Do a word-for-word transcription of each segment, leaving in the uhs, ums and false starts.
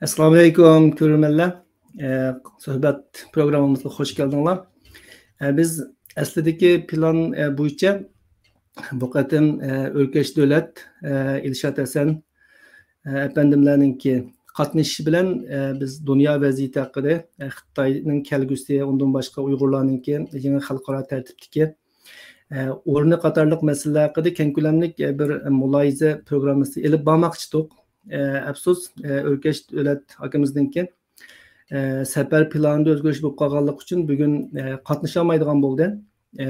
ئەسسالامۇئەلەيكۇم، كۆرۈرمەنلەر. ئە، سۆھبەت پروگراممىمىزغا خوش كەلدىڭلار. ئە، بىز ئەسلىدىكى پىلان، ئە، بويىچە بۇ قېتىم، ئە، ئۆركەش دۆلەت، ئە، ئىلشات ھەسەن، ئە، ئەپەندىملەرنىڭكى قاتنىشىشى بىلەن، ئە، بىز دۇنيا ۋەزىيىتى ھەققىدە، ئە، خىتاينىڭ كەلگۈسى، ئۇندىن باشقا ئۇيغۇرلارنىڭكى يېڭى خەلقئارا تەرتىپتىكى، ئە، ئورنى قاتارلىق مەسىلىلەر ھەققىدە كەڭ كۆلەملىك، ئە، بىر مۇلاھىزە پروگراممىسى ئېلىپ بارماقچى ئىدۇق. ئە، ئەپسۇس، ئە، ئۆركەش دۆلەت ئاكىمىزنىڭكى، ئە، سەپەر پىلانىدا ئۆزگىرىش بولۇپ قالغانلىقى ئۈچۈن بۈگۈن، ئە، قاتنىشالمايدىغان بولدى. ئە،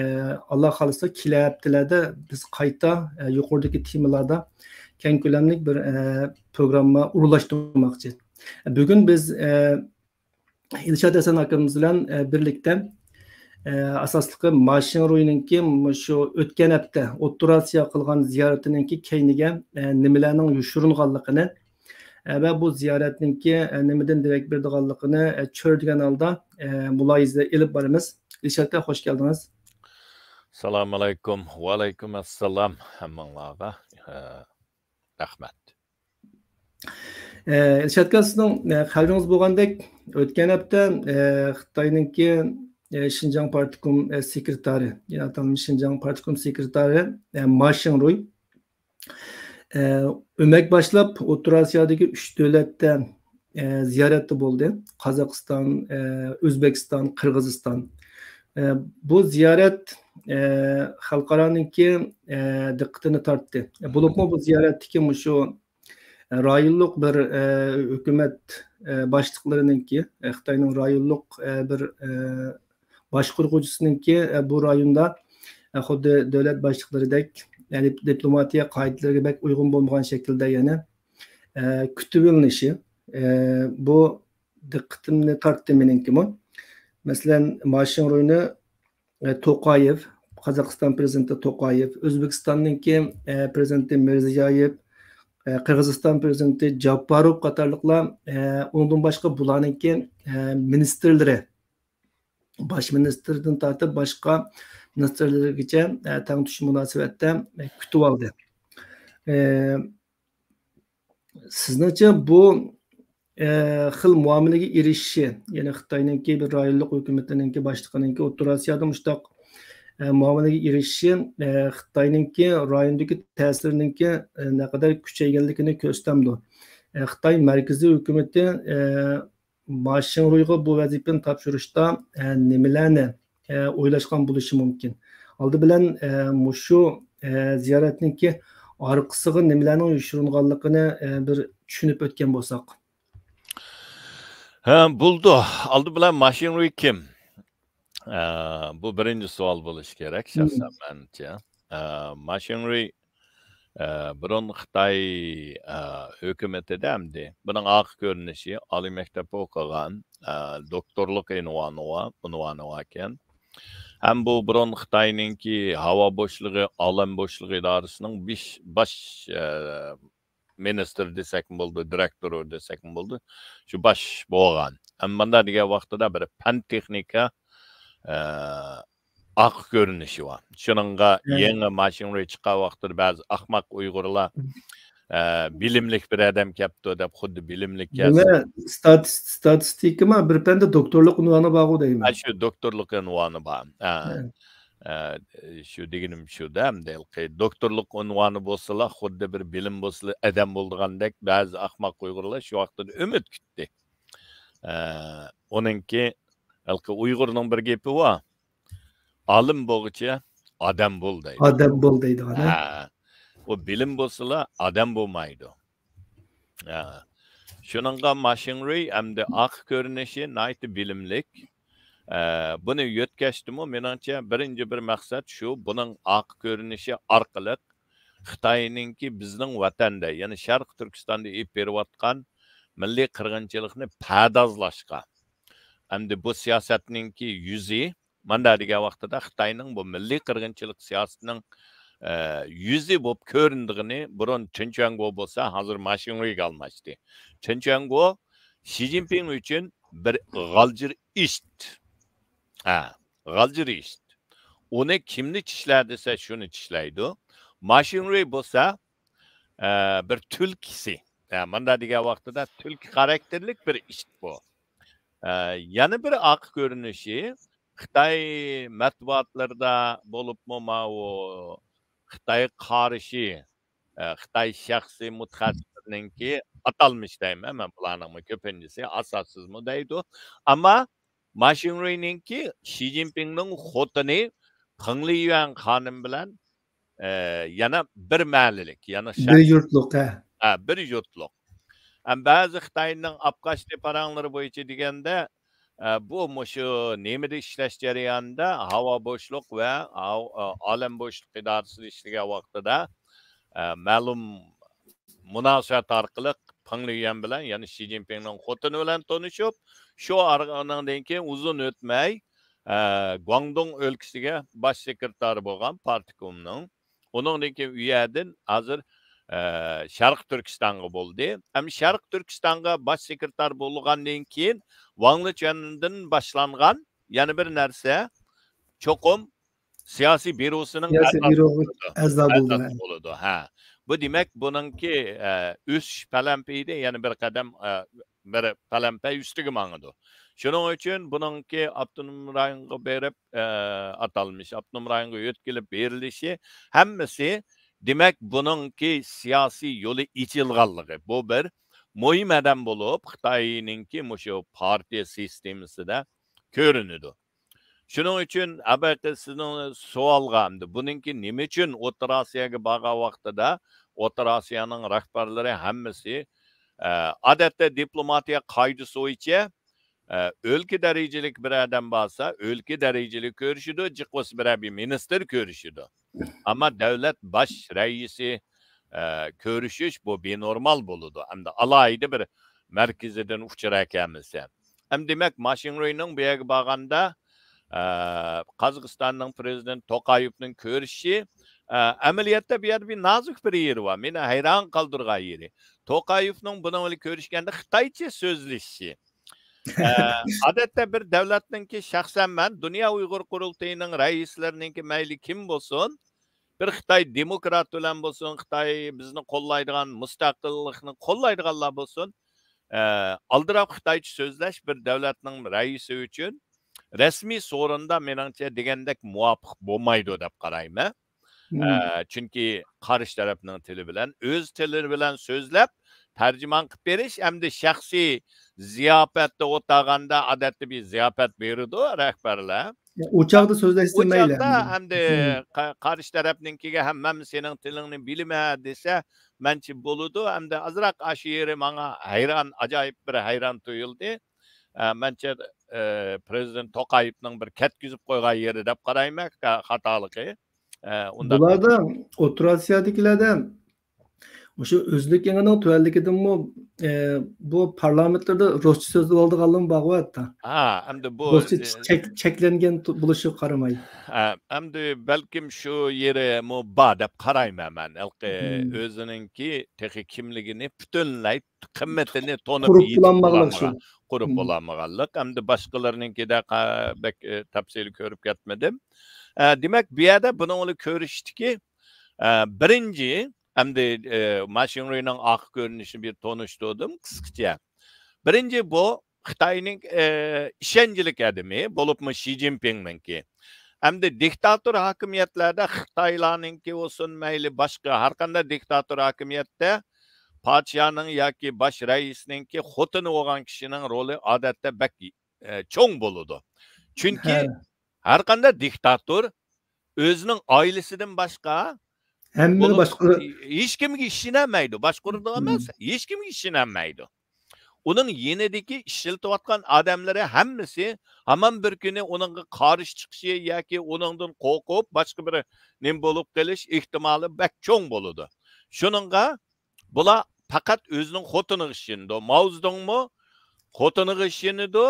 ئاللا خالىسا كېلەر ھەپتىلەردە بىز قايتا، ئە، يۇقىرىدىكى تېمىلاردا كەڭ كۆلەملىك بىر، ئە، پروگرامما ئورۇنلاشتۇرماقچى. بۈگۈن بىز، ئە، ئىلشات ھەسەن ئاكىمىز بىلەن، ئە، بىرلىكتە، ئە، ئاساسلىقى ما شىڭرۇينىڭكى مۇشۇ ئۆتكەن ھەپتە ئوتتۇرا ئاسىيا قىلغان زىيارىتىنىڭكى كەينىگە، ئە، نېمىلەرنىڭ يوشۇرۇنغانلىقىنى، ئە، ۋە بۇ زىيارەتنىڭكى، ئە، نېمىدىن دېرەك بېرىدىغانلىقىنى، ئە، چۆرىدىگەن ھالدا، ئە، مۇلاھىزە ئېلىپ بارىمىز. ئىلشات ئاكا، خوش كەلدىڭىز. ئەسسالامۇئەلەيكۇم. ۋەئەلەيكۇم ئەسسالام ھەممىڭلارغا. ئە، رەھمەت. ئە، ئىلشات ئاكا، سىزنىڭ، ئە، خەۋىرىڭىز بولغاندەك، ئۆتكەن ھەپتە، ئە، خىتاينىڭكى، ئە، شىنجاڭ پارتكوم، ئە، سېكرېتارى، يەنى ئاتالمىش شىنجاڭ پارتكوم سېكرېتارى، ئە، ما شىڭرۇي، ئە، ئۆمەك باشلاپ، ئوتتۇرا ئاسىيادىكى ئۈچ دۆلەتتە، ئە، زىيارەتتە بولدى. قازاقىستان، ئە، ئۆزبېكىستان، قىرغىزىستان. ئە، بۇ زىيارەت، ئە، خەلقئارانىڭكى، ئە، دىققىتىنى تارتتى. بولۇپمۇ بۇ زىيارەتتىكى مۇشۇ رايونلۇق بىر، ئە، ھۆكۈمەت، ئە، باشلىقلىرىنىڭكى، ئە، خىتاينىڭ رايونلۇق، ئە، بىر، ئە، باشقۇرغۇچىسىنىڭكى، ئە، بۇ رايوندا، ئە، خۇددى دۆلەت باشلىقلىرىدەك، يەنى دىپلوماتىيە قائىدىلىرىگە بەك ئۇيغۇن بولمىغان شەكىلدە يەنە، ئە، كۈتۈۋېلىنىشى، ئە، بۇ دىققىتىمنى تارتتى مېنىڭكىمۇ. مەسىلەن، ما شىڭرۇينى، ئە، توقايېۋ، قازاقىستان پىرېزىدېنتى توقايېۋ، ئۆزبېكىستاننىڭكى، ئە، پىرېزىدېنتى مىرزىيايېۋ، ئە، قىرغىزىستان پىرېزىدېنتى جاپپاروف قاتارلىقلار، ئە، ئۇنىڭدىن باشقا بۇلارنىڭكى، ئە، مىنىستىرلىرى، باش مىنىستىردىن تارتىپ باشقا مىنىستىرلىرىگىچە، ئە، تەڭ تۇتۇش مۇناسىۋەتتە، ئە، كۈتۈۋالدى. ئە، سىزنىڭچە بۇ، ئە، خىل مۇئامىلىگە ئېرىشىشى، يەنى خىتاينىڭكى بىر رايونلۇق ھۆكۈمىتىنىڭكى باشلىقىنىڭكى ئوتتۇرا ئاسىيادا مۇشۇنداق، ئە، مۇئامىلىگە ئېرىشىشى، ئە، خىتاينىڭكى رايوندىكى تەسىرىنىڭكى، ئە، نەقەدەر كۈچەيگەنلىكىنى كۆرسىتەمدۇ؟ ئە، خىتاي مەركىزىي ھۆكۈمىتى، ئە، ما شىڭرۇيغا بۇ ۋەزىپىنى تاپشۇرۇشتا، ئە، نېمىلەرنى، ئە، ئويلاشقان بولۇشى مۇمكىن؟ ئالدى بىلەن، ئە، مۇشۇ، ئە، زىيارەتنىڭكى ئارقىسىغا نېمىلەرنىڭ يوشۇرۇنغانلىقىنى، ئە، بىر چۈشىنىپ ئۆتكەن بولساق. ھە، بولىدۇ. ئالدى بىلەن ما شىڭرۇي كىم؟ ئە، بۇ بىرىنچى سوئال بولۇشى كېرەك، شەخسەن مەنچە. ئە، ما شىڭرۇي، ئە، بۇرۇن خىتاي، ئە، ھۆكۈمىتىدە ئەمدى بۇنىڭ ئارقا كۆرۈنۈشى، ئالىي مەكتەپ ئوقۇغان، ئە، دوكتورلۇق ئۇنۋانى بار، ئۇنۋانى باركەن. ھەم بۇ بۇرۇن خىتاينىڭكى ھاۋا بوشلۇقى، ئالەم بوشلۇقى ئىدارىسىنىڭ بىش-، باش، ئە، مىنىستىر دېسەكمۇ بولىدۇ، دىرېكتورى دېسەكمۇ بولىدۇ. شۇ باش بولغان. ئەمما مۇنداق دېگەن ۋاقتىدا بىر پەن تېخنىكا، ئە، ئارقا كۆرۈنۈشى بار. شۇنىڭغا يېڭى ما شىڭرۇي چىققان ۋاقتىدا بەزى ئاخماق ئۇيغۇرلار، ئە، بىلىملىك بىر ئادەم كەپتۇ دەپ خۇددى بىلىملىك كەلسە. دېمەك، ستاتىس-، ستاتىستىكىما بىر پەندە دوكتورلۇق ئۇنۋانى بارغۇ دەيمەن. ھە، شۇ دوكتورلۇق ئۇنۋانى بار. ھە. ھە. ئە، شۇ دېگىنىم شۇ-دە، ئەمدى ھېلىقى دوكتورلۇق ئۇنۋانى بولسىلا، خۇددى بىر بىلىم بولسىلا، ئادەم بولىدىغاندەك بەزى ئاخماق ئۇيغۇرلار شۇ ۋاقتىدا ئۈمىد كۈتتى. ئە، ئۇنىڭكى، ھېلىقى ئۇيغۇرنىڭ بىر گېپى بار، «ئالىم بولغۇچە ئادەم بول» دەيدۇ. ئادەم بول دەيدىغان، ھە؟ ھە. ئۇ بىلىم بولسىلا، ئادەم بولمايدۇ. ھە. شۇنىڭغا ما شىڭرۇي ئەمدى ئارقا كۆرۈنۈشى ناھايىتى بىلىملىك. ئە، بۇنى يۆتكەشتىمۇ، مېنىڭچە، بىرىنچى بىر مەقسەت شۇ، بۇنىڭ ئارقا كۆرۈنۈشى ئارقىلىق خىتاينىڭكى بىزنىڭ ۋەتەندە، يەنى شەرقىي تۈركىستاندا ئېلىپ بېرىۋاتقان مىللىي قىرغىنچىلىقنى پەردازلاشقا، ئەمدى بۇ سىياسەتنىڭكى يۈزى، مانداق دېگەن ۋاقتىدا خىتاينىڭ بۇ مىللىي قىرغىنچىلىق سىياسىتىنىڭ، ئە، يۈزى بولۇپ كۆرۈنىدىغىنى، بۇرۇن چېن چۈەنگو بولسا، ھازىر ما شىڭرۇيغا ئالماشتى. چېن چۈەنگو شى جىنپىڭ ئۈچۈن بىر غالجىر ئىت. ھە، غالجىر ئىت. ئۇنى كىمنى چىشلە دېسە، شۇنى چىشلەيدۇ. ما شىڭرۇي بولسا، ئە، بىر تۈلكىسى. ئە، مۇنداق دېگەن ۋاقتىدا تۈلكە خاراكتېرلىك بىر ئىش بۇ. ئە، يەنە بىر ئارقا كۆرۈنۈشى، خىتاي مەتبۇئاتلىرىدا بولۇپمۇ ماۋۇ خىتايغا قارشى، ئە، خىتاي شەخسىي مۇتەخەسسىسلىرىنىڭكى ئاتالمىش دەيمەن مەن، بۇلارنىڭمۇ كۆپىنچىسى ئاساسسىزمۇ دەيدۇ. ئەمما ما شىڭرۇينىڭكى شى جىنپىڭنىڭ خوتۇنى پېڭ لىيۈەن خانىم بىلەن، ئە، يەنە بىر مەھەللىلىك، يەنە بىر شەخس. يۇرتلۇق، ھە. ھە، بىر يۇرتلۇق. ھەم بەزى خىتاينىڭ ئابقاچتى پاراڭلىرى بويىچە دېگەندە، ئە، بۇ مۇشۇ نېمىدە ئىشلەش جەريانىدا ھاۋا بوشلۇق ۋە ھاۋ-، ئە، ئالەم بوشلۇق ئىدارىسىدە ئىشلىگەن ۋاقتىدا، ئە، مەلۇم مۇناسىۋەت ئارقىلىق پېڭ لىيۈەن بىلەن، يەنى شى جىنپىڭنىڭ خوتۇنى بىلەن تونۇشۇپ، شۇ ئار-، ئۇنىڭدىن كېيىن ئۇزۇن ئۆتمەي، ئە، گۇاڭدۇڭ ئۆلكىسىگە باش سېكرېتارى بولغان پارتكومنىڭ. ئۇنىڭدىن كېيىن ئۇ يەردىن ھازىر، ئە، شەرقىي تۈركىستانغا بولدى. ھەم شەرقىي تۈركىستانغا باش سېكرېتار بولغاندىن كېيىن ۋاڭ لېچۈەندىن باشلانغان يەنە بىر نەرسە، چوقۇم سىياسىي بيۇروسىنىڭ سىياسىي ئەزاسى بيۇروغا بولىدۇ. ئەزا بولدى. ئەزاسى بولىدۇ، ھە. بۇ دېمەك، بۇنىڭكى، ئە، ئۆسۈش پەلەمپىيى يەنە بىر قەدەم، ئە، بىر پەلەمپەي ئۈستىگە ماڭىدۇ. شۇنىڭ ئۈچۈن بۇنىڭكى ئاپتونوم رايونغا بېرىپ، ئە، ئاتالمىش ئاپتونوم رايونغا يۆتكىلىپ بېرىلىشى ھەممىسى، دېمەك، بۇنىڭكى سىياسىي يولى ئېچىلغانلىقى، بۇ بىر مۇھىم ئادەم بولۇپ، خىتاينىڭكى مۇشۇ پارتىيە سىستېمىسىدە كۆرۈنىدۇ. شۇنىڭ ئۈچۈن، ئەبەقى سىزنىڭ سوئالغا، ئەمدى بۇنىڭكى نېمە ئۈچۈن ئوتتۇرا ئاسىياغا بارغان ۋاقتىدا ئوتتۇرا ئاسىيانىڭ رەھبەرلىرى ھەممىسى، ئە، ئادەتتە دىپلوماتىيە قائىدىسى بويىچە، ئە، ئۆلكە دەرىجىلىك بىر ئادەم بارسا، ئۆلكە دەرىجىلىك كۆرۈشىدۇ، جىق بولسا بىرەر بىر مىنىستىر كۆرۈشىدۇ. ئەمما دۆلەت باش رەئىسى، ئە، كۆرۈشۈش بۇ بىنورمال بولىدۇ. ئەمدى ئالاھىدە بىر مەركىزىدىن ئۇچۇر ئەكەلمىسە. ئەمدى دېمەك، ما شىڭرۇينىڭ بۇ يەرگە بارغاندا، ئە، قازاقىستاننىڭ پرېزىدېنت توقايېۋنىڭ كۆرۈشۈشى، ئە، ئەمەلىيەتتە بۇ يەردە بىر نازۇك بىر يېرى بار. مېنى ھەيران قالدۇرغان يېرى. توقايېۋنىڭ بۇنىڭ بىلەن كۆرۈشكەندە خىتايچە سۆزلىشىشى. ئە، ئادەتتە بىر دۆلەتنىڭكى، شەخسەن مەن دۇنيا ئۇيغۇر قۇرۇلتىيىنىڭ رەئىسلىرىنىڭكى مەيلى كىم بولسۇن، بىر خىتاي دېموكرات بىلەن بولسۇن، خىتاي بىزنى قوللايدىغان، مۇستەقىللىقنى قوللايدىغانلار بولسۇن، ئە، ئالدىراپ خىتايچە سۆزلەش بىر دۆلەتنىڭ رەئىسى ئۈچۈن رەسمىي سورۇندا، مېنىڭچە، دېگەندەك مۇۋاپىق بولمايدۇ دەپ قارايمەن. مم. ئە، چۈنكى قارشى تەرەپنىڭ تىلى بىلەن، ئۆز تىلى بىلەن سۆزلەپ، تەرجىمان قىلىپ بېرىش، ئەمدى شەخسىي زىياپەتتە ئولتۇرغاندا، ئادەتتە بىر زىياپەت بېرىدۇ رەھبەرلەر. ئۇ چاغدا سۆزلەشسە ئۇ مەيلى چاغدا ئەمدى. ئەمدى مم. قا-، قارشى تەرەپنىڭكىگە ھەم، مەن سېنىڭ تىلىڭنى بىلىمەن دېسە، مەنچە بولىدۇ. ئەمدى ئازراق ئاشۇ يېرى ماڭا ھەيران، ئاجايىپ بىر ھەيران تۇيۇلدى. ئە، مەنچە، ئە، پرېزىدېنت توقايېۋنىڭ بىر كەتكۈزۈپ قويغان يېرى دەپ قارايمەن، خا-، خاتالىقى. ئە، ئۇنداق. بۇلاردا، ئوتتۇرا ئاسىيادىكىلەردە مۇشۇ ئۆزلۈك ئېڭىنىڭ تۆۋەنلىكىدىنمۇ، ئە، بۇ پارلامېنتلاردا رۇسچە سۆزلىۋالىدىغانلارمۇ بارغۇ ھەتتا. ھە، ئەمدى بۇ، رۇسچە ئە، چەك-، چەكلەنگەن تۇ-، بولۇشىغا قارىماي. ھە، ئەمدى بەلكىم شۇ يېرىمۇ بار دەپ قارايمەن مەن. ھېلىقى مم. ئۆزىنىڭكى تېخى كىملىكىنى پۈتۈنلەي قىممىتىنى تونۇپ قۇرۇپ يېتىپ بولالمىغانلىق شۇ. بولالمىغان-، قۇرۇپ مم. بولالمىغانلىق. ئەمدى باشقىلىرىنىڭكىدە قا-، بەك، ئە، تەپسىلىي كۆرۈپ كەتمىدىم. ئە، دېمەك، بۇ يەردە بۇنىڭ بىلەن كۆرۈشتىكى، ئە، بىرىنچى، ئەمدى، ئە، ما شىڭرۇينىڭ ئارقا كۆرۈنۈشىنى بىر تونۇشتۇردۇم قىسقىچە. بىرىنچى، بۇ خىتاينىڭ، ئە، ئىشەنچلىك ئادىمى، بولۇپمۇ شى جىنپىڭنىڭكى. ئەمدى دىكتاتور ھاكىمىيەتلەردە خىتايلارنىڭكى بولسۇن، مەيلى باشقا ھەر قانداق دىكتاتور ھاكىمىيەتتە پادىشاھنىڭ ياكى باش رەئىسنىڭكى خوتۇنى بولغان كىشىنىڭ رولى ئادەتتە بەك، ئە، چوڭ بولىدۇ. چۈنكى ھە. ھەر قانداق دىكتاتور ئۆزىنىڭ ئائىلىسىدىن باشقا ھەممىنى بولۇپ، باشقۇرۇپ ھېچكىمگە ئىشىنەلمەيدۇ. باشقۇرىدىغان ئەمەس، ھىم. ھېچكىمگە ئىشىنەلمەيدۇ. ئۇنىڭ يېنىدىكى ئىشلىتىۋاتقان ئادەملىرى ھەممىسى ھامان بىر كۈنى ئۇنىڭغا قارشى چىقىشى ياكى ئۇنىڭدىن قورقۇپ، باشقا بىر نېمە بولۇپ قېلىش ئېھتىمالى بەك چوڭ بولىدۇ. شۇنىڭغا بۇلار پەقەت ئۆزىنىڭ خوتۇنىغا ئىشىنىدۇ. ماۋزېدۇڭمۇ خوتۇنىغا ئىشىنىدۇ،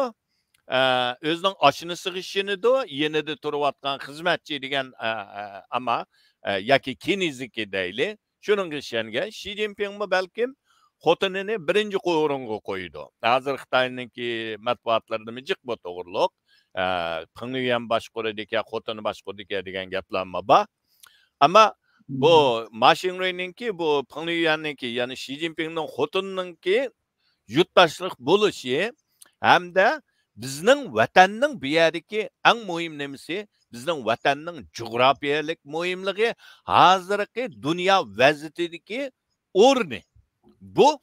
ئە، ئۆزىنىڭ ئاشنىسىغا ئىشىنىدۇ، يېنىدا تۇرۇۋاتقان خىزمەتچى دېگەن، ئە، ئە، ئەمما، ئە، ياكى كىنىزىكى دەيلى، شۇنىڭغا ئىشەنگەن. شى جىنپىڭمۇ بەلكىم خوتۇنىنى بىرىنچى ئورۇنغا قويىدۇ. ھازىر خىتاينىڭكى مەتبۇئاتلىرىدىمۇ جىق بۇ توغرۇلۇق. ئە، پېڭ لىيۈەن باشقۇرىدىكەن، خوتۇنى باشقۇرىدىكەن دېگەن گەپلەرمۇ بار. ئەمما بۇ ما شىڭرۇينىڭكى، بۇ پېڭ لىيۈەننىڭكى، يەنى شى جىنپىڭنىڭ خوتۇنىنىڭكى يۇرتداشلىق بولۇشى ھەمدە بىزنىڭ ۋەتەننىڭ بۇ يەردىكى ئەڭ مۇھىم نېمىسى، بىزنىڭ ۋەتەننىڭ جۇغراپىيەلىك مۇھىملىقى، ھازىرقى دۇنيا ۋەزىيىتىدىكى ئورنى. بۇ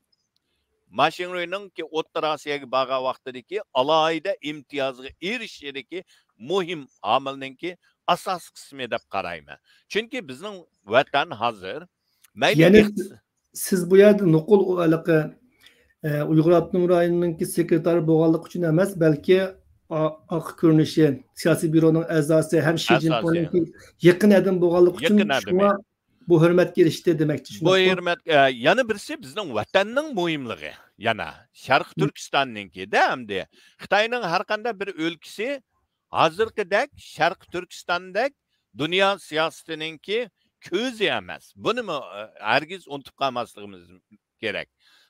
ما شىڭرۇينىڭكى ئوتتۇرا ئاسىياغا بارغان ۋاقتىدىكى ئالاھىدە ئىمتىيازغا ئېرىشىشىدىكى مۇھىم ئامىلنىڭكى ئاساسىي قىسمى دەپ قارايمەن. چۈنكى بىزنىڭ ۋەتەن ھازىر مەيلى يەنى ئىقتىس- سىز بۇ يەردە نوقۇل ئۇ ھېلىقى، ئە، ئۇيغۇر ئاپتونوم رايونىنىڭكى سېكرېتارى بولغانلىقى ئۈچۈن ئەمەس، بەلكى ئا-، ئارقا كۆرۈنۈشى، سىياسىي بيۇرونىڭ ئەزاسى ھەم شى ئەزاسى. جىنپىڭنىڭكى يېقىن ئادىمى بولغانلىقى ئۈچۈن يېقىن ئادىمى. شۇڭا بۇ ھۆرمەتكە ئېرىشتى دېمەكچى، بۇ شۇنداقمۇ؟ ھۆرمەت، ئە، يەنە بىرسى بىزنىڭ ۋەتەننىڭ مۇھىملىقى. يەنە شەرقىي ھم. تۈركىستاننىڭكىدە ئەمدى خىتاينىڭ ھەر قانداق بىر ئۆلكىسى ھازىرقىدەك شەرقىي تۈركىستاندەك دۇنيا سىياسىتىنىڭكى كۆزى ئەمەس. بۇنىمۇ، ئە، ھەرگىز ئۇنتۇپ قالماسلىقىمىز كېرەك.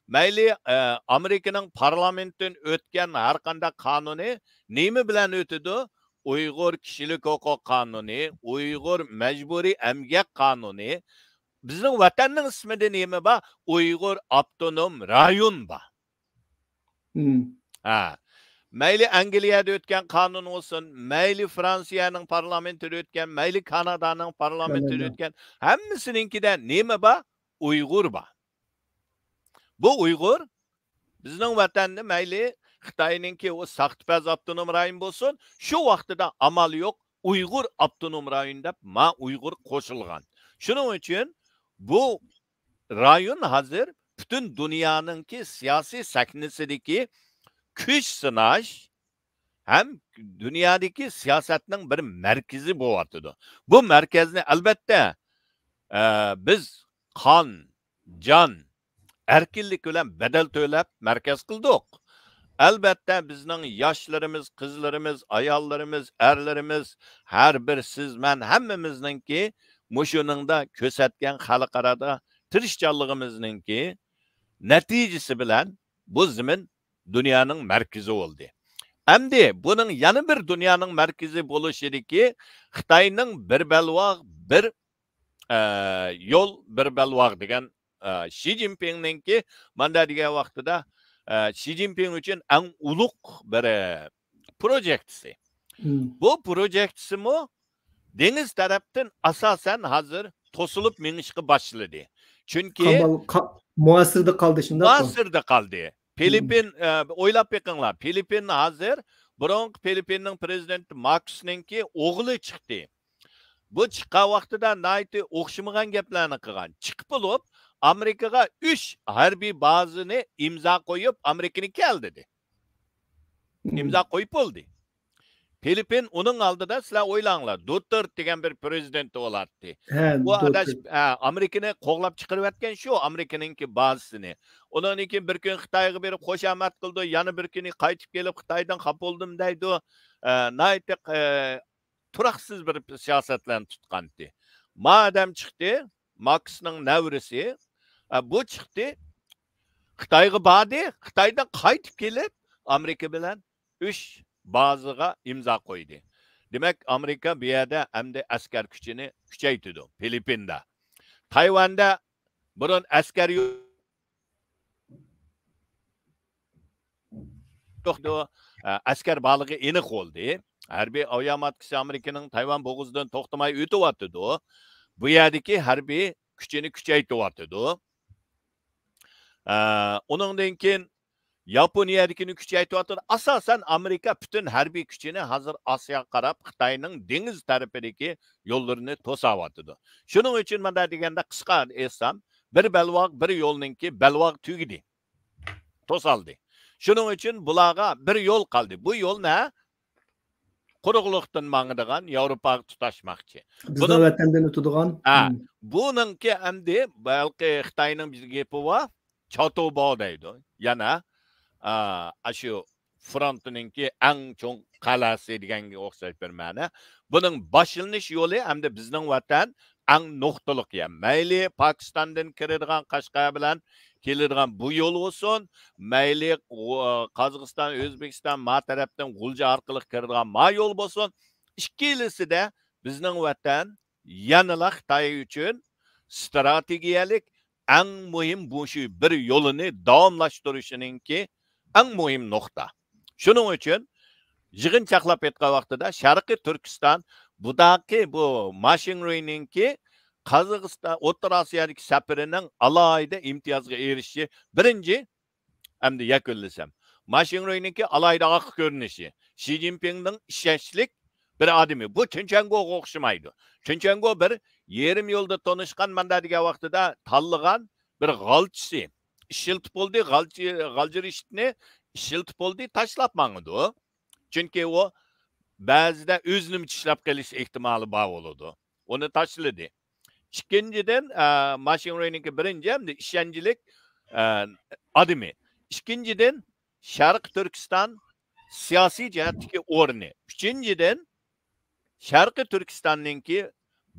مەيلى، ئە، ئامېرىكىنىڭ پارلامېنتتىن ئۆتكەن ھەر قانداق قانۇنى نېمە بىلەن ئۆتىدۇ؟ ئۇيغۇر كىشىلىك ھوقۇق قانۇنى، ئۇيغۇر مەجبۇرىي ئەمگەك قانۇنى، بىزنىڭ ۋەتەننىڭ ئىسمىدا نېمە بار؟ ئۇيغۇر ئاپتونوم رايون بار. مم. ھە. مەيلى ئەنگلىيەدە ئۆتكەن قانۇن بولسۇن، مەيلى فرانسىيەنىڭ پارلامېنتىدا ئۆتكەن، مەيلى كانادانىڭ پارلامېنتىدا كانادا. ئۆتكەن، ھەممىسىنىڭكىدە نېمە بار؟ ئۇيغۇر بار. بۇ ئۇيغۇر بىزنىڭ ۋەتەندە مەيلى خىتاينىڭكى ئۇ ساختىپەز ئاپتونوم رايون بولسۇن، شۇ ۋاقتىدا ئامال يوق، ئۇيغۇر ئاپتونوم رايون دەپ ما ئۇيغۇر قوشۇلغان. شۇنىڭ ئۈچۈن بۇ رايون ھازىر پۈتۈن دۇنيانىڭكى سىياسىي سەھنىسىدىكى كۈچ سىناش ھەم دۇنيادىكى سىياسەتنىڭ بىر مەركىزى بولۇۋاتىدۇ. بۇ مەركەزنى ئەلبەتتە، ئە، بىز قان، جان، ئەركىنلىك بىلەن بەدەل تۆلەپ مەركەز قىلدۇق. ئەلبەتتە، بىزنىڭ ياشلىرىمىز، قىزلىرىمىز، ئاياللىرىمىز، ئەرلىرىمىز، ھەر بىر سىز، مەن ھەممىمىزنىڭكى مۇشۇنىڭدا كۆرسەتكەن خەلقئارادا تىرىشچانلىقىمىزنىڭكى نەتىجىسى بىلەن بۇ زېمىن دۇنيانىڭ مەركىزى بولدى. ئەمدى بۇنىڭ يەنە بىر دۇنيانىڭ مەركىزى بولۇشىدىكى خىتاينىڭ بىر بەلباغ، بىر، ئە، يول، بىر بەلباغ دېگەن، ئە، شى جىنپىڭنىڭكى ماندا دېگەن ۋاقتىدا، ئە، شى جىنپىڭ ئۈچۈن ئەڭ ئۇلۇغ بىر، ئە، پروجېكتىسى. مم. بۇ پروجېكتىسىمۇ دېڭىز تەرەپتىن ئاساسەن ھازىر توسۇلۇپ مېڭىشقا باشلىدى. چۈنكى قامال-، قا-، مۇھاسىرىدە قالدى، شۇنداقمۇ؟ مۇھاسىرىدە قالدى. مم. فىلىپپىن، ئە، ئويلاپ بېقىڭلار، فىلىپپىن ھازىر بۇرۇنقى فىلىپپىننىڭ پرېزىدېنتى ماركوسنىڭكى ئوغلى چىقتى. بۇ چىققان ۋاقتىدا ناھايىتى ئوخشىمىغان گەپلەرنى قىلغان. چىقىپ بولۇپ، ئامېرىكىغا ئۈچ ھەربىي بازىنى ئىمزا قويۇپ، ئامېرىكىنى كەل دېدى. مم. ئىمزا قويۇپ بولدى. فىلىپپىن ئۇنىڭ ئالدىدا، سىلەر ئويلاڭلار، دوتېرت دېگەن بىر پرېزىدېنت بولاتتى. ھە، بۇ ئاداش، دوتېرت. ھە، ئامېرىكىنى قوغلاپ چىقىرىۋەتكەن شۇ ئامېرىكىنىڭكى بازىسىنى. ئۇنىڭدىن كېيىن بىر كۈن خىتايغا بېرىپ خۇشامەت قىلىدۇ، يەنە بىر كۈنى قايتىپ كېلىپ خىتايدىن خاپا بولدۇم دەيدۇ. ئە، ناھايىتى، ئە، تۇراقسىز بىر سىياسەتلەرنى تۇتقانتى. ما ئادەم چىقتى، ماركسنىڭ نەۋرىسى، ئە، بۇ چىقتى، خىتايغا باردى، خىتايدىن قايتىپ كېلىپ، ئامېرىكا بىلەن ئۈچ بازىغا ئىمزا قويدى. دېمەك، ئامېرىكا بۇ يەردە ئەمدى ئەسكەر كۈچىنى كۈچەيتىدۇ، فىلىپپىندا. تايۋاندا بۇرۇن ئەسكەر يو-، يوق، ئە، ئەسكەر بارلىقى ئېنىق بولدى. ھەربىي ئاۋىئاتكىسى ئامېرىكىنىڭ تايۋان بوغۇزىدىن توختىماي ئۆتۈۋاتىدۇ. بۇ يەردىكى ھەربىي كۈچىنى كۈچەيتىۋاتىدۇ. ئە، ئۇنىڭدىن كېيىن ياپونىيەدىكىنى كۈچەيتىۋاتىدۇ. ئاساسەن، ئامېرىكا پۈتۈن ھەربىي كۈچىنى ھازىر ئاسىياغا قاراپ، خىتاينىڭ دېڭىز تەرىپىدىكى يوللىرىنى توساۋاتىدۇ. شۇنىڭ ئۈچۈن مانا دېگەندە، قىسقا ئېيتسام، بىر بەلباغ، بىر يولنىڭكى بەلباغى تۈگىدى. توسالدى. شۇنىڭ ئۈچۈن بۇلارغا بىر يول قالدى. بۇ يول نە؟ قۇرۇقلۇقتىن ماڭىدىغان، ياۋروپاغا تۇتاشماقچى. بىزنىڭ بۇنىڭ ۋەتەندىن ئۆتىدىغان. ھە، مم. بۇنىڭكى ئەمدى بەلكى خىتاينىڭ بىر گېپى بار، چاتۇباۋ دەيدۇ. يەنە، ئا، ئاشۇ فرونتنىڭكى ئەڭ چوڭ قەلئەسى دېگەنگە ئوخشاش بىر مەنە. بۇنىڭ باشلىنىش يولى ئەمدى بىزنىڭ ۋەتەن ئەڭ نۇقتىلىق يەر. مەيلى پاكىستاندىن كىرىدىغان قەشقەر بىلەن كېلىدىغان بۇ يول بولسۇن، مەيلى غۇ-، قازاقىستان، ئۆزبېكىستان ما تەرەپتىن غۇلجا ئارقىلىق كىرىدىغان ما يول بولسۇن، ئىككىلىسىدە بىزنىڭ ۋەتەن يەنىلا خىتاي ئۈچۈن ستراتېگىيەلىك ئەڭ مۇھىم مۇشۇ بىر يولىنى داۋاملاشتۇرۇشىنىڭكى ئەڭ مۇھىم نۇقتا. شۇنىڭ ئۈچۈن يىغىن چاقلاپ ئېيتقان ۋاقتىدا شەرقىي تۈركىستان بۇداقى بۇ ما شىڭرۇينىڭكى قازاقىستان، ئوتتۇرا ئاسىيادىكى سەپىرىنىڭ ئالاھىدە ئىمتىيازغا ئېرىشىشى بىرىنچى، ئەمدى يەكۈنلىسەم، ما شىڭرۇينىڭكى ئالاھىدە ئاق كۆرۈنۈشى، شى جىنپىڭنىڭ ئىشەنچلىك بىر ئادىمى. بۇ چېن چۈەنگوغا ئوخشىمايدۇ. چېن چۈەنگو بىر يېرىم يولدا تونۇشقان، ماندا دېگەن ۋاقتىدا تاللىغان بىر غالچىسى. ئىشلىتىپ بولدى، غالچى، غالجا رىشىتنى ئىشلىتىپ بولدى، تاشلاپ ماڭىدۇ. چۈنكى ئۇ بەزىدە ئۆزىنىمۇ چىشلاپ قېلىش ئېھتىمالى بار بولىدۇ. ئۇنى تاشلىدى. ئىككىنچىدىن، ئە، ما شىڭرۇينىڭكى بىرىنچى ھەمدە ئىشەنچلىك، ئە، ئادىمى. ئىككىنچىدىن، شەرقىي تۈركىستان سىياسىي جەھەتتىكى ئورنى. ئۈچىنچىدىن، شەرقىي تۈركىستاننىڭكى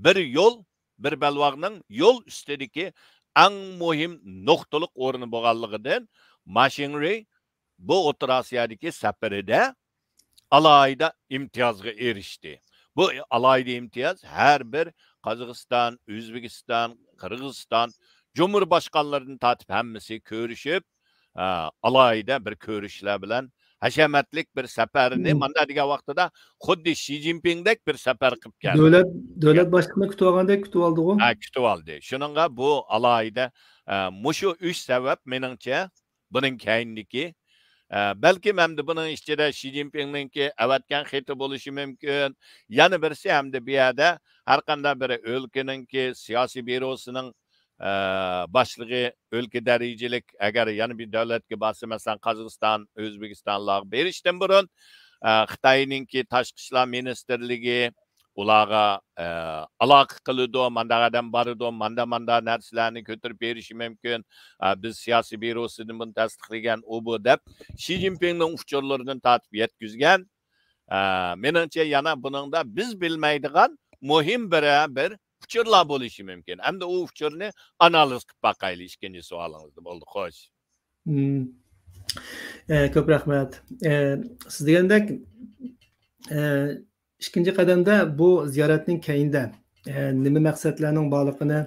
بىر يول، بىر بەلباغنىڭ يول ئۈستىدىكى ئەڭ مۇھىم نۇقتىلىق ئورنى بولغانلىقىدىن، ما شىڭرۇي بۇ ئوتتۇرا ئاسىيادىكى سەپىرىدە ئالاھىدە ئىمتىيازغا ئېرىشتى. بۇ ئالاھىدە ئىمتىياز ھەر بىر قازاقىستان، ئۆزبېكىستان، قىرغىزىستان جۇمھۇر باشقانلىرىدىن تارتىپ ھەممىسى كۆرۈشۈپ، ئە، ئالاھىدە بىر كۆرۈشلەر بىلەن ھەشەمەتلىك بىر سەپەرنى، مم، ماندا دېگەن ۋاقتىدا خۇددى شى جىنپىڭدەك بىر سەپەر قىلىپ كەلدى. دۆلەت، دۆلەت باشلىقىنى كۈتۈۋالغاندەك كۈتۈۋالدىغۇ. ھە، كۈتۈۋالدى. شۇنىڭغا بۇ ئالاھىدە، ئە، مۇشۇ ئۈچ سەۋەب مېنىڭچە بۇنىڭ كەينىدىكى، ئە، بەلكىم ئەمدى بۇنىڭ ئىچىدە شى جىنپىڭنىڭكى ئەۋەتكەن خېتى بولۇشى مۇمكىن. يەنە بىرسى ئەمدى بۇ يەردە ھەر قانداق بىر ئۆلكىنىڭكى سىياسىي بيۇروسىنىڭ، ئە، باشلىقى ئۆلكە دەرىجىلىك، ئەگەر يەنە بىر دۆلەتكە بارسا، مەسىلەن، قازاقىستان، ئۆزبېكىستانلارغا بېرىشتىن بۇرۇن، ئە، خىتاينىڭكى تاشقى ئىشلار مىنىستىرلىكى، ئۇلارغا، ئە، ئالاقە قىلىدۇ، مانداق ئادەم بارىدۇ، ماندا، ماندا نەرسىلەرنى كۆتۈرۈپ بېرىشى مۇمكىن. ئە، بىز سىياسىي بيۇروسىدىن بۇنى تەستىقلىگەن، ئۇ، بۇ دەپ، شى جىنپىڭنىڭ ئۇچۇرلىرىدىن تارتىپ يەتكۈزگەن. ئە، مېنىڭچە، يەنە بۇنىڭدا بىز بىلمەيدىغان مۇھىم بىر، بىر ئۇچۇرلار بولۇشى مۇمكىن. ئەمدى ئۇ ئۇچۇرنى ئانالىز قىلىپ باقايلى، ئىككىنچى سوئالىڭىزدا. بولدى، خوش. مم. ئە، كۆپ رەھمەت. ئە، سىز دېگەندەك، ئە، ئىككىنچى قەدەمدە بۇ زىيارەتنىڭ كەينىدە، ئە، نېمە مەقسەتلەرنىڭ بارلىقىنى،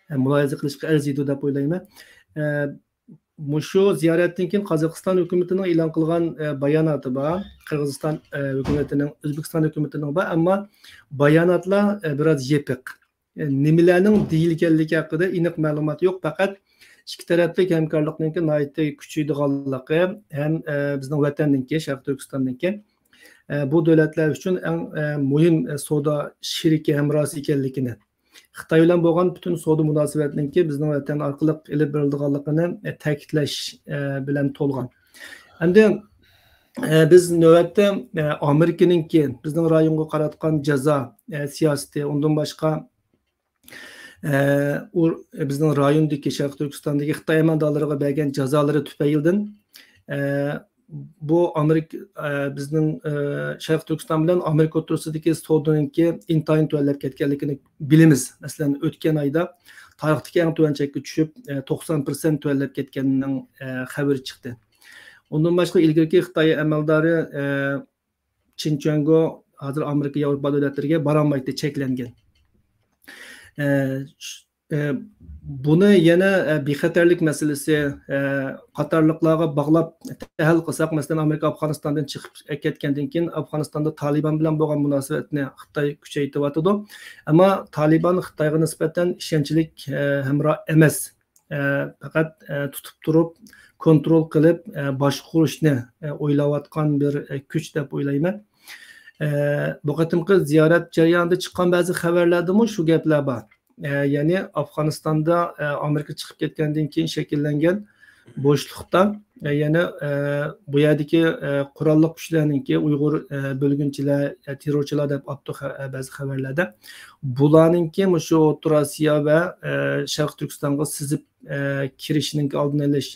ئە، مۇلاھىزە قىلىشقا ئەرزىيدۇ دەپ ئويلايمەن. ئە، مۇشۇ زىيارەتتىن كېيىن قازاقىستان ھۆكۈمىتىنىڭ ئېلان قىلغان، ئە، باياناتى بار. قىرغىزىستان، ئە، ھۆكۈمىتىنىڭ، ئۆزبېكىستان ھۆكۈمىتىنىڭ بار، ئەمما باياناتلار، ئە، بىراز يېپىق. ئە، نېمىلەرنىڭ دېيىلگەنلىكى ھەققىدە ئېنىق مەلۇمات يوق، پەقەت ئىككى تەرەپلىك ھەمكارلىقنىڭكى ناھايىتى كۈچىيىدىغانلىقى ھەم، ئە، بىزنىڭ ۋەتەننىڭكى، شەرقىي تۈركىستاننىڭكى، ئە، بۇ دۆلەتلەر ئۈچۈن ئەڭ، ئە، مۇھىم، ئە، سودا شېرىكى، ھەمراھى ئىكەنلىكىنى، خىتاي بىلەن بولغان پۈتۈن سودا مۇناسىۋەتنىڭكى بىزنىڭ ۋەتەن ئارقىلىق ئېلىپ بېرىلىدىغانلىقىنى، ئە، تەكىتلەش، ئە، بىلەن تولغان. ئەمدى، ئە، بىز نۆۋەتتە، ئە، ئامېرىكىنىڭكى بىزنىڭ رايونغا قاراتقان جازا، ئە، سىياسىتى، ئۇندىن باشقا، ئە، ئۇ بىزنىڭ رايوندىكى، شەرقىي تۈركىستاندىكى خىتاي ئەمەلدارلىرىغا بەرگەن جازالىرى تۈپەيلىدىن، ئە، بۇ ئامېرىكا، ئە، بىزنىڭ، ئە، شەرقىي تۈركىستان بىلەن ئامېرىكا ئوتتۇرىسىدىكى سودىنىڭكى ئىنتايىن تۆۋەنلەپ كەتكەنلىكىنى بىلىمىز. مەسىلەن، ئۆتكەن ئايدا تارىختىكى ئەڭ تۆۋەن چەككە چۈشۈپ، ئە، توقسان پىرسەنت تۆۋەنلەپ كەتكەننىڭ، ئە، خەۋىرى چىقتى. ئۇندىن باشقا، ئىلگىرىكى خىتاي ئەمەلدارى، ئە، چېن چۈەنگو، ھازىر ئامېرىكا، ياۋروپا دۆلەتلىرىگە بارالمايتتى، چەكلەنگەن. ئە، ش-، ئە، بۇنى يەنە، ئە، بىخەتەرلىك مەسىلىسى، ئە، قاتارلىقلارغا باغلاپ ھەل قىلساق، مەسىلەن، ئامېرىكا ئافغانىستاندىن چىقىپ كەتكەندىن كېيىن، ئافغانىستاندا تالىبان بىلەن بولغان مۇناسىۋەتنى خىتاي كۈچەيتىۋاتىدۇ. ئەمما تالىبان خىتايغا نىسبەتەن ئىشەنچلىك، ئە، ھەمراھ ئەمەس. ئە، پەقەت، ئە، تۇتۇپ تۇرۇپ، كونترول قىلىپ، ئە، باشقۇرۇشنى، ئە، ئويلاۋاتقان بىر، ئە، كۈچ دەپ ئويلايمەن. ئە، بۇ قېتىمقى زىيارەت جەريانىدا چىققان بەزى خەۋەرلەردىمۇ شۇ گەپلەر بار. ئە، يەنى ئافغانىستاندا، ئە، ئامېرىكا چىقىپ كەتكەندىن كېيىن شەكىللەنگەن بوشلۇقتا، ئە، يەنە، ئە، بۇ يەردىكى، ئە، قوراللىق كۈچلەرنىڭكى ئۇيغۇر، ئە، بۆلگۈنچىلەر، ئە، تېررورچىلار دەپ ئاپتۇ خە-، ئە، بەزى خەۋەرلەردە. بۇلارنىڭكى مۇشۇ ئوتتۇرا ئاسىيا ۋە، ئە، شەرقىي تۈركىستانغا سىزىپ، ئە، كىرىشنىڭكى ئالدىنى ئېلىش،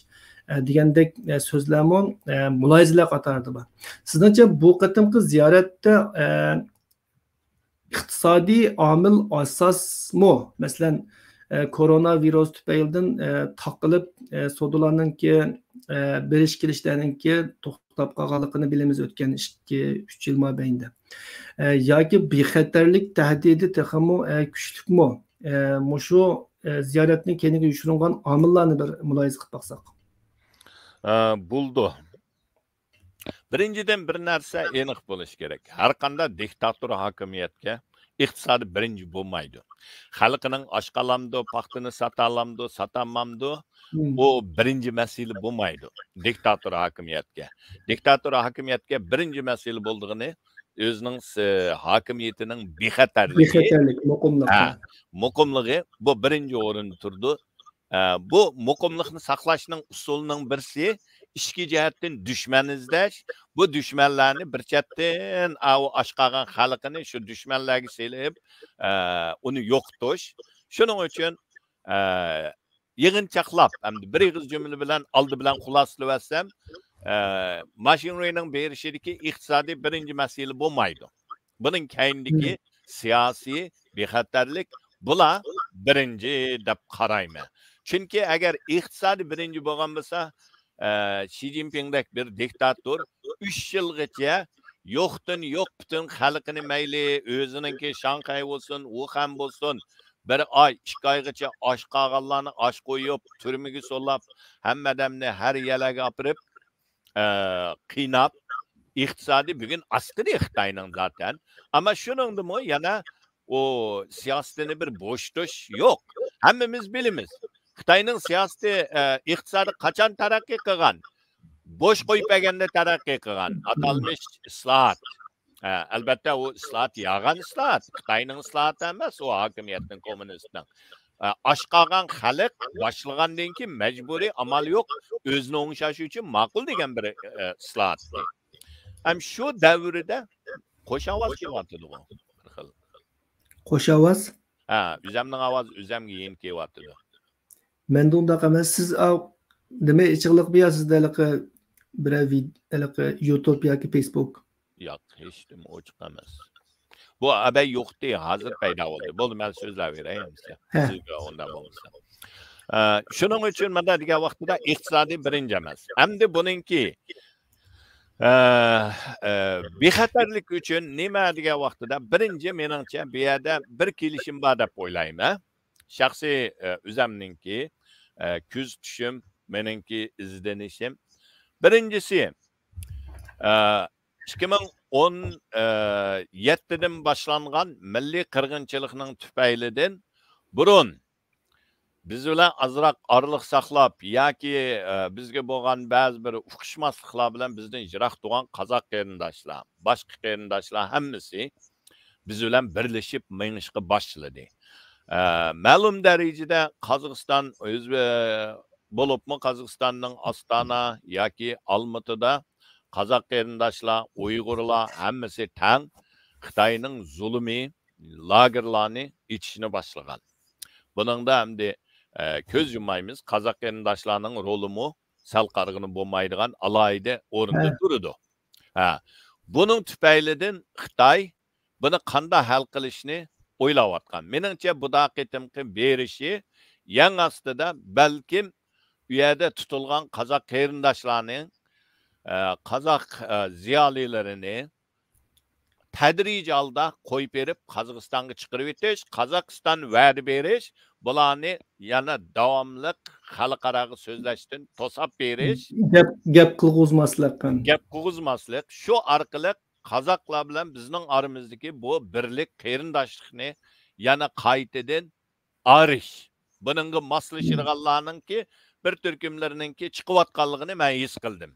ئە، دېگەندەك، ئە، سۆزلەرمۇ، ئە، مۇلاھىزىلەر قاتارىدا بار. سىزنىڭچە بۇ قېتىمقى زىيارەتتە، ئە، ئىقتىسادىي ئامىل ئاساسمۇ؟ مەسىلەن، ئە، كورونا ۋىرۇسى تۈپەيلىدىن، ئە، تاقىلىپ، ئە، سودىلارنىڭكى، ئە، بېرىش كېلىشلەرنىڭكى توختاپ قالغانلىقىنى بىلىمىز ئۆتكەن ئىككى، ئۈچ يىل مابەينىدە. ئە، ياكى بىخەتەرلىك تەھدىتى تېخىمۇ، ئە، كۈچلۈكمۇ؟ ئە، مۇشۇ، ئە، زىيارەتنى كەينىگە يوشۇرۇنغان ئامىللارنى بىر مۇلاھىزە قىلىپ باقساق. ئە، بولىدۇ. بىرىنچىدىن، بىر نەرسە ئېنىق بولۇشى كېرەك. ھەر قانداق دىكتاتور ھاكىمىيەتكە ئىقتىسادى بىرىنچى بولمايدۇ. خەلقىنىڭ ئاشقالامدۇ، پاختىنى ساتالامدۇ، ساتالمامدۇ، مم. ئۇ بىرىنچى مەسىلە بولمايدۇ دىكتاتور ھاكىمىيەتكە. دىكتاتور ھاكىمىيەتكە بىرىنچى مەسىلە بولىدىغىنى ئۆزىنىڭ س-، ھاكىمىيىتىنىڭ بىخەتەرلىكى، بىخەتەرلىك، مۇقىملىق، ھە، ھە. مۇقىملىقى، بۇ بىرىنچى ئورۇندا تۇرىدۇ. ئە، بۇ مۇقىملىقنى ساقلاشنىڭ ئۇسۇلىنىڭ بىرسى، ئىچكى جەھەتتىن دۈشمەن ئىزدەش، بۇ دۈشمەنلەرنى بىر چەتتىن، ئاۋۇ ئاچ قالغان خەلقىنى شۇ دۈشمەنلەرگە سېلىپ، ئە، ئۇنى يوقىتىش. شۇنىڭ ئۈچۈن، ئە، يىغىنچاقلاپ، ئەمدى بىر ئېغىز جۈملە بىلەن ئالدى بىلەن خۇلاسىلىۋەتسەم، ئە، ماشىنرۇينىڭ بېرىشىدىكى ئىقتىسادىي بىرىنچى مەسىلە بولمايدۇ. بۇنىڭ كەينىدىكى مم. سىياسىي بىخەتەرلىك، بۇلار بىرىنچى دەپ قارايمەن. چۈنكى ئەگەر ئىقتىسادىي بىرىنچى بولغان بولسا، ئە، شى جىنپىڭدەك بىر دىكتاتور ئۈچ يىلغىچە يوقتىن يوق پۈتۈن خەلقىنى، مەيلى ئۆزىنىڭكى شاڭخەي بولسۇن، ۋۇخەن بولسۇن، بىر ئاي، ئىككى ئايغىچە ئاچ قالغانلارنى ئاچ قويۇپ، تۈرمىگە سولاپ، ھەممە ئادەمنى ھەر يەرلەرگە ئاپىرىپ، ئە، قىيناپ، ئىقتىسادى بۈگۈن ئاسقىدى خىتاينىڭ زاتەن. ئەمما شۇنىڭدىمۇ يەنە ئۇ سىياسىتىنى بىر بوشىتىش يوق. ھەممىمىز بىلىمىز. خىتاينىڭ سىياسىتى، ئە، ئىقتىسادى قاچان تەرەققىي قىلغان؟ بوش قويۇپ بەرگەندە تەرەققىي قىلغان. ئاتالمىش ئىسلاھات. ئە، ئەلبەتتە، ئۇ ئىسلاھات يالغان ئىسلاھات. خىتاينىڭ ئىسلاھاتى ئەمەس، ئۇ ھاكىمىيەتنىڭ، كوممۇنىستنىڭ. ئە، ئاچ قالغان خەلق باشلىغاندىن كېيىن مەجبۇرىي ئامال يوق، ئۆزىنى ئوڭشاش ئۈچۈن ماقۇل دېگەن بىر، ئە، ئىسلاھات. ھەم شۇ دەۋردە قوش ئاۋاز كېلىۋاتىدىغۇ بىر خىل. قوش ئاۋاز؟ ھە، ئۆزەمنىڭ ئاۋازى ئۆزەمگە يېنىك كېلىۋاتىدۇ. مەندە ئۇنداق ئەمەس. سىز ئاۋ-، نېمە ئېچىقلىق بار يا سىزدە ھېلىقى بىرەر ۋىد-، ھېلىقى يۇتۇب ياكى فېيسبۇك؟ ياق، ھېچنېمە ئوچۇق ئەمەس. بۇ ئەبەي يوقتى، ھازىر پەيدا بولدى. بولدى، مەن سۆزلەۋېرەي ئەمىسە. ھە. سىزگە ئۇنداق بولمىسا. ئە، شۇنىڭ ئۈچۈن مانا دېگەن ۋاقتىدا ئىقتىسادىي بىرىنچى ئەمەس. ئەمدى بۇنىڭكى، ئە، ئە، بىخەتەرلىك ئۈچۈن نېمە دېگەن ۋاقتىدا، بىرىنچى، مېنىڭچە، بۇ يەردە بىر كېلىشىم بار دەپ ئويلايمەن. شەخسىي، ئە، ئۆزەمنىڭكى، ئە، كۆزىتىشىم، مېنىڭكى ئىزدىنىشىم. بىرىنچىسى، ئە، ئىككى مىڭ ئون يەتتىدىن باشلانغان مىللىي قىرغىنچىلىقنىڭ تۈپەيلىدىن بۇرۇن بىز بىلەن ئازراق ئارىلىق ساقلاپ ياكى، ئە، بىزگە بولغان بەزى بىر ئۇقۇشماسلىقلار بىلەن بىزدىن يىراق تۇرغان قازاق قېرىنداشلار، باشقا قېرىنداشلار ھەممىسى بىز بىلەن بىرلىشىپ مېڭىشقا باشلىدى. ئە، مەلۇم دەرىجىدە قازاقىستان ئۆز-، ئە، بولۇپمۇ قازاقىستاننىڭ ئاستانا ياكى ئالمۇتىدا قازاق قېرىنداشلار، ئۇيغۇرلار ھەممىسى تەڭ خىتاينىڭ زۇلۇمى، لاگېرلارنى ئېچىشنى باشلىغان. بۇنىڭدا ئەمدى، ئە، كۆز يۇمايمىز، قازاق قېرىنداشلارنىڭ رولىمۇ سەل قارىغىنى بولمايدىغان ئالاھىدە ئورۇندا ھە. تۇرىدۇ. ھە. بۇنىڭ تۈپەيلىدىن خىتاي بۇنى قانداق ھەل قىلىشنى ئويلاۋاتقان. مېنىڭچە، بۇ دا قېتىمقى بېرىشى يەڭ ئاستىدا بەلكىم ئۇ يەردە تۇتۇلغان قازاق قېرىنداشلارنى، ئە، قازاق، ئە، زىيالىيلىرىنى تەدرىجىي ھالدا قويۇپ بېرىپ، قازاقىستانغا چىقىرىۋېتىش، قازاقىستان ۋەدە بېرىش، بۇلارنى يەنە داۋاملىق خەلقئاراغا سۆزلەشتىن توساپ بېرىش. گەپ، گەپ قىلغۇزماسلىق. گەپ قىلغۇزماسلىق. شۇ ئارقىلىق قازاقلار بىلەن بىزنىڭ ئارىمىزدىكى بۇ بىرلىك، قېرىنداشلىقنى يەنە قايتىدىن ئارىش. بۇنىڭغا ماسلىشىدىغانلارنىڭكى، بىر تۈركۈملىرىنىڭكى چىقىۋاتقانلىقىنى مەن ھېس قىلدىم.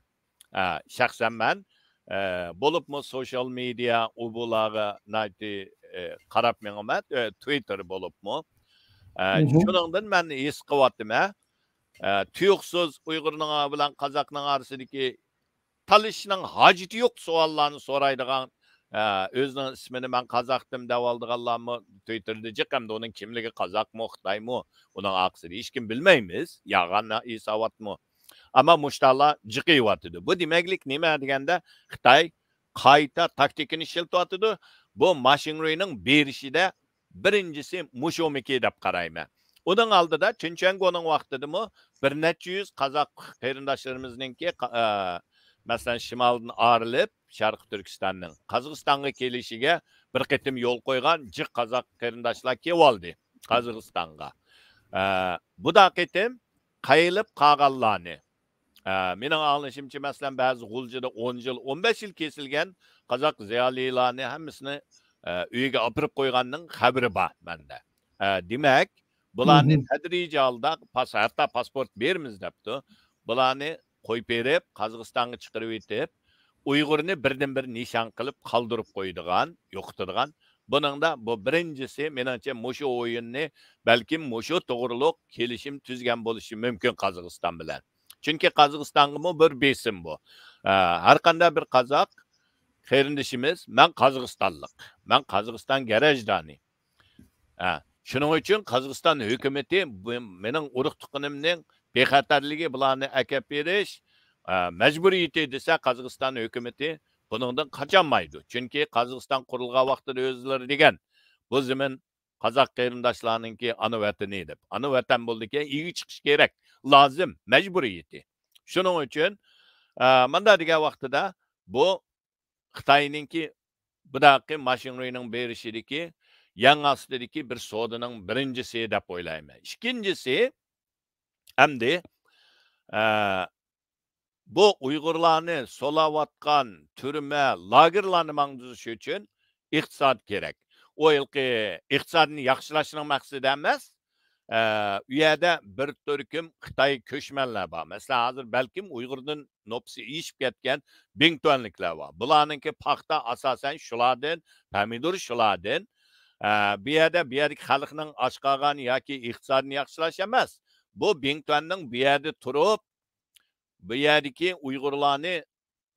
ئە، شەخسەن مەن، ئە، بولۇپمۇ سوشال مېدىيا ئۇ بۇلارغا ناھايىتى، ئە، قاراپ مېڭىمەن، ئە، تۋىتتېر بولۇپمۇ. ئە، مھم. شۇنىڭدىن مەن ھېس قىلىۋاتىمەن. ئە، تۇيۇقسىز ئۇيغۇرنىڭ بىلەن قازاقنىڭ ئارىسىدىكى تالىشىشنىڭ ھاجىتى يوق سوئاللارنى سورايدىغان، ئە، ئۆزىنىڭ ئىسمىنى مەن قازاقتىم دەۋالىدىغانلارمۇ تۋىتتېردا جىق، ئەمدى ئۇنىڭ كىملىكى قازاقمۇ، خىتايمۇ، ئۇنىڭ ئارقىسىدا ھېچكىم بىلمەيمىز، يالغان ھېساباتمۇ. ئەمما مۇشتالار جىقىيىۋاتىدۇ. بۇ دېمەكلىك نېمە دېگەندە، خىتاي قايتا تاكتىكىنى ئىشلىتىۋاتىدۇ. بۇ ماشىنرۇينىڭ بېرىشىدە بىرىنچىسى مۇشۇمىكى دەپ قارايمەن. ئۇنىڭ ئالدىدا چېن چۈەنگونىڭ ۋاقتىدىمۇ بىر نەچچە يۈز قازاق قېرىنداشلىرىمىزنىڭكى، قا-، ئە، مەسىلەن، شىمالدىن ئايرىلىپ، شەرقىي تۈركىستاننىڭ قازاقىستانغا كېلىشىگە بىر قېتىم يول قويغان جىق قازاق قېرىنداشلار كېلىۋالدى قازاقىستانغا. ئە، بۇ دا قېتىم قايىلىپ قالغانلارنى، ئە، مېنىڭ ئاڭلىشىمچە، مەسىلەن، بەزى غۇلجىدا ئون يىل، ئون بەش يىل كېسىلگەن قازاق زىيالىيلارنى ھەممىسىنى، ئە، ئۆيىگە ئاپىرىپ قويغاننىڭ خەۋىرى بار مەندە. ئە، دېمەك، بۇلارنى تەدرىجىي ھالدا پاس-، ھەتتا پاسپورت بېرىمىز دەپتۇ. بۇلارنى قويۇپ بېرىپ، قازاقىستانغا چىقىرىۋېتىپ، ئۇيغۇرنى بىردىنبىر نىشان قىلىپ قالدۇرۇپ قويىدىغان، يوقىتىدىغان. بۇنىڭدا بۇ بىرىنچىسى، مېنىڭچە، مۇشۇ ئويۇننى بەلكىم مۇشۇ توغرۇلۇق كېلىشىم تۈزگەن بولۇشى مۇمكىن قازاقىستان بىلەن. چۈنكى قازاقىستانغىمۇ بىر بېسىم بۇ. ئە، ھەر قانداق بىر قازاق قېرىندىشىمىز، مەن قازاقىستانلىق، مەن قازاقىستان گراژدانى. ھە، شۇنىڭ ئۈچۈن قازاقىستان ھۆكۈمىتى بۇ، مېنىڭ ئۇرۇق-تۇغقىنىمنىڭ بىخەتەرلىكى بۇلارنى ئەكەپ بېرىش، ئە، مەجبۇرىيىتى دېسە، قازاقىستان ھۆكۈمىتى بۇنىڭدىن قاچالمايدۇ. چۈنكى قازاقىستان قۇرۇلغان ۋاقتىدا ئۆزلىرى دېگەن، بۇ زېمىن قازاق قېرىنداشلارنىڭكى ئانا ۋەتىنى دەپ. ئانا ۋەتەن بولىدىكەن، ئىگە چىقىش كېرەك، لازىم، مەجبۇرىيىتى. شۇنىڭ ئۈچۈن، ئە، مۇنداق دېگەن ۋاقتىدا بۇ خىتاينىڭكى بۇداقى ماشىنرۇينىڭ بېرىشىدىكى يەڭ ئاستىدىكى بىر سودىنىڭ بىرىنچىسى دەپ ئويلايمەن. ئىككىنچىسى، ئەمدى، ئە، بۇ ئۇيغۇرلارنى سولاۋاتقان تۈرمە، لاگېرلارنى ماڭدۇرۇش ئۈچۈن ئىقتىساد كېرەك. ئۇ ھېلىقى ئىقتىسادنى ياخشىلاشنىڭ مەقسىتى ئەمەس. ئە، ئۇ يەردە بىر تۈركۈم خىتاي كۆچمەنلەر بار. مەسىلەن، ھازىر بەلكىم ئۇيغۇردىن نوپۇسى ئېشىپ كەتكەن بىڭتۈەنلىكلەر بار. بۇلارنىڭكى پاختا ئاساسەن شۇلاردىن، پەمىدۇر شۇلاردىن. ئە، بۇ يەردە، بۇ يەردىكى خەلقنىڭ ئاچ قالغان ياكى ئىقتىسادىنى ياخشىلاش ئەمەس. بۇ بىڭتۈەننىڭ بۇ يەردە تۇرۇپ، بۇ يەردىكى ئۇيغۇرلارنى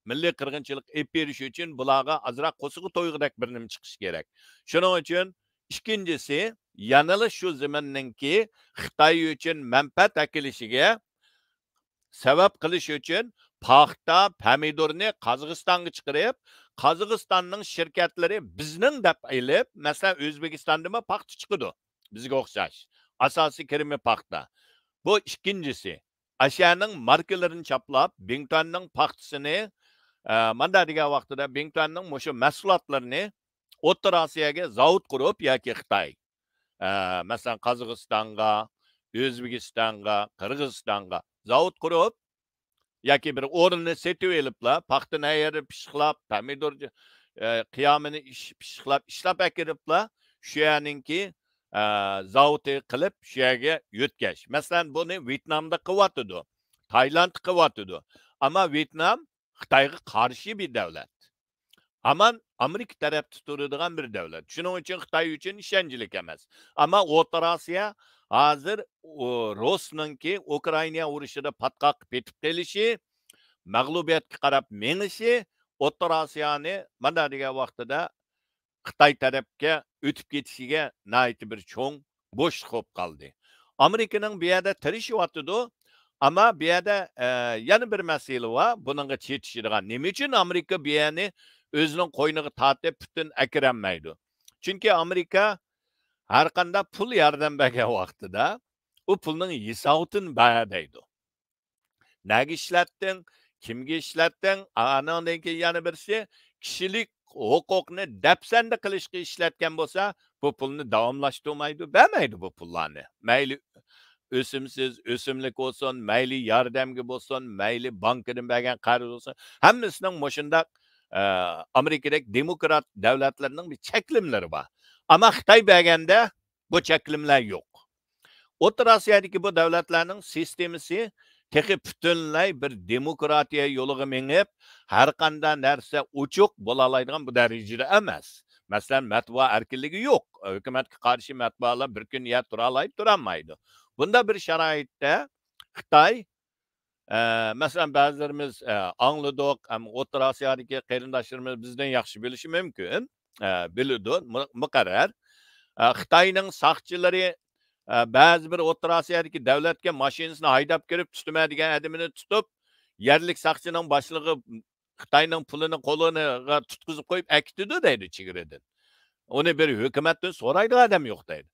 مىللىي قىرغىنچىلىق ئېلىپ بېرىش ئۈچۈن بۇلارغا ئازراق قورسىقى تويغۇدەك بىر نېمە چىقىشى كېرەك. شۇنىڭ ئۈچۈن ئىككىنچىسى، يەنىلا شۇ زېمىننىڭكى خىتاي ئۈچۈن مەنپەئەت ئەكېلىشىگە سەۋەب قىلىش ئۈچۈن پاختا، پەمىدۇرنى قازاقىستانغا چىقىرىپ، قازاقىستاننىڭ شىركەتلىرى بىزنىڭ دەپ ئېلىپ، مەسىلەن، ئۆزبېكىستاندىمۇ پاختا چىقىدۇ، بىزگە ئوخشاش. ئاساسىي كىرىمى پاختا. بۇ ئىككىنچىسى. ئاشۇنىڭ ماركىلىرىنى چاپلاپ، بىڭتۈەننىڭ پاختىسىنى، ئە، ماندا دېگەن ۋاقتىدا بىڭتۈەننىڭ مۇشۇ مەھسۇلاتلىرىنى ئوتتۇرا ئاسىياگە زاۋۇت قۇرۇپ ياكى خىتاي، ئە، مەسىلەن، قازاقىستانغا، ئۆزبېكىستانغا، قىرغىزىستانغا زاۋۇت قۇرۇپ، ياكى بىر ئورۇننى سېتىۋېلىپلا، پاختىنى ھەر يەردە پىششىقلاپ، پەمىدۇر، ئە، قىيامىنى ئىش-، پىششىقلاپ، ئىشلەپ ئەكىرىپلا، شۇ يەرنىڭكى، ئە، زاۋۇتى قىلىپ، شۇ يەرگە يۆتكەش. مەسىلەن، بۇنى ۋيېتنامدا قىلىۋاتىدۇ، تايلاند قىلىۋاتىدۇ. ئەمما ۋيېتنام خىتايغا قارشى بىر دۆلەت. ھامان ئامېرىكا تەرەپتە تۇرىدىغان بىر دۆلەت. شۇنىڭ ئۈچۈن خىتاي ئۈچۈن ئىشەنچلىك ئەمەس. ئەمما ئوتتۇرا ئاسىيا ھازىر ئۇ رۇسنىڭكى ئۇكرائىنا ئۇرۇشىدا پاتقاققا پېتىپ قېلىشى، مەغلۇبىيەتكە قاراپ مېڭىشى ئوتتۇرا ئاسىيانى مانا دېگەن ۋاقتىدا خىتاي تەرەپكە ئۆتۈپ كېتىشىگە ناھايىتى بىر چوڭ بوشلۇق بولۇپ قالدى. ئامېرىكىنىڭ بۇ يەردە تىرىشىۋاتىدۇ، ئەمما بۇ يەردە، ئە، يەنە بىر مەسىلە بار، بۇنىڭغا چېتىشىدىغان. نېمە ئۈچۈن ئامېرىكا بۇ يەرنى ئۆزىنىڭ قوينىغا تارتىپ پۈتۈن ئەكىرەلمەيدۇ؟ چۈنكى ئامېرىكا ھەرقانداق پۇل ياردەم بەرگەن ۋاقتىدا ئۇ پۇلنىڭ ھېسابىتىنى بەر دەيدۇ. نەگە ئىشلەتتىڭ؟ كىمگە ئىشلەتتىڭ؟ ئانىڭدىن كېيىن يەنە بىرسى، كىشىلىك ھوقۇقنى دەپسەندە قىلىشقا ئىشلەتكەن بولسا، بۇ پۇلنى داۋاملاشتۇرمايدۇ، بەرمەيدۇ بۇ پۇللارنى. مەيلى ئۆسۈمسىز، ئۆسۈملۈك بولسۇن، مەيلى ياردەمگە بولسۇن، مەيلى بانكىدىن بەرگەن قەرز بولسۇن، ھەممىسىنىڭ مۇشۇنداق، ئە، ئامېرىكىدەك دېموكرات دۆلەتلەرنىڭ بىر چەكلىمىلىرى بار. ئەمما خىتاي بەرگەندە بۇ چەكلىمىلەر يوق. ئوتتۇرا ئاسىيادىكى بۇ دۆلەتلەرنىڭ سىستېمىسى تېخى پۈتۈنلەي بىر دېموكراتىيە يولىغا مېڭىپ، ھەرقانداق نەرسە ئوچۇق بولالايدىغان بۇ دەرىجىدە ئەمەس. مەسىلەن، مەتبۇئات ئەركىنلىكى يوق. ھۆكۈمەتكە قارشى مەتبۇئاتلار بىر كۈن يەر تۇرالايدۇ، تۇرالمايدۇ. بۇنداق بىر شارائىتتا خىتاي، ئە، مەسىلەن، بەزىلىرىمىز، ئە، ئاڭلىدۇق، ئەم، ئوتتۇرا ئاسىيادىكى قېرىنداشلىرىمىز بىزدىن ياخشى بىلىشى مۇمكىن، ئە، بىلىدۇ، مۇ-، مۇقەررەر. ئە، خىتاينىڭ ساقچىلىرى، ئە، بەزى بىر ئوتتۇرا ئاسىيادىكى دۆلەتكە ماشىنىسىنى ھايداپ كىرىپ، تۇتىمەن دېگەن ئادىمىنى تۇتۇپ، يەرلىك ساقچىنىڭ باشلىقى خىتاينىڭ پۇلىنى قولىغا تۇتقۇزۇپ قويۇپ ئەكېتىدۇ دەيدۇ چېگرىدىن. ئۇنى بىر ھۆكۈمەتتىن سورايدىغان ئادەم يوق دەيدۇ.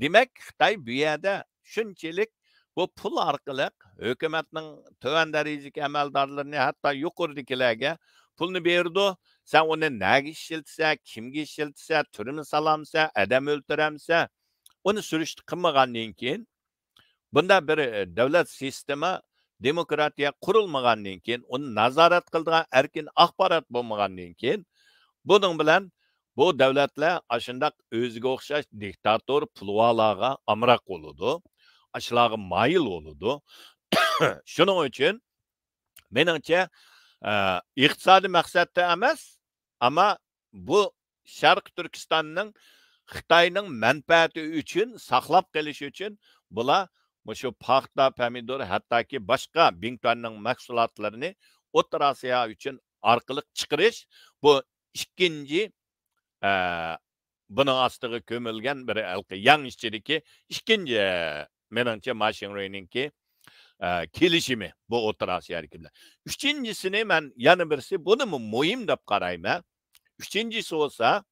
دېمەك، خىتاي بۇ يەردە شۇنچىلىك بۇ پۇل ئارقىلىق ھۆكۈمەتنىڭ تۆۋەن دەرىجىلىك ئەمەلدارلىرىنى، ھەتتا يۇقىرىدىكىلەرگە پۇلنى بېرىدۇ. سەن ئۇنى نەگە ئىشلىتىسەن، كىمگە ئىشلىتىسەن، تۈرمە سالامسەن، ئادەم ئۆلتۈرەمسەن، ئۇنى سۈرۈشتە قىلمىغاندىن كېيىن، بۇنداق بىر، ئە، دۆلەت سىستېما، دېموكراتىيە قۇرۇلمىغاندىن كېيىن، ئۇنى نازارەت قىلىدىغان ئەركىن ئاخبارات بولمىغاندىن كېيىن، بۇنىڭ بىلەن بۇ دۆلەتلەر ئاشۇنداق ئۆزىگە ئوخشاش دىكتاتور، پۇلۋالارغا ئامراق بولىدۇ. ئاشۇلارغا مايىل بولىدۇ. شۇنىڭ ئۈچۈن مېنىڭچە، ئە، ئىقتىسادىي مەقسەتتە ئەمەس، ئەمما بۇ شەرقىي تۈركىستاننىڭ خىتاينىڭ مەنپەئەتى ئۈچۈن ساقلاپ قېلىش ئۈچۈن بۇلار مۇشۇ پاختا، پەمىدۇر، ھەتتاكى باشقا بىڭتۈەننىڭ مەھسۇلاتلىرىنى ئوتتۇرا ئاسىيا ئۈچۈن ئارقىلىق چىقىرىش، بۇ ئىككىنچى، ئە، بۇنىڭ ئاستىغا كۆمۈلگەن بىر ھېلىقى يەڭ ئىچىدىكى ئىككىنچى، مېنىڭچە، ما شىڭرۇينىڭكى، ئە، كېلىشىمى بۇ ئوتتۇرا ئاسىيادىكى بىلەن. ئۈچىنچىسىنى مەن يەنە بىرسى، بۇنىمۇ مۇھىم دەپ قارايمەن. ئۈچىنچىسى بولسا،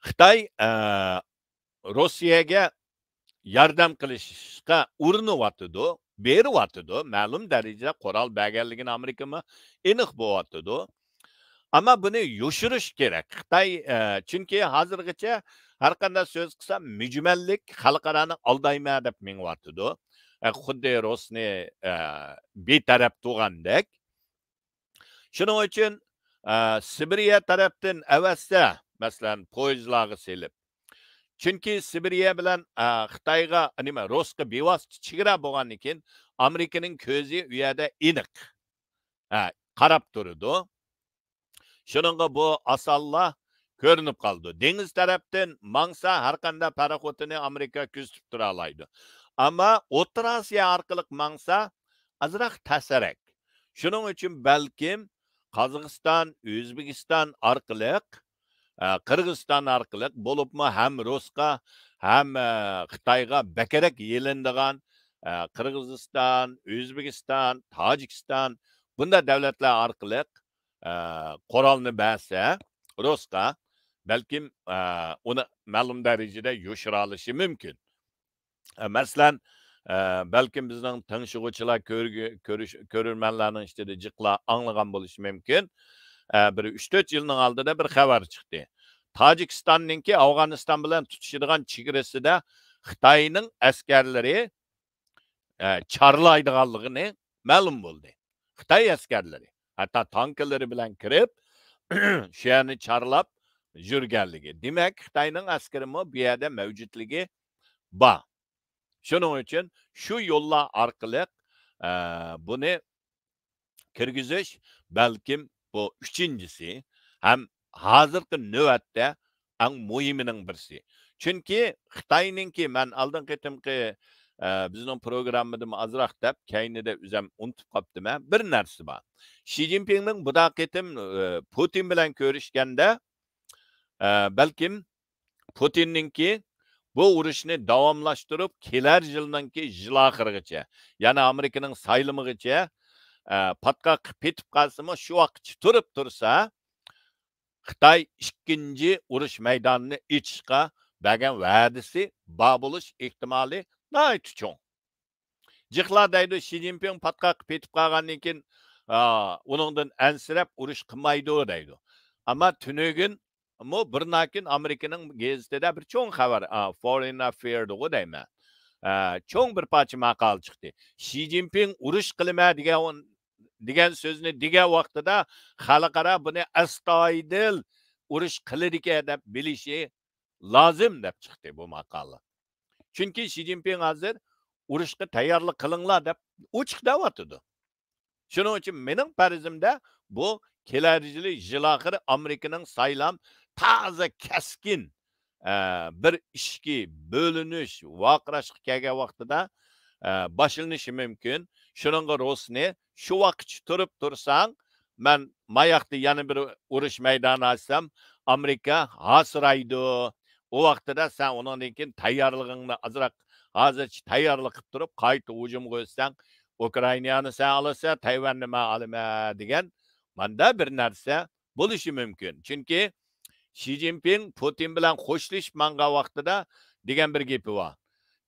خىتاي، ئە، روسىيەگە ياردەم قىلىشقا ئۇرۇنۇۋاتىدۇ، بېرىۋاتىدۇ. مەلۇم دەرىجىدە قورال بەرگەنلىكىنى ئامېرىكىمۇ ئېنىق بولۇۋاتىدۇ. ئەمما بۇنى يوشۇرۇش كېرەك. خىتاي، ئە، چۈنكى ھازىرغىچە ھەر قانداق سۆز قىلسا، مۈجمەللىك خەلقئارانى ئالدايمەن دەپ مېڭىۋاتىدۇ. ئە، خۇددى روسنى، ئە، بىتەرەپ تۇرغاندەك. شۇنىڭ ئۈچۈن، ئە، سىبىرىيە تەرەپتىن ئەۋەتسە، مەسىلەن، پويىزلارغا سېلىپ. چۈنكى سىبىرىيە بىلەن، ئە، خىتايغا، نېمە، روسقا بىۋاسىتە چېگرا بولغاندىن كېيىن، ئامېرىكىنىڭ كۆزى ئۇ يەردە ئېنىق، ئە، قاراپ تۇرىدۇ. شۇنىڭغا بۇ ئاسانلا كۆرۈنۈپ قالىدۇ. دېڭىز تەرەپتىن ماڭسا، ھەر قانداق پاراخوتىنى ئامېرىكا كۆزىتىپ تۇرالايدۇ. ئەمما ئوتتۇرا ئاسىيا ئارقىلىق ماڭسا، ئازراق تەسرەك. شۇنىڭ ئۈچۈن بەلكىم قازاقىستان، ئۆزبېكىستان ئارقىلىق، ئە، قىرغىزىستان ئارقىلىق، بولۇپمۇ ھەم روسقا، ھەم، ئە، خىتايغا بەكرەك يېلىنىدىغان، ئە، قىرغىزىستان، ئۆزبېكىستان، تاجىكىستان، بۇنداق دۆلەتلەر ئارقىلىق، ئە، قورالنى بەرسە روسقا، بەلكىم، ئە، ئۇنى مەلۇم دەرىجىدە يوشۇرالىشى مۇمكىن. ئە، مەسىلەن، ئە، بەلكىم بىزنىڭ تىڭشىغۇچىلار، كۆرگۈ-، كۆرۈش-، كۆرۈرمەنلەرنىڭ ئىچىدە جىقلار ئاڭلىغان بولۇشى مۇمكىن. ئە، بىر ئۈچ تۆت يىلنىڭ ئالدىدا بىر خەۋەر چىقتى. تاجىكىستاننىڭكى ئافغانىستان بىلەن تۇتىشىدىغان چېگرىسىدە خىتاينىڭ ئەسكەرلىرى، ئە، چارلايدىغانلىقىنى مەلۇم بولدى. خىتاي ئەسكەرلىرى، ھەتتا تانكىلىرى بىلەن كىرىپ، شۇ يەرنى چارلاپ يۈرگەنلىكى. دېمەك، خىتاينىڭ ئەسكىرىمۇ بۇ يەردە مەۋجۇتلۇقى بار. شۇنىڭ ئۈچۈن شۇ يوللار ئارقىلىق، ئە، بۇنى كىرگۈزۈش، بەلكىم بۇ ئۈچىنچىسى ھەم ھازىرقى نۆۋەتتە ئەڭ مۇھىمىنىڭ بىرسى. چۈنكى خىتاينىڭكى، مەن ئالدىنقى قېتىمقى، ئە، بىزنىڭ پروگراممىدىمۇ ئازراق دەپ، كەينىدە ئۆزەم ئۇنتۇپ قاپتىمەن. بىر نەرسە بار. شى جىنپىڭنىڭ بۇدا قېتىم، ئە، پۇتىن بىلەن كۆرۈشكەندە، ئە، بەلكىم پۇتىننىڭكى بۇ ئۇرۇشنى داۋاملاشتۇرۇپ، كېلەر يىلنىڭكى يىل ئاخىرىغىچە، يەنى ئامېرىكىنىڭ سايلىمىغىچە، ئە، پاتقاققا پېتىپ قالسىمۇ، شۇ ۋاقىتچە تۇرۇپ تۇرسا، خىتاي ئىككىنچى ئۇرۇش مەيدانىنى ئېچىشقا بەرگەن ۋەدىسى بار بولۇش ئېھتىمالى ناھايىتى چوڭ. جىقلار دەيدۇ، شى جىنپىڭ پاتقاققا پېتىپ قالغاندىن كېيىن، ئا، ئۇنىڭدىن ئەنسىرەپ ئۇرۇش قىلمايدۇ دەيدۇ. ئەمما تۈنۈگۈنمۇ بىرناكۈن ئامېرىكىنىڭ گېزىتىدە بىر چوڭ خەۋەر، ئا، فورېن ئەفېير دېگۇ دەيمەن. ئا، چوڭ بىر پارچە ماقالە چىقتى. شى جىنپىڭ ئۇرۇش قىلىمەن دېگەن، دېگەن سۆزنى دېگەن ۋاقتىدا خەلقئارا بۇنى ئەستايىدىل ئۇرۇش قىلىدىكەن دەپ بىلىشى لازىم دەپ چىقتى بۇ ماقالە. چۈنكى شى جىنپىڭ ھازىر ئۇرۇشقا تەييارلىق قىلىڭلار دەپ ئوچۇق دەۋاتىدۇ. شۇنىڭ ئۈچۈن مېنىڭ پەرىزىمدە بۇ كېلەر يىلى يىل ئاخىرى ئامېرىكىنىڭ سايلام تازا كەسكىن، ئە، بىر ئىچكى بۆلۈنۈش، ۋارقىراشقا كەلگەن ۋاقتىدا، ئە، باشلىنىشى مۇمكىن. شۇنىڭغا روسنى شۇ ۋاقىتچە تۇرۇپ تۇرساڭ، مەن ماياقتا يەنە بىر ئۇرۇش مەيدانى ئاچسام، ئامېرىكا ھاسىرايدۇ. ئۇ ۋاقتىدا سەن ئۇنىڭدىن كېيىن تەييارلىقىڭنى ئازراق، ھازىرچە تەييارلىق قىلىپ تۇرۇپ، قايتا ھۇجۇمغا ئۆتسەڭ، ئۇكرائىنانى سەن ئالىسەن، تەيۋەننى مەن ئالىمەن دېگەن ماندا بىر نەرسە بولۇشى مۇمكىن. چۈنكى شى جىنپىڭ پۇتىن بىلەن خوشلىشىپ ماڭغان ۋاقتىدا دېگەن بىر گېپى بار.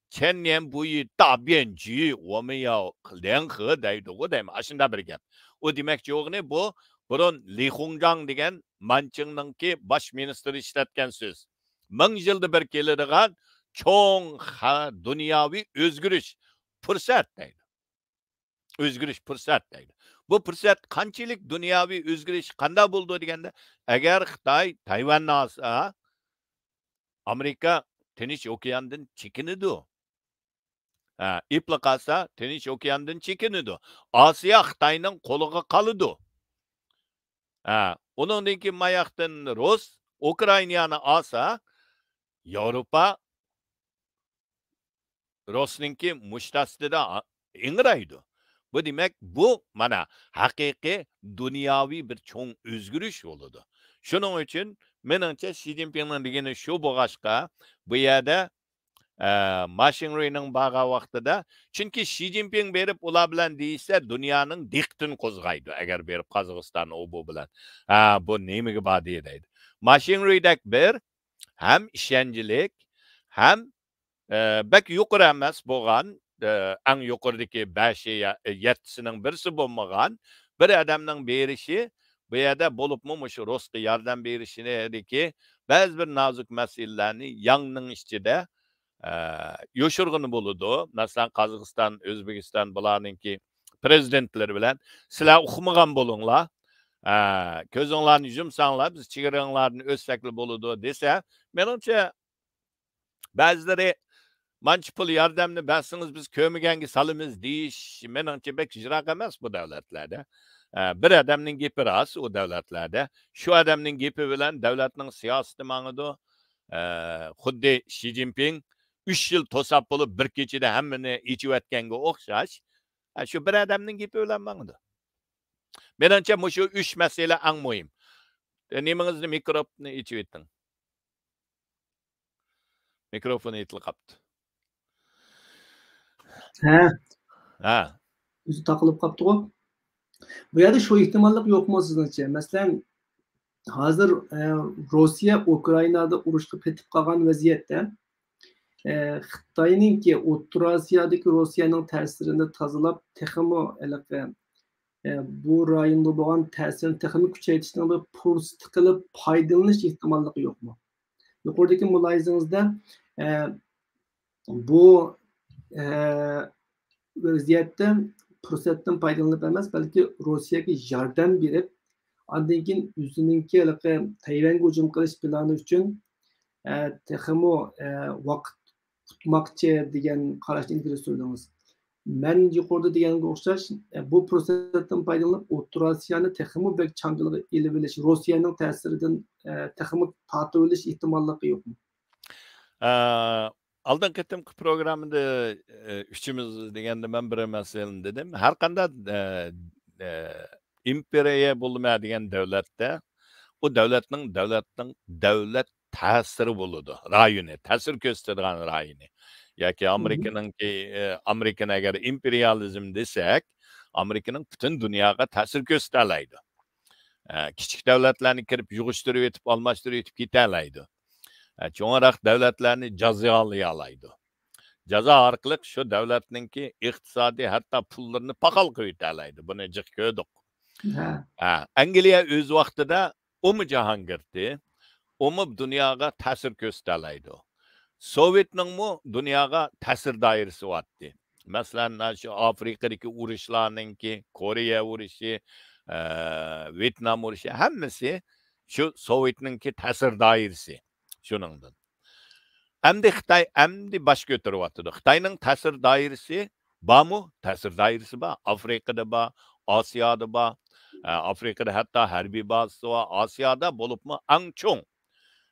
千年不遇大变局，我们要联合 دەيدىغۇ دەيمەن. ئاشۇنداق بىر گەپ. ئۇ دېمەكچى بولغىنى بۇ بۇرۇن لى خۇڭجاڭ دېگەن مانچىڭنىڭكى باش مىنىستىرى ئىشلەتكەن سۆز. مىڭ يىلدا بىر كېلىدىغان چوڭ خە-، دۇنياۋى ئۆزگىرىش، پۇرسەت دەيدۇ. ئۆزگىرىش، پۇرسەت دەيدۇ. بۇ پۇرسەت قانچىلىك دۇنياۋى ئۆزگىرىش قانداق بولىدۇ دېگەندە، ئەگەر خىتاي تايۋاننى ئالسا، ئامېرىكا تىنچ ئوكياندىن چېكىنىدۇ. ھە، ئېپلا قالسا، تىنچ ئوكياندىن چېكىنىدۇ. ئاسىيا خىتاينىڭ قولىغا قالىدۇ. ھە، ئۇنىڭدىن كېيىن ماياقتىن رۇس ئۇكرائىنانى ئالسا، ياۋروپا رۇسنىڭكى مۇشت ئاستىدا ئىڭرايدۇ. بۇ دېمەك، بۇ مانا ھەقىقىي دۇنياۋى بىر چوڭ ئۆزگىرىش بولىدۇ. شۇنىڭ ئۈچۈن مېنىڭچە شى جىنپىڭنىڭ دېگىنى شۇ بولغاچقا، بۇ يەردە، ئە، ما شىڭرۇينىڭ بارغان ۋاقتىدا، چۈنكى شى جىنپىڭ بېرىپ ئۇلار بىلەن دېيىشسە، دۇنيانىڭ دىققىتىنى قوزغايدۇ. ئەگەر بېرىپ قازاقىستان ئۇ بۇ بىلەن، ھە، بۇ نېمىگە باردى دەيدۇ. ما شىڭرۇيدەك بىر ھەم ئىشەنچلىك، ھەم، ئە، بەك يۇقىرى ئەمەس بولغان، ئە، ئەڭ يۇقىرىدىكى بەشى يا، يەتتىسىنىڭ بىرسى بولمىغان بىر ئادەمنىڭ بېرىشى، بۇ يەردە بولۇپمۇ مۇشۇ رۇسقا ياردەم بېرىشىدىكى بەزى بىر نازۇك مەسىلىلەرنى ياڭنىڭ ئىچىدە، ئە، يوشۇرغىنى بولىدۇ. مەسىلەن، قازاقىستان، ئۆزبېكىستان بۇلارنىڭكى پرېزىدېنتلىرى بىلەن، سىلەر ئۇقمىغان بولۇڭلار، ئە، كۆزۈڭلارنى يۇمساڭلار، بىز چېگرىڭلاردىن ئۆتسەكلا بولىدۇ دېسە، مېنىڭچە، بەزىلىرى مانچە پۇل ياردەمنى بەرسىڭىز، بىز كۆرمىگەنگە سالىمىز دېيىش، مېنىڭچە، بەك يىراق ئەمەس بۇ دۆلەتلەردە. ئە، بىر ئادەمنىڭ گېپى راست ئۇ دۆلەتلەردە. شۇ ئادەمنىڭ گېپى بىلەن دۆلەتنىڭ سىياسىتى ماڭىدۇ. ئە، خۇددى شى جىنپىڭ ئۈچ يىل توساپ بولۇپ، بىر كېچىدە ھەممىنى ئېچىۋەتكەنگە ئوخشاش. ئە، شۇ بىر ئادەمنىڭ گېپى بىلەن ماڭىدۇ. مېنىڭچە، مۇشۇ ئۈچ مەسىلە ئەڭ مۇھىم. ئە، نېمىڭىزنى، مىكروفوننى ئېچىۋېتىڭ. مىكروفون ئېتىلىپ قاپتۇ. ھە. ھە. ئۆزى تاقىلىپ قاپتىغۇ. بۇ يەردە شۇ ئېھتىماللىق يوقمۇ سىزنىڭچە؟ مەسىلەن، ھازىر، ئە، روسىيە ئۇكرائىنادا ئۇرۇشقا پېتىپ قالغان ۋەزىيەتتە، ئە، خىتاينىڭكى ئوتتۇرا ئاسىيادىكى روسىيەنىڭ تەسىرىنى تازىلاپ، تېخىمۇ ھېلىقى، ئە، بۇ رايوندا بولغان تەسىرىنى تېخىمۇ كۈچەيتىشنىڭ بىر پۇرسىتى قىلىپ پايدىلىنىش ئېھتىماللىقى يوقمۇ؟ يۇقىرىدىكى مۇلاھىزىڭىزدە، ئە، بۇ، ئە، ۋەزىيەتتە پۇرسەتتىن پايدىلىنىپ ئەمەس، بەلكى روسىيەگە ياردەم بېرىپ، ئاندىن كېيىن ئۆزىنىڭكى ھېلىقى تەيۋەنگە ھۇجۇم قىلىش پىلانى ئۈچۈن، ئە، تېخىمۇ، ئە، ۋاقىت ئۇتماقچى دېگەن قاراشنى ئىلگىرى سۈردىڭىز. مەن يۇقىرىدا دېگەنگە ئوخشاش، ئە، بۇ پۇرسەتتىن پايدىلىنىپ، ئوتتۇرا ئاسىيانى تېخىمۇ بەك چاڭگىلىغا ئېلىۋېلىش، روسىيەنىڭ تەسىرىدىن، ئە، تېخىمۇ تارتىۋېلىش ئېھتىماللىقى يوقمۇ؟ ئە، ئالدىنقى قېتىمقى پروگراممىدا، ئە، ئۈچىمىز دېگەندە مەن بىر مەسىلىنى دېدىم. ھەر قانداق، ئە، ئە، ئىمپېرىيە بولىمەن دېگەن دۆلەتتە، ئۇ دۆلەتنىڭ، دۆلەتنىڭ دۆلەت تەسىرى بولىدۇ، رايونى، تەسىر كۆرسىتىدىغان رايونى. ياكى ئامېرىكىنىڭكى، ئە، ئامېرىكىنى ئەگەر ئىمپېرىيالىزم دېسەك، ئامېرىكىنىڭ پۈتۈن دۇنياغا تەسىر كۆرسىتەلەيدۇ. ئە، كىچىك دۆلەتلەرنى كىرىپ يىغىشتۇرۇۋېتىپ، ئالماشتۇرۇۋېتىپ كېتەلەيدۇ. ئە، چوڭراق دۆلەتلەرنى جازالىيالايدۇ. جازا ئارقىلىق شۇ دۆلەتنىڭكى ئىقتىسادىي، ھەتتا پۇللىرىنى پاخال قىلىۋېتەلەيدۇ. بۇنى جىق كۆردۇق. ھە. ھە، ئەنگلىيە ئۆز ۋاقتىدا ئۇمۇ جاھانگىرتى، ئۇمۇ دۇنياغا تەسىر كۆرسىتەلەيدۇ. سوۋېتنىڭمۇ دۇنياغا تەسىر دائىرىسى بارتتى. مەسىلەن، شۇ ئافرىقىدىكى ئۇرۇشلارنىڭكى، كورېيە ئۇرۇشى، ئە، ۋيېتنام ئۇرۇشى، ھەممىسى شۇ سوۋېتنىڭكى تەسىر دائىرىسى شۇنىڭدىن. ئەمدى خىتاي ئەمدى باش كۆتۈرۈۋاتىدۇ. خىتاينىڭ تەسىر دائىرىسى بارمۇ؟ تەسىر دائىرىسى بار. ئافرىقىدا بار، ئاسىيادا بار. ئە، ئافرىقىدا ھەتتا ھەربىي بازىسى بار. ئاسىيادا بولۇپمۇ ئەڭ چوڭ.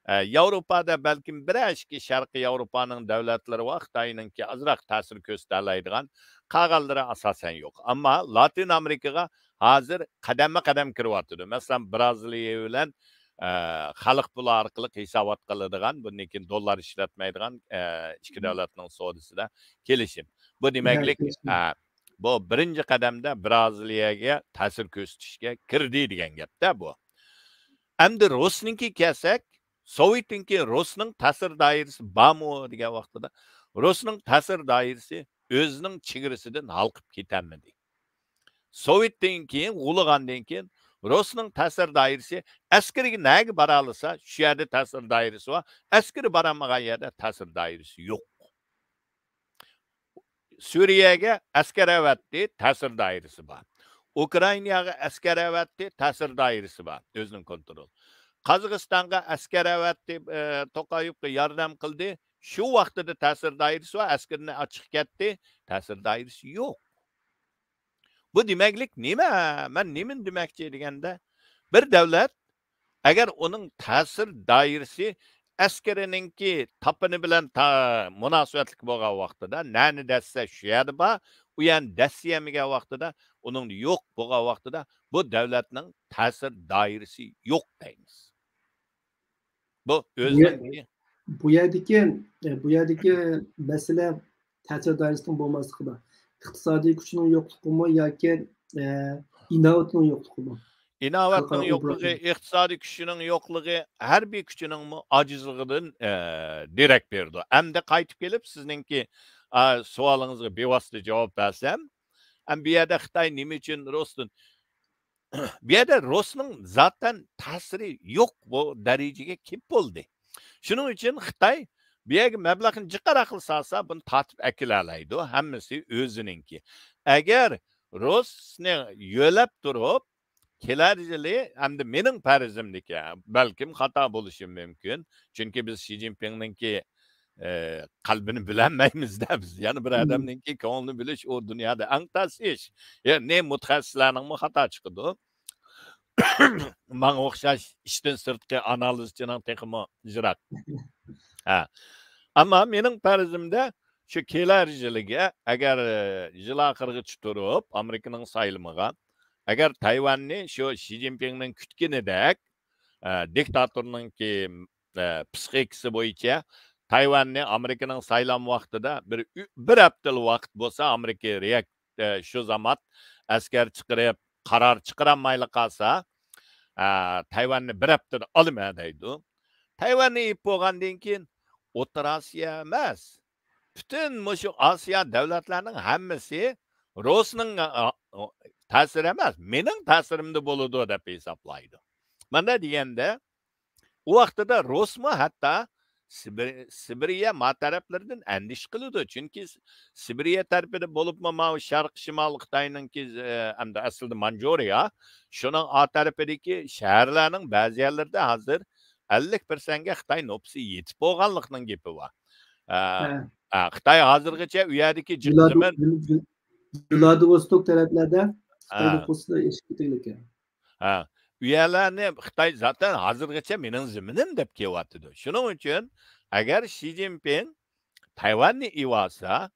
ئە، ياۋروپادا بەلكىم بىرەر ئىككى شەرقىي ياۋروپانىڭ دۆلەتلىرى بار، خىتاينىڭكى ئازراق تەسىر كۆرسىتەلەيدىغان، قالغانلىرى ئاساسەن يوق. ئەمما لاتىن ئامېرىكىغا ھازىر قەدەممۇ قەدەم كىرىۋاتىدۇ. مەسىلەن، برازىلىيە بىلەن، ئە، خەلق پۇلى ئارقىلىق ھېسابات قىلىدىغان، بۇندىن كېيىن دوللار ئىشلەتمەيدىغان، ئە، ئىككى دۆلەتنىڭ سودىسىدا كېلىشىم. بۇ دېمەكلىك، كېلىشىم. ئە، بۇ بىرىنچى قەدەمدە برازىلىيەگە تەسىر كۆرسىتىشكە كىردى دېگەن گەپتە بۇ. ئەمدى رۇسنىڭكى كەلسەك، سوۋېتنىڭكى، رۇسنىڭ تەسىر دائىرىسى بارمۇ دېگەن ۋاقتىدا، رۇسنىڭ تەسىر دائىرىسى ئۆزىنىڭ چېگرىسىدىن ھالقىپ كېتەلمىدى. سوۋېتتىن كېيىن، غۇلىغاندىن كېيىن رۇسنىڭ تەسىر دائىرىسى، ئەسكىرىگە نەگە بارالىسا، شۇ يەردە تەسىر دائىرىسى بار. ئەسكىرى بارالمىغان يەردە تەسىر دائىرىسى يوق. سۈرىيەگە ئەسكەر ئەۋەتتى، تەسىر دائىرىسى بار. ئۇكرائىناغا ئەسكەر ئەۋەتتى، تەسىر دائىرىسى بار، ئۆزىنىڭ كونترولى. قازاقىستانغا ئەسكەر ئەۋەتتى، ئە، توقايېۋقا ياردەم قىلدى. شۇ ۋاقتىدا تەسىر دائىرىسى بار، ئەسكىرىنى ئاچىقىپ كەتتى، تەسىر دائىرىسى يوق. بۇ دېمەكلىك نېمە؟ مەن نېمىنى دېمەكچى دېگەندە، بىر دۆلەت ئەگەر ئۇنىڭ تەسىر دائىرىسى ئەسكىرىنىڭكى تاپىنى بىلەن تا-، مۇناسىۋەتلىك بولغان ۋاقتىدا، نەنى دەسسە شۇ يەردە بار، ئۇ يەرنى دەسسىيەلمىگەن ۋاقتىدا، ئۇنىڭدا يوق بولغان ۋاقتىدا، بۇ دۆلەتنىڭ تەسىر دائىرىسى يوق دەيمىز. بۇ بۇ يە-، ئۆزىنىڭ بۇ يەردىكى، بۇ يەردىكى مەسىلە تەسىر دائىرىسىنىڭ بولماسلىقىدا. ئىقتىسادىي كۈچىنىڭ يوقلۇقىمۇ ياكى، ئە، ئىناۋىتىنىڭ يوقلۇقىمۇ؟ ئىناۋەتنىڭ خەلقئارا يوقلۇقى، ئوبراز. ئىقتىسادىي كۈچىنىڭ يوقلۇقى، ھەربىي كۈچىنىڭمۇ ئاجىزلىقىدىن، ئە، دېرەك بېرىدۇ. ئەمدى قايتىپ كېلىپ سىزنىڭكى، ئا، سوئالىڭىزغا بىۋاسىتە جاۋاب بەرسەم، ئەم، بۇ يەردە خىتاي نېمە ئۈچۈن رۇستىن بۇ يەردە رۇسنىڭ زاتەن تەسىرى يوق، بۇ دەرىجىگە كېلىپ بولدى. شۇنىڭ ئۈچۈن خىتاي بۇ يەرگە مەبلەغنى جىقراقلا سالسا، بۇنى تارتىپ ئەكېلەلەيدۇ، ھەممىسى ئۆزىنىڭكى. ئەگەر رۇسنى يۆلەپ تۇرۇپ، كېلەر يىلى، ئەمدى مېنىڭ پەرىزىمدىكى، بەلكىم خاتا بولۇشۇم مۇمكىن، چۈنكى بىز شى جىنپىڭنىڭكى ئى، قەلبىنى بىلەلمەيمىز-دە بىز. يەنە بىر مم. ئادەمنىڭكى كۆڭلىنى بىلىش ئۇ دۇنيادا ئەڭ تەس ئىش. يەنى مۇتەخەسسىسلەرنىڭمۇ خاتا چىقىدۇ. ماڭا ئوخشاش ئىشتىن سىرتقى ئانالىزچىنىڭ تېخىمۇ يىراق. ھە. ئەمما مېنىڭ پەرىزىمدە شۇ كېلەر يىلىگە، ئەگەر، ئى، يىل ئاخىرىغىچە تۇرۇپ، ئامېرىكىنىڭ سايلىمىغا، ئەگەر تايۋاننى شۇ شى جىنپىڭنىڭ كۈتكىنىدەك، ئە، دىكتاتورنىڭكى، ئە، پسىخىكىسى بويىچە تايۋاننى ئامېرىكىنىڭ سايلام ۋاقتىدا بىر ئۈ-، بىر ھەپتىلا ۋاقىت بولسا، ئامېرىكا رېئاك-، ئە، شۇ زامات ئەسكەر چىقىرىپ، قارار چىقىرالمايلا قالسا، ئە، تايۋاننى بىر ھەپتىدە ئالىمەن دەيدۇ. تايۋاننى ئېلىپ بولغاندىن كېيىن، ئوتتۇرا ئاسىيا ئەمەس، پۈتۈن مۇشۇ ئاسىيا دۆلەتلەرنىڭ ھەممىسى رۇسنىڭ، ئا، ئا، تەسىرى ئەمەس، مېنىڭ تەسىرىمدە بولىدۇ دەپ ھېسابلايدۇ. مانا دېگەندە، ئۇ ۋاقتىدا رۇسمۇ ھەتتا سىبىر-، سىبىرىيە ما تەرەپلىرىدىن ئەندىشە قىلىدۇ. چۈنكى س-، سىبىرىيە تەرىپىدە بولۇپمۇ ماۋۇ شەرقىي شىمالىي خىتاينىڭكى، ئە، ئەمدى ئەسلىدە مانجۇرىيە، شۇنىڭ ئا تەرىپىدىكى شەھەرلەرنىڭ بەزى يەرلىرىدە ھازىر ئەللىك پىرسەنتكە خىتاي نوپۇسى يېتىپ بولغانلىقىنىڭ گېپى بار. ئە، ھە. ئە، خىتاي ھازىرغىچە ئۇ يەردىكى جىق زېمىن ۋلادىۋوستوك تەرەپلەردە خىتاي ھە. نوپۇسى ئېشىپ كېتىدىكەن. ھە، ئۇ يەرلەرنى خىتاي زاتەن ھازىرغىچە مېنىڭ زېمىنىم دەپ كېلىۋاتىدۇ. شۇنىڭ ئۈچۈن ئەگەر شى جىنپىڭ تايۋاننى ئېلىۋالسا،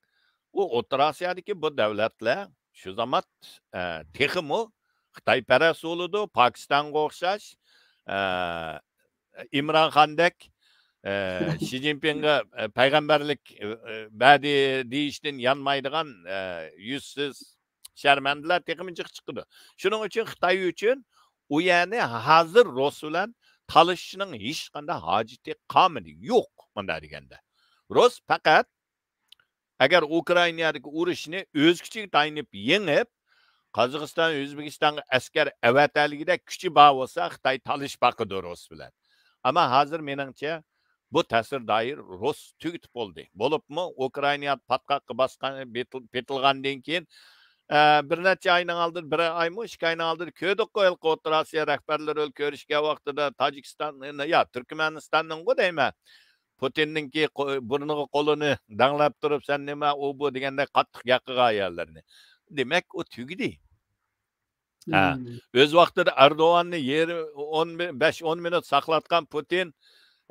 ئۇ ئوتتۇرا ئاسىيادىكى بۇ دۆلەتلەر شۇ زامات، ئە، تېخىمۇ خىتايپەرەس بولىدۇ، پاكىستانغا ئوخشاش، ئە، ئىمران خاندەك، ئە، شى جىنپىڭغا، ئە، پەيغەمبەرلىك، ئە، بەردى دېيىشتىن يانمايدىغان، ئە، يۈزسىز شەرمەندىلەر تېخىمۇ جىق چىقىدۇ. شۇنىڭ ئۈچۈن خىتاي ئۈچۈن ئۇ يەرنى ھازىر رۇس بىلەن تالىشىشنىڭ ھېچقانداق ھاجىتى قالمىدى. يوق، مۇنداق دېگەندە. رۇس پەقەت ئەگەر ئۇكرائىنادىكى ئۇرۇشنى ئۆز كۈچىگە تايىنىپ يېڭىپ، قازاقىستان، ئۆزبېكىستانغا ئەسكەر ئەۋەتەلىگۈدەك كۈچى بار بولسا، خىتاي تالىشىپ باقىدۇ رۇس بىلەن. ئەمما ھازىر مېنىڭچە، بۇ تەسىر دائىرە رۇس تۈگىتىپ بولدى. بولۇپمۇ ئۇكرائىنا پاتقاققا باسقان، بېتىل-، پېتىلغاندىن كېيىن، ئە، بىر نەچچە ئاينىڭ ئالدىدا، بىر ئايمۇ، ئىككى ئاينىڭ ئالدىدا كۆردۇققۇ، ھېلىقى ئوتتۇرا ئاسىيا رەھبەرلىرى كۆرۈشكەن ۋاقتىدا تاجىكىستان، يا، تۈركمەنىستاننىڭغۇ دەيمەن، پۇتىننىڭكى قو-، بۇرنىغا قولىنى دەڭلەپ تۇرۇپ، «سەن نېمە ئۇ، بۇ» دېگەندەك قاتتىق ياقىغان يەرلىرىنى. دېمەك، ئۇ تۈگىدى. ھە، مم. ئۆز ۋاقتىدا ئەردوغاننى يېرىم، ئون مىن-، بەش، ئون مىنۇت ساقلاتقان پۇتىن،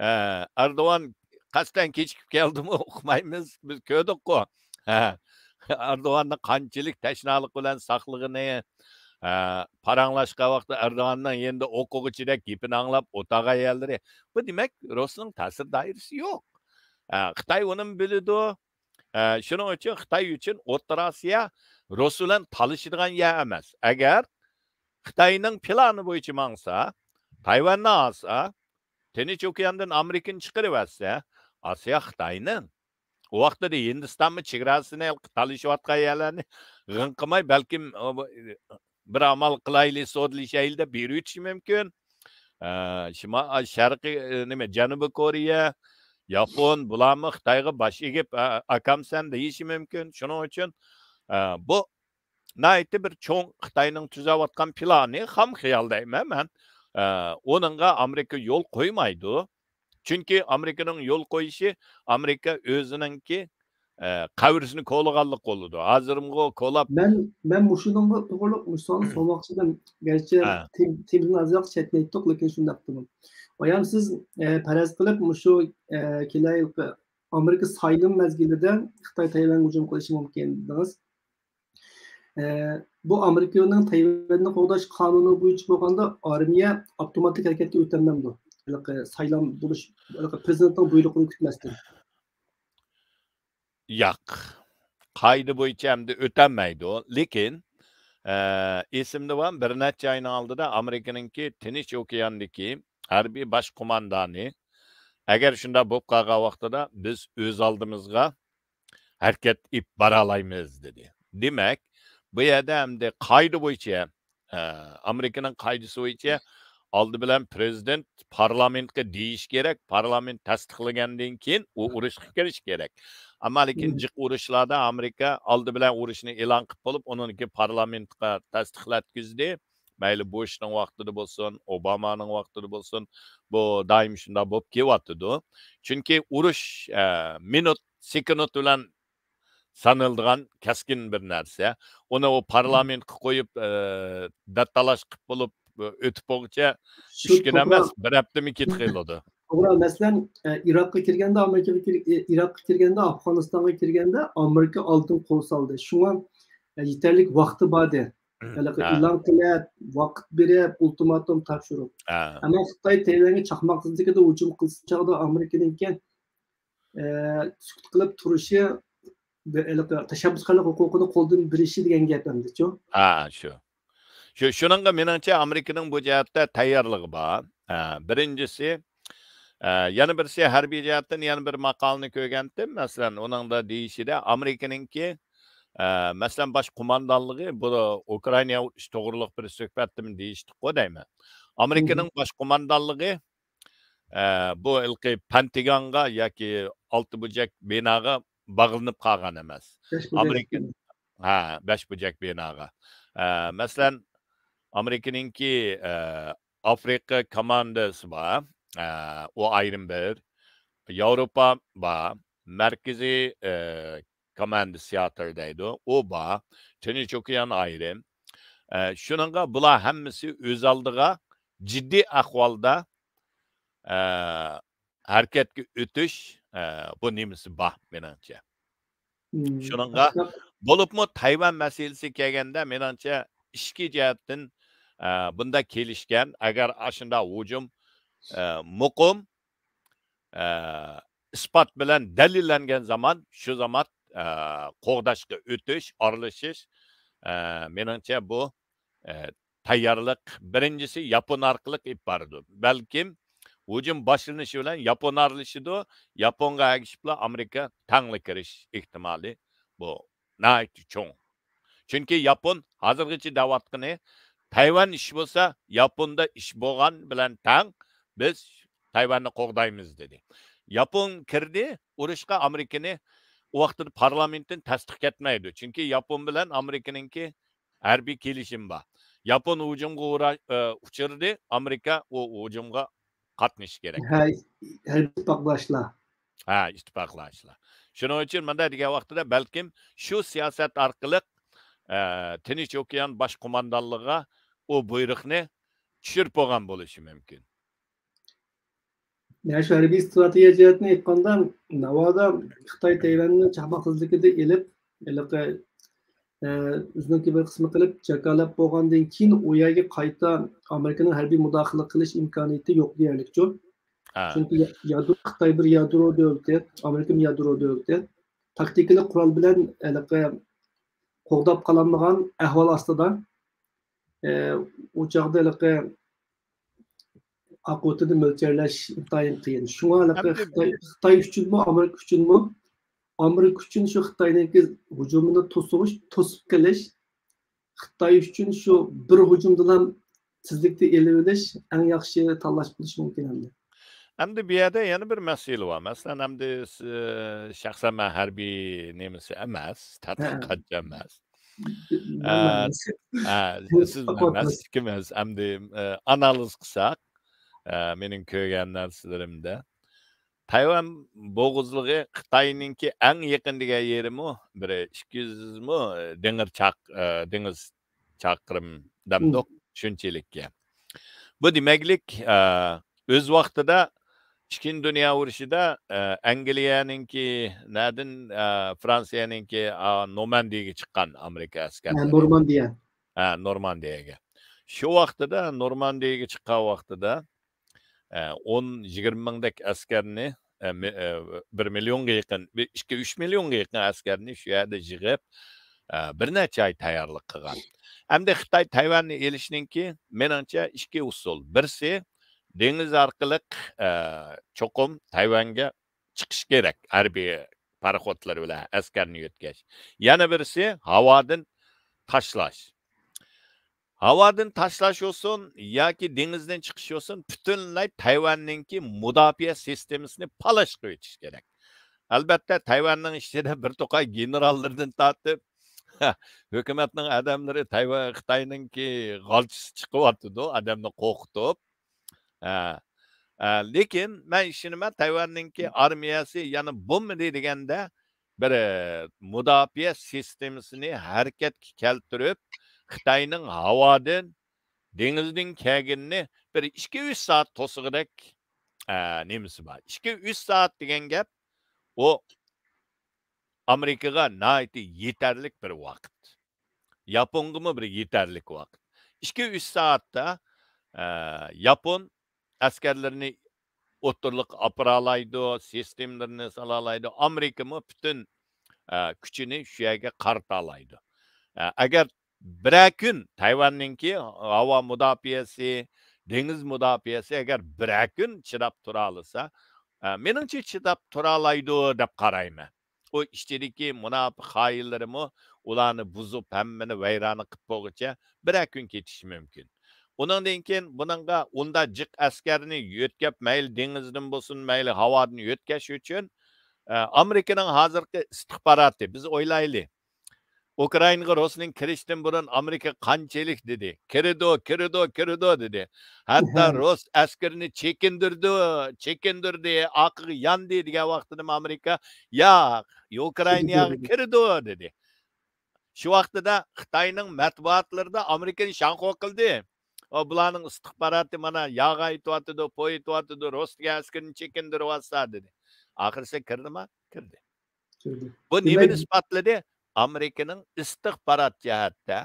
ھە، ئەردوغان قەستەن كېچىكىپ كەلدىمۇ ئۇقمايمىز، بىز كۆردۇققۇ. ھە، ئەردوغاننى قانچىلىك تەشنالىق بىلەن ساقلىغىنى، ھە، پاراڭلاشقان ۋاقتىدا ئەردوغاننىڭ يېنىدا ئوقۇغۇچىدەك گېپىنى ئاڭلاپ ئولتۇرغان يەرلىرى. بۇ دېمەك، رۇسنىڭ تەسىر دائىرىسى يوق. ھە، خىتاي ئۇنىمۇ بىلىدۇ. ئە، شۇنىڭ ئۈچۈن خىتاي ئۈچۈن ئوتتۇرا ئاسىيا رۇس بىلەن تالىشىدىغان يەر ئەمەس. ئەگەر خىتاينىڭ پىلانى بويىچە ماڭسا، تايۋاننى ئالسا، تىنچ ئوكياندىن ئامېرىكىنى چىقىرىۋەتسە، ئاسىيا خىتاينىڭ. ئۇ ۋاقتىدا ھىندىستانمۇ چېگراسىنى تالىشىۋاتقان يەرلەرنى غىڭ قىلماي، بەلكىم، ئۇ، بىر ئامال قىلايلى، سودىلىشەيلى دەپ بېرىۋېتىشى مۇمكىن. ئە، شىما-، شەرقىي، ئە، نېمە، جەنۇبىي كورېيە، ياپون، بۇلارمۇ خىتايغا باش ئېگىپ، «ئە، ئاكام سەن» دېيىشى مۇمكىن. شۇنىڭ ئۈچۈن، ئە، بۇ ناھايىتى بىر چوڭ خىتاينىڭ تۈزەۋاتقان پىلانى، خام خىيال دەيمەن مەن. ئە، ئۇنىڭغا ئامېرىكا يول قويمايدۇ. چۈنكى ئامېرىكىنىڭ يول قويۇشى ئامېرىكا ئۆزىنىڭكى، ئە، قەبرىسىنى كولىغانلىق بولىدۇ. ھازىرمۇ كولاپ مەن، مەن مۇشۇنىڭغا توغرۇلۇق مۇشۇ سوئالنى سورىماقچى ئىدىم. گەرچە ھە. تېم-، تېمىدىن ئازراق چەتنەيتتۇق، لېكىن شۇنداق تېما. بايام سىز، ئە، پەرەز قىلىپ مۇشۇ، ئە، كېلەي ئامېرىكا سايلام مەزگىلىدە خىتاي تەيۋەنگە ھۇجۇم قىلىشى مۇمكىن دېدىڭىز. ئە، بۇ ئامېرىكىنىڭ تەيۋەننى قوغداش قانۇنى بويىچە بولغاندا، ئارمىيە ئاپتوماتىك ھەرىكەتكە ئۆتەلمەمدۇ؟ ھېلىقى سايلام بولۇش، ھېلىقى پرېزىدېنتنىڭ بۇيرۇقىنى كۈتمەستىن. ياق. قائىدە بويىچە ئەمدى ئۆتەلمەيدۇ. لېكىن، ئە، ئېسىمدە بار، بىر نەچچە ئاينىڭ ئالدىدا ئامېرىكىنىڭكى تىنچ ئوكياندىكى ھەربىي باش قوماندانى، «ئەگەر شۇنداق بولۇپ قالغان ۋاقتىدا بىز ئۆز ئالدىمىزغا ھەرىكەت ئېلىپ بارالايمىز» دېدى. دېمەك، بۇ يەردە ئەمدى قائىدە بويىچە، ئە، ئامېرىكىنىڭ قائىدىسى بويىچە ئالدى بىلەن پرېزىدېنت پارلامېنتقا دېيىشى كېرەك، پارلامېنت تەستىقلىگەندىن كېيىن ئۇ ئۇرۇشقا كىرىشى كېرەك. ئەمما لېكىن جىق ئۇرۇشلاردا ئامېرىكا ئالدى بىلەن ئۇرۇشنى ئېلان قىلىپ بولۇپ، ئۇنىڭدىن كېيىن پارلامېنتقا تەستىقلاتقۇزدى. مەيلى بۇشنىڭ ۋاقتىدا بولسۇن، ئوبامانىڭ ۋاقتىدا بولسۇن، بۇ دائىم شۇنداق بولۇپ كېلىۋاتىدۇ. چۈنكى ئۇرۇش، ئە، مىنۇت، سېكۇنت بىلەن سانىلىدىغان كەسكىن بىر نەرسە. ئۇنى ئۇ پارلامېنتقا قويۇپ، ئە، دەتتالاش قىلىپ بولۇپ، ئۆتۈپ بولغۇچە شۇ ئۈچ كۈن توغرا. ئەمەس، بىر ھەپتىمۇ كېتىپ قېلىدۇ. توغرا، مەسىلەن، ئە، ئىراققا كىرگەندە، ئامېرىكىغا كىر-، ئە، ئىراققا كىرگەندە، ئافغانىستانغا كىرگەندە ئامېرىكا ئالدىن قول سالدى. شۇڭا، ئە، يېتەرلىك ۋاقتى باردى. ھېلىقى ھە. ئېلان قىلىپ، ۋاقىت بېرىپ، ئۇلتىماتوم تاپشۇرۇپ. ھە. ئەمما خىتاي تەيۋەنگە چاقماق تېزلىكىدە ھۇجۇم قىلسا چاغدا ئامېرىكىنىڭكى، ئە، سۈكۈت قىلىپ تۇرۇشى، بىر ھېلىقى تەشەببۇسكارلىق ھوقۇقىنى قولدىن بېرىشى دېگەن گەپ ئەمدىچۇ؟ ھە، شۇ. شۇ، شۇنىڭغا مېنىڭچە ئامېرىكىنىڭ بۇ جەھەتتە تەييارلىقى بار. ھە، بىرىنچىسى، ئە، يەنە بىرسى ھەربىي جەھەتتىن يەنە بىر ماقالىنى كۆرگەنتىم. مەسىلەن، ئۇنىڭدا دېيىشىدە ئامېرىكىنىڭكى، ئە، مەسىلەن، باش قوماندانلىقى، بۇ ئۇكرائىناغا ئۆتۈش توغرۇلۇق بىر سۆھبەتتىمۇ دېيىشتۇققۇ دەيمەن. ئامېرىكىنىڭ باش قوماندانلىقى، ئە، بۇ ھېلىقى پەنتىگانغا ياكى ئالتە بۇرجەك بىناغا باغلىنىپ قالغان ئەمەس. بەش بۇرجەك ئامېرىكا، بىنا. ھە، بەش بۇرجەك بىناغا. ئە، مەسىلەن، ئامېرىكىنىڭكى، ئە، ئافرىقا كوماندىسى بار، ئە، ئۇ ئايرىم بىر. ياۋروپا بار، مەركىزىي، ئە، كوماندىسىياتور دەيدۇ، ئۇ بار. تىنچ ئوكيان ئايرىم. ئە، شۇنىڭغا بۇلار ھەممىسى ئۆز ئالدىغا جىددىي ئەھۋالدا، ئە، ھەرىكەتكە ئۆتۈش، ئە، بۇ نېمىسى بار، مېنىڭچە. مم. شۇنىڭغا بولۇپمۇ تايۋان مەسىلىسى كەلگەندە، مېنىڭچە، ئىچكى جەھەتتىن، ئە، بۇنداق كېلىشكەن، ئەگەر ئاشۇنداق ھۇجۇم، ئە، مۇقىم، ئە، ئىسپات بىلەن دەلىللەنگەن زامان، شۇ زامان، ئە، قوغداشقا ئۆتۈش، ئارىلىشىش، ئە، مېنىڭچە، بۇ، ئە، تەييارلىق بىرىنچىسى ياپون ئارقىلىق ئېلىپ بارىدۇ. بەلكىم ھۇجۇم باشلىنىشى بىلەن ياپون ئارىلىشىدۇ، ياپونغا ئەگىشىپلا ئامېرىكا تەڭلا كىرىش ئېھتىمالى بۇ ناھايىتى چوڭ. چۈنكى ياپون ھازىرغىچە دەۋاتقىنى، تەيۋەن ئىش بولسا، ياپوندا ئىش بولغان بىلەن تەڭ، بىز تەيۋەننى قوغدايمىز دېدى. ياپون كىردى ئۇرۇشقا، ئامېرىكىنى ئۇ ۋاقتىدا پارلامېنتتىن تەستىق كەتمەيدۇ. چۈنكى ياپون بىلەن ئامېرىكىنىڭكى ھەربىي كېلىشىم بار. ياپون ھۇجۇمغا ئۇرا-، ئە، ئۇچرىدى، ئامېرىكا ئۇ ھۇجۇمغا قاتنىشىشى كېرەك. ھە، ھەربىي ئىتتىپاقداشلار. ھە، ئىتتىپاقداشلار. شۇنىڭ ئۈچۈن مۇنداق دېگەن ۋاقتىدا بەلكىم شۇ سىياسەت ئارقىلىق، ئە، تىنچ ئوكيان باش قوماندانلىقىغا ئۇ بۇيرۇقنى چۈشۈرۈپ بولغان بولۇشى مۇمكىن. يەنى شۇ ھەربىي ئىستراتېگىيە جەھەتتىن ئېيتقاندا، ناۋادا خىتاي تەيۋەننى چاقماق تېزلىكىدە ئېلىپ، ھېلىقى، ئە، ئۆزىنىڭكى بىر قىسمى قىلىپ جاكارلاپ بولغاندىن كېيىن، ئۇ يەرگە قايتا ئامېرىكىنىڭ ھەربىي مۇداخىلە قىلىش ئىمكانىيىتى يوق دېيەرلىكچۇ. ھە. چۈنكى يا-، يادرو، خىتاي بىر يادرو دۆلىتى، ئامېرىكىمۇ يادرو دۆلىتى. تاكتىكىلىق قورال بىلەن ھېلىقى قوغداپ قالالمىغان ئەھۋال ئاستىدا، ئە، ئۇ چاغدا ھېلىقى ئاقىۋىتىنى مۆلچەرلەش ئىنتايىن قىيىن. شۇڭا ھېلىقى ئەمدى خىتاي، خىتاي ئۈچۈنمۇ، ئامېرىكا ئۈچۈنمۇ، ئامېرىكا ئۈچۈن شۇ خىتاينىڭكى ھۇجۇمىنى توسۇش، توسۇپ قېلىش، خىتاي ئۈچۈن شۇ بىر ھۇجۇمدىلا تېزلىكتە ئېلىۋېلىش ئەڭ ياخشى تاللاش بولۇشى مۇمكىن ئەمدى. ئەمدى بۇ يەردە يەنە بىر مەسىلە بار. مەسىلەن، ئەمدى س-، شەخسەن مەن ھەربىي نېمىسى ئەمەس، ھە. تەتقىقاتچى ئەمەس. ئە، ئە، سىز ئەمەس، ئىككىمىز ئەمدى، ئە، ئانالىز قىلساق، ئە، مېنىڭ كۆرگەن نەرسىلىرىمدە، تايۋان بوغۇزلۇقى خىتاينىڭكى ئەڭ يېقىن دېگەن يېرىمۇ، بىر ئىككى يۈز مۇ دېڭىز چاق-، ئە، دېڭىز چاقىرىم دەمدۇق، شۇنچىلىككە. بۇ دېمەكلىك، ئە، ئۆز ۋاقتىدا ئىككىنچى دۇنيا ئۇرۇشىدا، ئە، ئەنگلىيەنىڭكى نەدىن، ئە، فرانسىيەنىڭكى، ئا، نورماندىيەگە چىققان ئامېرىكا ئەسكەرلىرى. نورماندىيە. ھە، نورماندىيەگە. شۇ ۋاقتىدا، نورماندىيەگە چىققان ۋاقتىدا، ئە، ئون، يىگىرمە مىڭدەك ئەسكەرنى، ئە، مى-، ئە، بىر مىليونغا يېقىن، بىر ئىككى، ئۈچ مىليونغا يېقىن ئەسكەرنى شۇ يەردە يىغىپ، ئە، بىر نەچچە ئاي تەييارلىق قىلغان. ئەمدى خىتاي تايۋاننى ئېلىشنىڭكى، مېنىڭچە، ئىككى ئۇسۇل. بىرسى، دېڭىز ئارقىلىق، ئە، چوقۇم تايۋانگە چىقىش كېرەك، ھەربىي پاراخوتلىرى بىلەن ئەسكەرنى يۆتكەش. يەنە بىرسى، ھاۋادىن تاشلاش. ھاۋادىن تاشلاش بولسۇن ياكى دېڭىزدىن چىقىش بولسۇن، پۈتۈنلەي تايۋاننىڭكى مۇداپىئە سىستېمىسىنى پالاش قىلىۋېتىش كېرەك. ئەلبەتتە، تايۋاننىڭ ئىچىدە بىر توقاي گېنېراللىرىدىن تارتىپ، ھۆكۈمەتنىڭ ئادەملىرى تايۋان، خىتاينىڭكى غالچىسى چىقىۋاتىدۇ، ئادەمنى قورقۇتۇپ. ھە. ھە، لېكىن مەن ئىشىنىمەن، تايۋاننىڭكى ئارمىيەسى يەنە بولمىدى دېگەندە، بىر، ئە، مۇداپىئە سىستېمىسىنى ھەرىكەتكە كەلتۈرۈپ، خىتاينىڭ ھاۋادىن، دېڭىزدىن كەلگىنىنى بىر ئىككى، ئۈچ سائەت توسىغۇدەك، ئە، نېمىسى بار. ئىككى، ئۈچ سائەت دېگەن گەپ، ئۇ ئامېرىكىغا ناھايىتى يېتەرلىك بىر ۋاقىت. ياپونغىمۇ بىر يېتەرلىك ۋاقىت. ئىككى، ئۈچ سائەتتە، ئە، ياپون ئەسكەرلىرىنى ئوتتۇرىلىققا ئاپىرالايدۇ، سىستېمىلىرىنى سالالايدۇ. ئامېرىكىمۇ پۈتۈن، ئە، كۈچىنى شۇ يەرگە قارىتالايدۇ. ئە، ئەگەر بىرەر كۈن تايۋاننىڭكى ھاۋا مۇداپىئەسى، دېڭىز مۇداپىئەسى ئەگەر بىرەر كۈن چىداپ تۇرالىسا، ئە، مېنىڭچە چىداپ تۇرالايدۇ دەپ قارايمەن. ئۇ ئىچىدىكى مۇناپىق خائىنلىرىمۇ ئۇلارنى بۇزۇپ، ھەممىنى ۋەيرانە قىلىپ بولغۇچە بىرەر كۈن كېتىشى مۇمكىن. ئۇنىڭدىن كېيىن بۇنىڭغا ئۇنداق جىق ئەسكەرنى يۆتكەپ، مەيلى دېڭىزدىن بولسۇن، مەيلى ھاۋادىن يۆتكەش ئۈچۈن، ئە، ئامېرىكىنىڭ ھازىرقى ئىستىخباراتى، بىز ئويلايلى. ئۇكرائىناغا رۇسنىڭ كىرىشتىن بۇرۇن ئامېرىكا قانچىلىك دېدى. «كىرىدۇ، كىرىدۇ، كىرىدۇ» دېدى. ھەتتا رۇس ئەسكىرىنى چېكىندۈردى، چېكىندۈردى، ئارقىغا ياندى دېگەن ۋاقتىدىمۇ ئامېرىكا، «ياق، ئۇكرائىناغا كىرىدۇ» دېدى. شۇ ۋاقتىدا خىتاينىڭ مەتبۇئاتلىرىدا ئامېرىكىنى شاڭخۇ قىلدى. «ئۇ بۇلارنىڭ ئىستىخباراتى مانا ياغ ئېتىۋاتىدۇ، پوي ئېتىۋاتىدۇ، رۇس دېگەن ئەسكىرىنى چېكىندۈرۈۋاتسا» دېدى. ئاخىرسى كىردىما؟ كىردى. بۇ نېمىنى ئىسپاتلىدى؟ ئامېرىكىنىڭ ئىستىخبارات جەھەتتە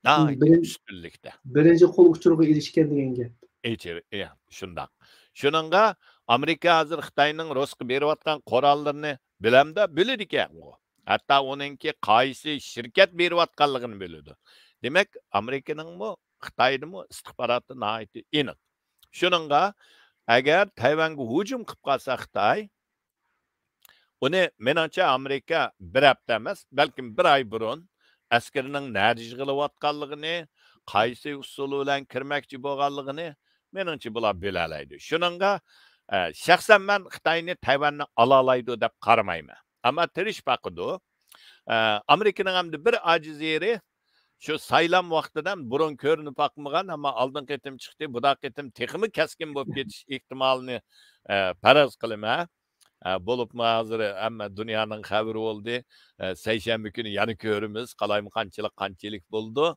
ناھايىتى ئۈستۈنلۈكتە. بىرىنچى قول ئۇچۇرغا ئېرىشكەن دېگەن گەپ. ئېچىر-، ئىيە، شۇنداق. شۇنىڭغا ئامېرىكا ھازىر خىتاينىڭ رۇسقا بېرىۋاتقان قوراللىرىنى بىلەمدۇ؟ بىلىدىكەن ئۇ. ھەتتا ئۇنىڭكى قايسى شىركەت بېرىۋاتقانلىقىنى بىلىدۇ. دېمەك، ئامېرىكىنىڭمۇ، خىتاينىڭمۇ ئىستىخباراتى ناھايىتى ئېنىق. شۇنىڭغا ئەگەر تەيۋەنگە ھۇجۇم قىلىپ قالسا خىتاي، ئۇنى، مېنىڭچە، ئامېرىكا بىر ھەپتە ئەمەس، بەلكىم بىر ئاي بۇرۇن ئەسكىرىنىڭ نەدە يىغىلىۋاتقانلىقىنى، قايسى ئۇسۇل بىلەن كىرمەكچى بولغانلىقىنى، مېنىڭچە، بۇلار بىلەلەيدۇ. شۇنىڭغا، ئە، شەخسەن مەن خىتاينى تەيۋەننى ئالالايدۇ دەپ قارىمايمەن. ئەمما تىرىشىپ باقىدۇ. ئە، ئامېرىكىنىڭ ئەمدى بىر ئاجىز يېرى، شۇ سايلام ۋاقتىدا بۇرۇن كۆرۈنۈپ باقمىغان، ئەمما ئالدىنقى قېتىم چىقتى، بۇنداق قېتىم تېخىمۇ كەسكىن بولۇپ كېتىش ئېھتىمالىنى، ئە، پەرەز قىلىمەن. ئە، بولۇپمۇ ھازىر ھەممە دۇنيانىڭ خەۋىرى بولدى. ئە، سەيشەنبە كۈنى يەنە كۆرىمىز، قالايمىقانچىلىق قانچىلىك بولىدۇ.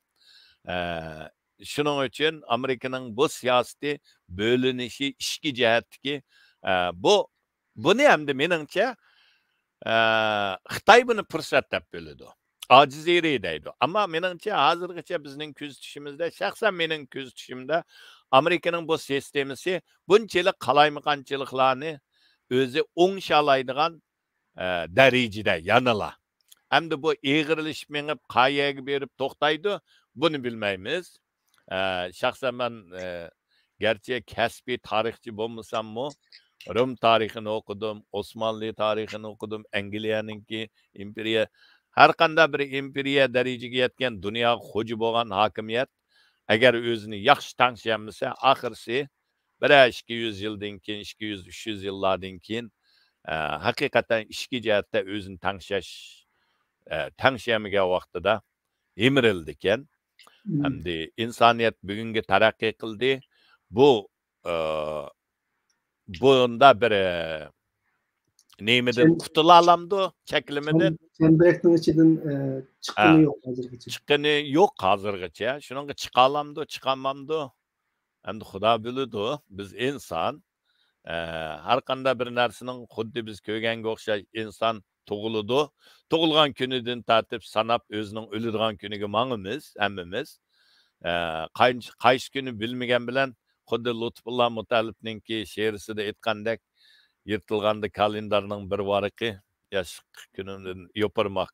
ئە، شۇنىڭ ئۈچۈن ئامېرىكىنىڭ بۇ سىياسىتى، بۆلۈنۈشى، ئىچكى جەھەتتىكى، ئە، بۇ، بۇنى ئەمدى مېنىڭچە، ئە، خىتاي بۇنى پۇرسەت دەپ بىلىدۇ. ئاجىز يېرى دەيدۇ. ئەمما مېنىڭچە، ھازىرغىچە بىزنىڭ كۆزىتىشىمىزدە، شەخسەن مېنىڭ كۆزىتىشىمدە، ئامېرىكىنىڭ بۇ سىستېمىسى بۇنچىلىك قالايمىقانچىلىقلارنى ئۆزى ئوڭشالايدىغان، ئە، دەرىجىدە يەنىلا. ئەمدى بۇ ئېغىرلىشىپ مېڭىپ، قايەرگە بېرىپ توختايدۇ، بۇنى بىلمەيمىز. ئە، شەخسەن مەن، ئە، گەرچە كەسپىي تارىخچى بولمىساممۇ، رىم تارىخىنى ئوقۇدۇم، ئوسمانلى تارىخىنى ئوقۇدۇم، ئەنگلىيەنىڭكى ئىمپېرىيە ھەر قانداق بىر ئىمپېرىيە دەرىجىگە يەتكەن، دۇنياغا خوجا بولغان ھاكىمىيەت ئەگەر ئۆزىنى ياخشى تەڭشىيەلمىسە، ئاخىرسى بىرەر ئىككى يۈز يىلدىن كېيىن، ئىككى يۈز، ئۈچ يۈز يىللاردىن كېيىن، ئە، ھەقىقەتەن ئىچكى جەھەتتە ئۆزىنى تەڭشەش، ئە، تەڭشىيەلمىگەن ۋاقتىدا يىمىرىلىدىكەن. مم. ئەمدى ئىنسانىيەت بۈگۈنگە تەرەققىي قىلدى. بۇ، ئە، بۇندا بىر، ئە، نېمىدىن چەم-، قۇتۇلالامدۇ؟ چەكلىمىدىن؟ چەم-، چەمبىرەكنىڭ ئىچىدىن، ئە، چىققىنى ھە. يوق ھازىرغىچە. چىققىنى يوق ھازىرغىچە. شۇنىڭغا چىقالامدۇ، چىقالمامدۇ؟ ئەمدى خۇدا بىلىدۇ، بىز ئىنسان. ئە، ھەر قانداق بىر نەرسىنىڭ خۇددى بىز كۆرگەنگە ئوخشاش ئىنسان تۇغۇلىدۇ. تۇغۇلغان كۈنىدىن تارتىپ ساناپ ئۆزىنىڭ ئۆلىدىغان كۈنىگە ماڭىمىز ھەممىمىز. ئە، قاينىش-، قايسى كۈنى بىلمىگەن بىلەن خۇددى لۇتپۇللا مۇتەللىپنىڭكى شېئىرىسىدا ئېيتقاندەك، يىرتىلغاندا كالېندارنىڭ بىر ۋارىقى، ياشلىق كۈنۈمدىن يوپۇرماق.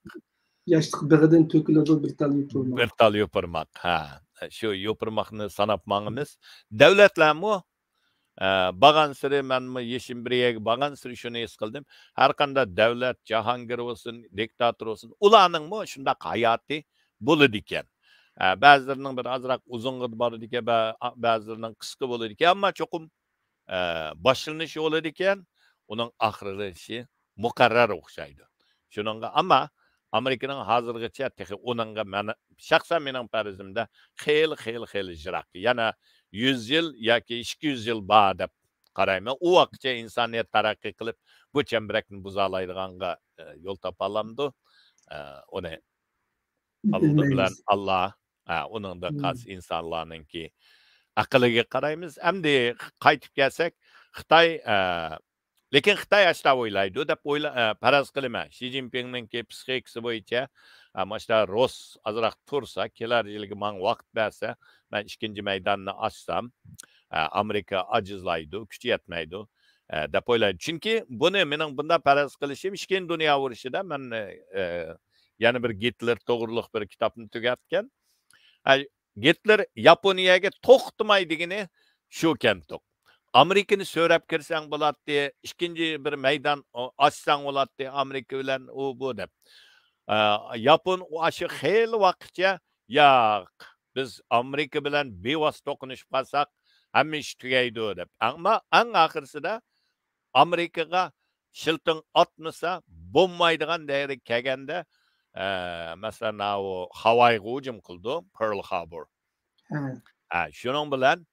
ياشلىق بېغىدىن تۆكۈلىدۇ بىر تال يوپۇرماق. بىر تال يوپۇرماق، ھە. شۇ يوپۇرماقنى ساناپ ماڭىمىز. دۆلەتلەرمۇ، ئە، بارغانسېرى مەنمۇ يېشىم بىر يەرگە بارغانسېرى شۇنى ھېس قىلدىم. ھەر قانداق دۆلەت، جاھانگىر بولسۇن، دىكتاتور بولسۇن، ئۇلارنىڭمۇ شۇنداق ھاياتى بولىدىكەن. ئە، بەزىلىرىنىڭ بىر ئازراق ئۇزۇنغا بارىدىكەن، بە-، بەزىلىرىنىڭ قىسقا بولىدىكەن، ئەمما چوقۇم ئە، باشلىنىشى بولىدىكەن، ئۇنىڭ ئاخىرلىشى مۇقەررەر ئوخشايدۇ. شۇنىڭغا، ئەمما ئامېرىكىنىڭ ھازىرغىچە تېخى ئۇنىڭغا مەن، شەخسەن مېنىڭ پەرىزىمدە خېلى، خېلى، خېلى يىراق. يەنە يۈز يىل ياكى ئىككى يۈز يىل بار دەپ قارايمەن. ئۇ ۋاقىتچە ئىنسانىيەت تەرەققىي قىلىپ، بۇ چەمبىرەكنى بۇزالايدىغانغا، ئە، يول تاپالامدۇ؟ ئە، ئۇنى ئاللا بىلمەيمىز. بىلەن ئاللا، ھە، ئۇنىڭدىن مم. خاس ئىنسانلارنىڭكى ئەقلىگە قارايمىز. ئەمدى قايتىپ كەلسەك، خىتاي، ئە، لېكىن خىتاي ئاشتا ئويلايدۇ دەپ ئويلا-، ئە، پەرەز قىلىمەن. شى جىنپىڭنىڭكى پسىخىكىسى بويىچە، ئە، ماشتا روس ئازراق تۇرسا، كېلەر يىلىگە ماڭا ۋاقىت بەرسە، مەن ئىككىنچى مەيداننى ئاچسام، ئە، ئامېرىكا ئاجىزلايدۇ، كۈچى يەتمەيدۇ، ئە، دەپ ئويلايدۇ. چۈنكى بۇنى مېنىڭ بۇنداق پەرەز قىلىشىم، ئىككىنچى دۇنيا ئۇرۇشىدا مەن، ئە، يەنە بىر گىتلېر توغرۇلۇق بىر كىتابنى تۈگەتكەن. ئە، گىتلېر ياپونىيەگە توختىماي دېگىنى شۇ كەنتۇق. ئامېرىكىنى سۆرەپ كىرسەڭ بولاتتى، ئىككىنچى بىر مەيدان ئاچساڭ بولاتتى ئامېرىكا بىلەن ئۇ بۇ دەپ. ئە، ياپون ئاشۇ خېلى ۋاقىتچە، ياق، بىز ئامېرىكا بىلەن بىۋاسىتە توقۇنۇشۇپ قالساق، ھەممە ئىش تۈگەيدۇ دەپ. ئەمما ئەڭ ئاخىرسىدا ئامېرىكىغا شىلتىڭ ئاتمىسا بولمايدىغان دەرىجىگە كەلگەندە، ئە، مەسىلەن، ئاۋۇ خاۋايغا ھۇجۇم قىلىدۇ، پېرل خاربور. ھە. ھە، شۇنىڭ بىلەن،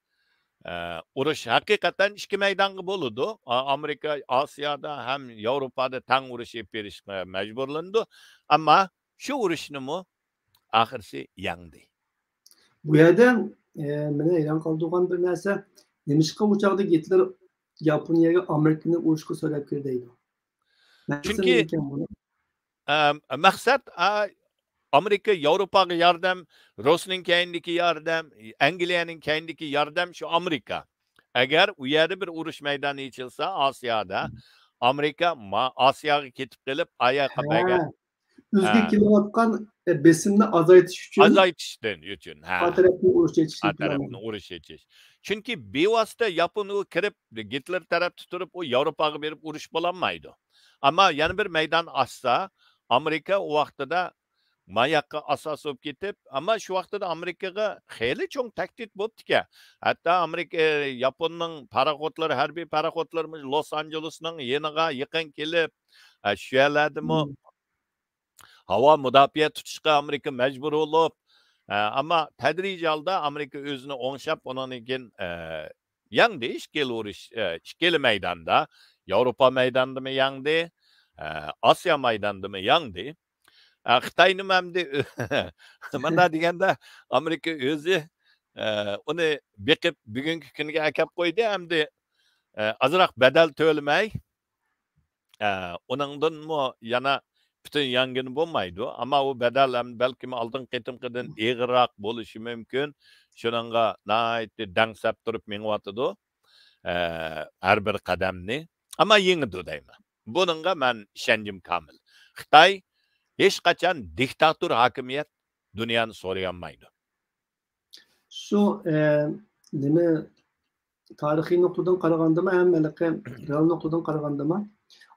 ئە، ئۇرۇش ھەقىقەتەن ئىككى مەيدانغا بۆلىدۇ. ئا-، ئامېرىكا ئاسىيادا ھەم ياۋروپادا تەڭ ئۇرۇش ئېلىپ بېرىشقا مەجبۇرلىنىدۇ. ئەمما شۇ ئۇرۇشنىمۇ ئاخىرسى يەڭدى. بۇ يەردە، ئە، مېنى ھەيران قالدۇرغان بىر نەرسە، نېمىشقا ئۇ چاغدا گىتلېر ياپونىيەگە ئامېرىكىنى ئۇرۇشقا سۆرەپ كىر دەيدۇ؟ مەقسىتى چۈنكى، نېمىكەن بۇنىڭ؟ ئە، مەقسەت، ئە، ئامېرىكا ياۋروپاغا ياردەم، روسنىڭ كەينىدىكى ياردەم، ئەنگلىيەنىڭ كەينىدىكى ياردەم شۇ ئامېرىكا. ئەگەر ئۇ يەردە بىر ئۇرۇش مەيدانى ئېچىلسا ئاسىيادا، ئامېرىكا ما-، ئاسىياغا كېتىپ قېلىپ، ئاياققا ھە. بەرگەن ئۆزىگە ھە. كېلىۋاتقان، ئە، بېسىمنى ئازايتىش ئۈچۈن ئازايتىشتىن ئۈچۈن، ھە. خار تەرەپنى ئۇرۇش ئېچىشنى ھار تەرەپنى پىلانلىغان. ئۇرۇش ئېچىش. چۈنكى بىۋاسىتە ياپون ئۇ كىرىپ، گىتلېر تەرەپتە تۇرۇپ، ئۇ ياۋروپاغا بېرىپ ئۇرۇش بولالمايدۇ. ئەمما يەنە بىر مەيدان ئاچسا، ئامېرىكا ئۇ ۋاقتىدا ماياققا ئاساس بولۇپ كېتىپ، ئەمما شۇ ۋاقتىدا ئامېرىكىغا خېلى چوڭ تەھدىت بوپتىكەن. ھەتتا ئامېرىكا، ياپوننىڭ پاراخوتلىرى، ھەربىي پاراخوتلىرىمۇ لوس ئانژېلېسنىڭ يېنىغا يېقىن كېلىپ، ئە، شۇ يەرلەردىمۇ مم. ھاۋا مۇداپىئە تۇتۇشقا ئامېرىكا مەجبۇر بولۇپ، ئە، ئەمما تەدرىجىي ھالدا ئامېرىكا ئۆزىنى ئوڭشاپ، ئۇنىڭدىن كېيىن، ئە، يەڭدى ئىككىلا ئۇرۇش، ئە، ئىككىلا مەيداندا، ياۋروپا مەيدانىدىمۇ يەڭدى، ئە، ئاسىيا مەيدانىدىمۇ يەڭدى. ئە، خىتاينىمۇ ئەمدى مانا دېگەندە ئامېرىكا ئۆزى، ئە، ئۇنى بېقىپ بۈگۈنكى كۈنگە ئەكەپ قويدى. ئەمدى، ئە، ئازراق بەدەل تۆلىمەي، ئە، ئۇنىڭدىنمۇ يەنە پۈتۈن يەڭگىلى بولمايدۇ. ئەمما ئۇ بەدەل ھەم بەلكىم ئالدىنقى قېتىمقىدىن ئېغىرراق بولۇشى مۇمكىن. شۇنىڭغا ناھايىتى دەڭسەپ تۇرۇپ مېڭىۋاتىدۇ، ئە، ھەر بىر قەدەمنى. ئەمما يېڭىدۇ دەيمەن. بۇنىڭغا مەن ئىشەنچىم كامىل. خىتاي ھېچقاچان دىكتاتور ھاكىمىيەت دۇنيانى سورىيالمايدۇ. شۇ، ئە، نېمە، تارىخىي نۇقتىدىن قارىغاندىمۇ ھەم ھېلىقى رېئال نۇقتىدىن قارىغاندىمۇ،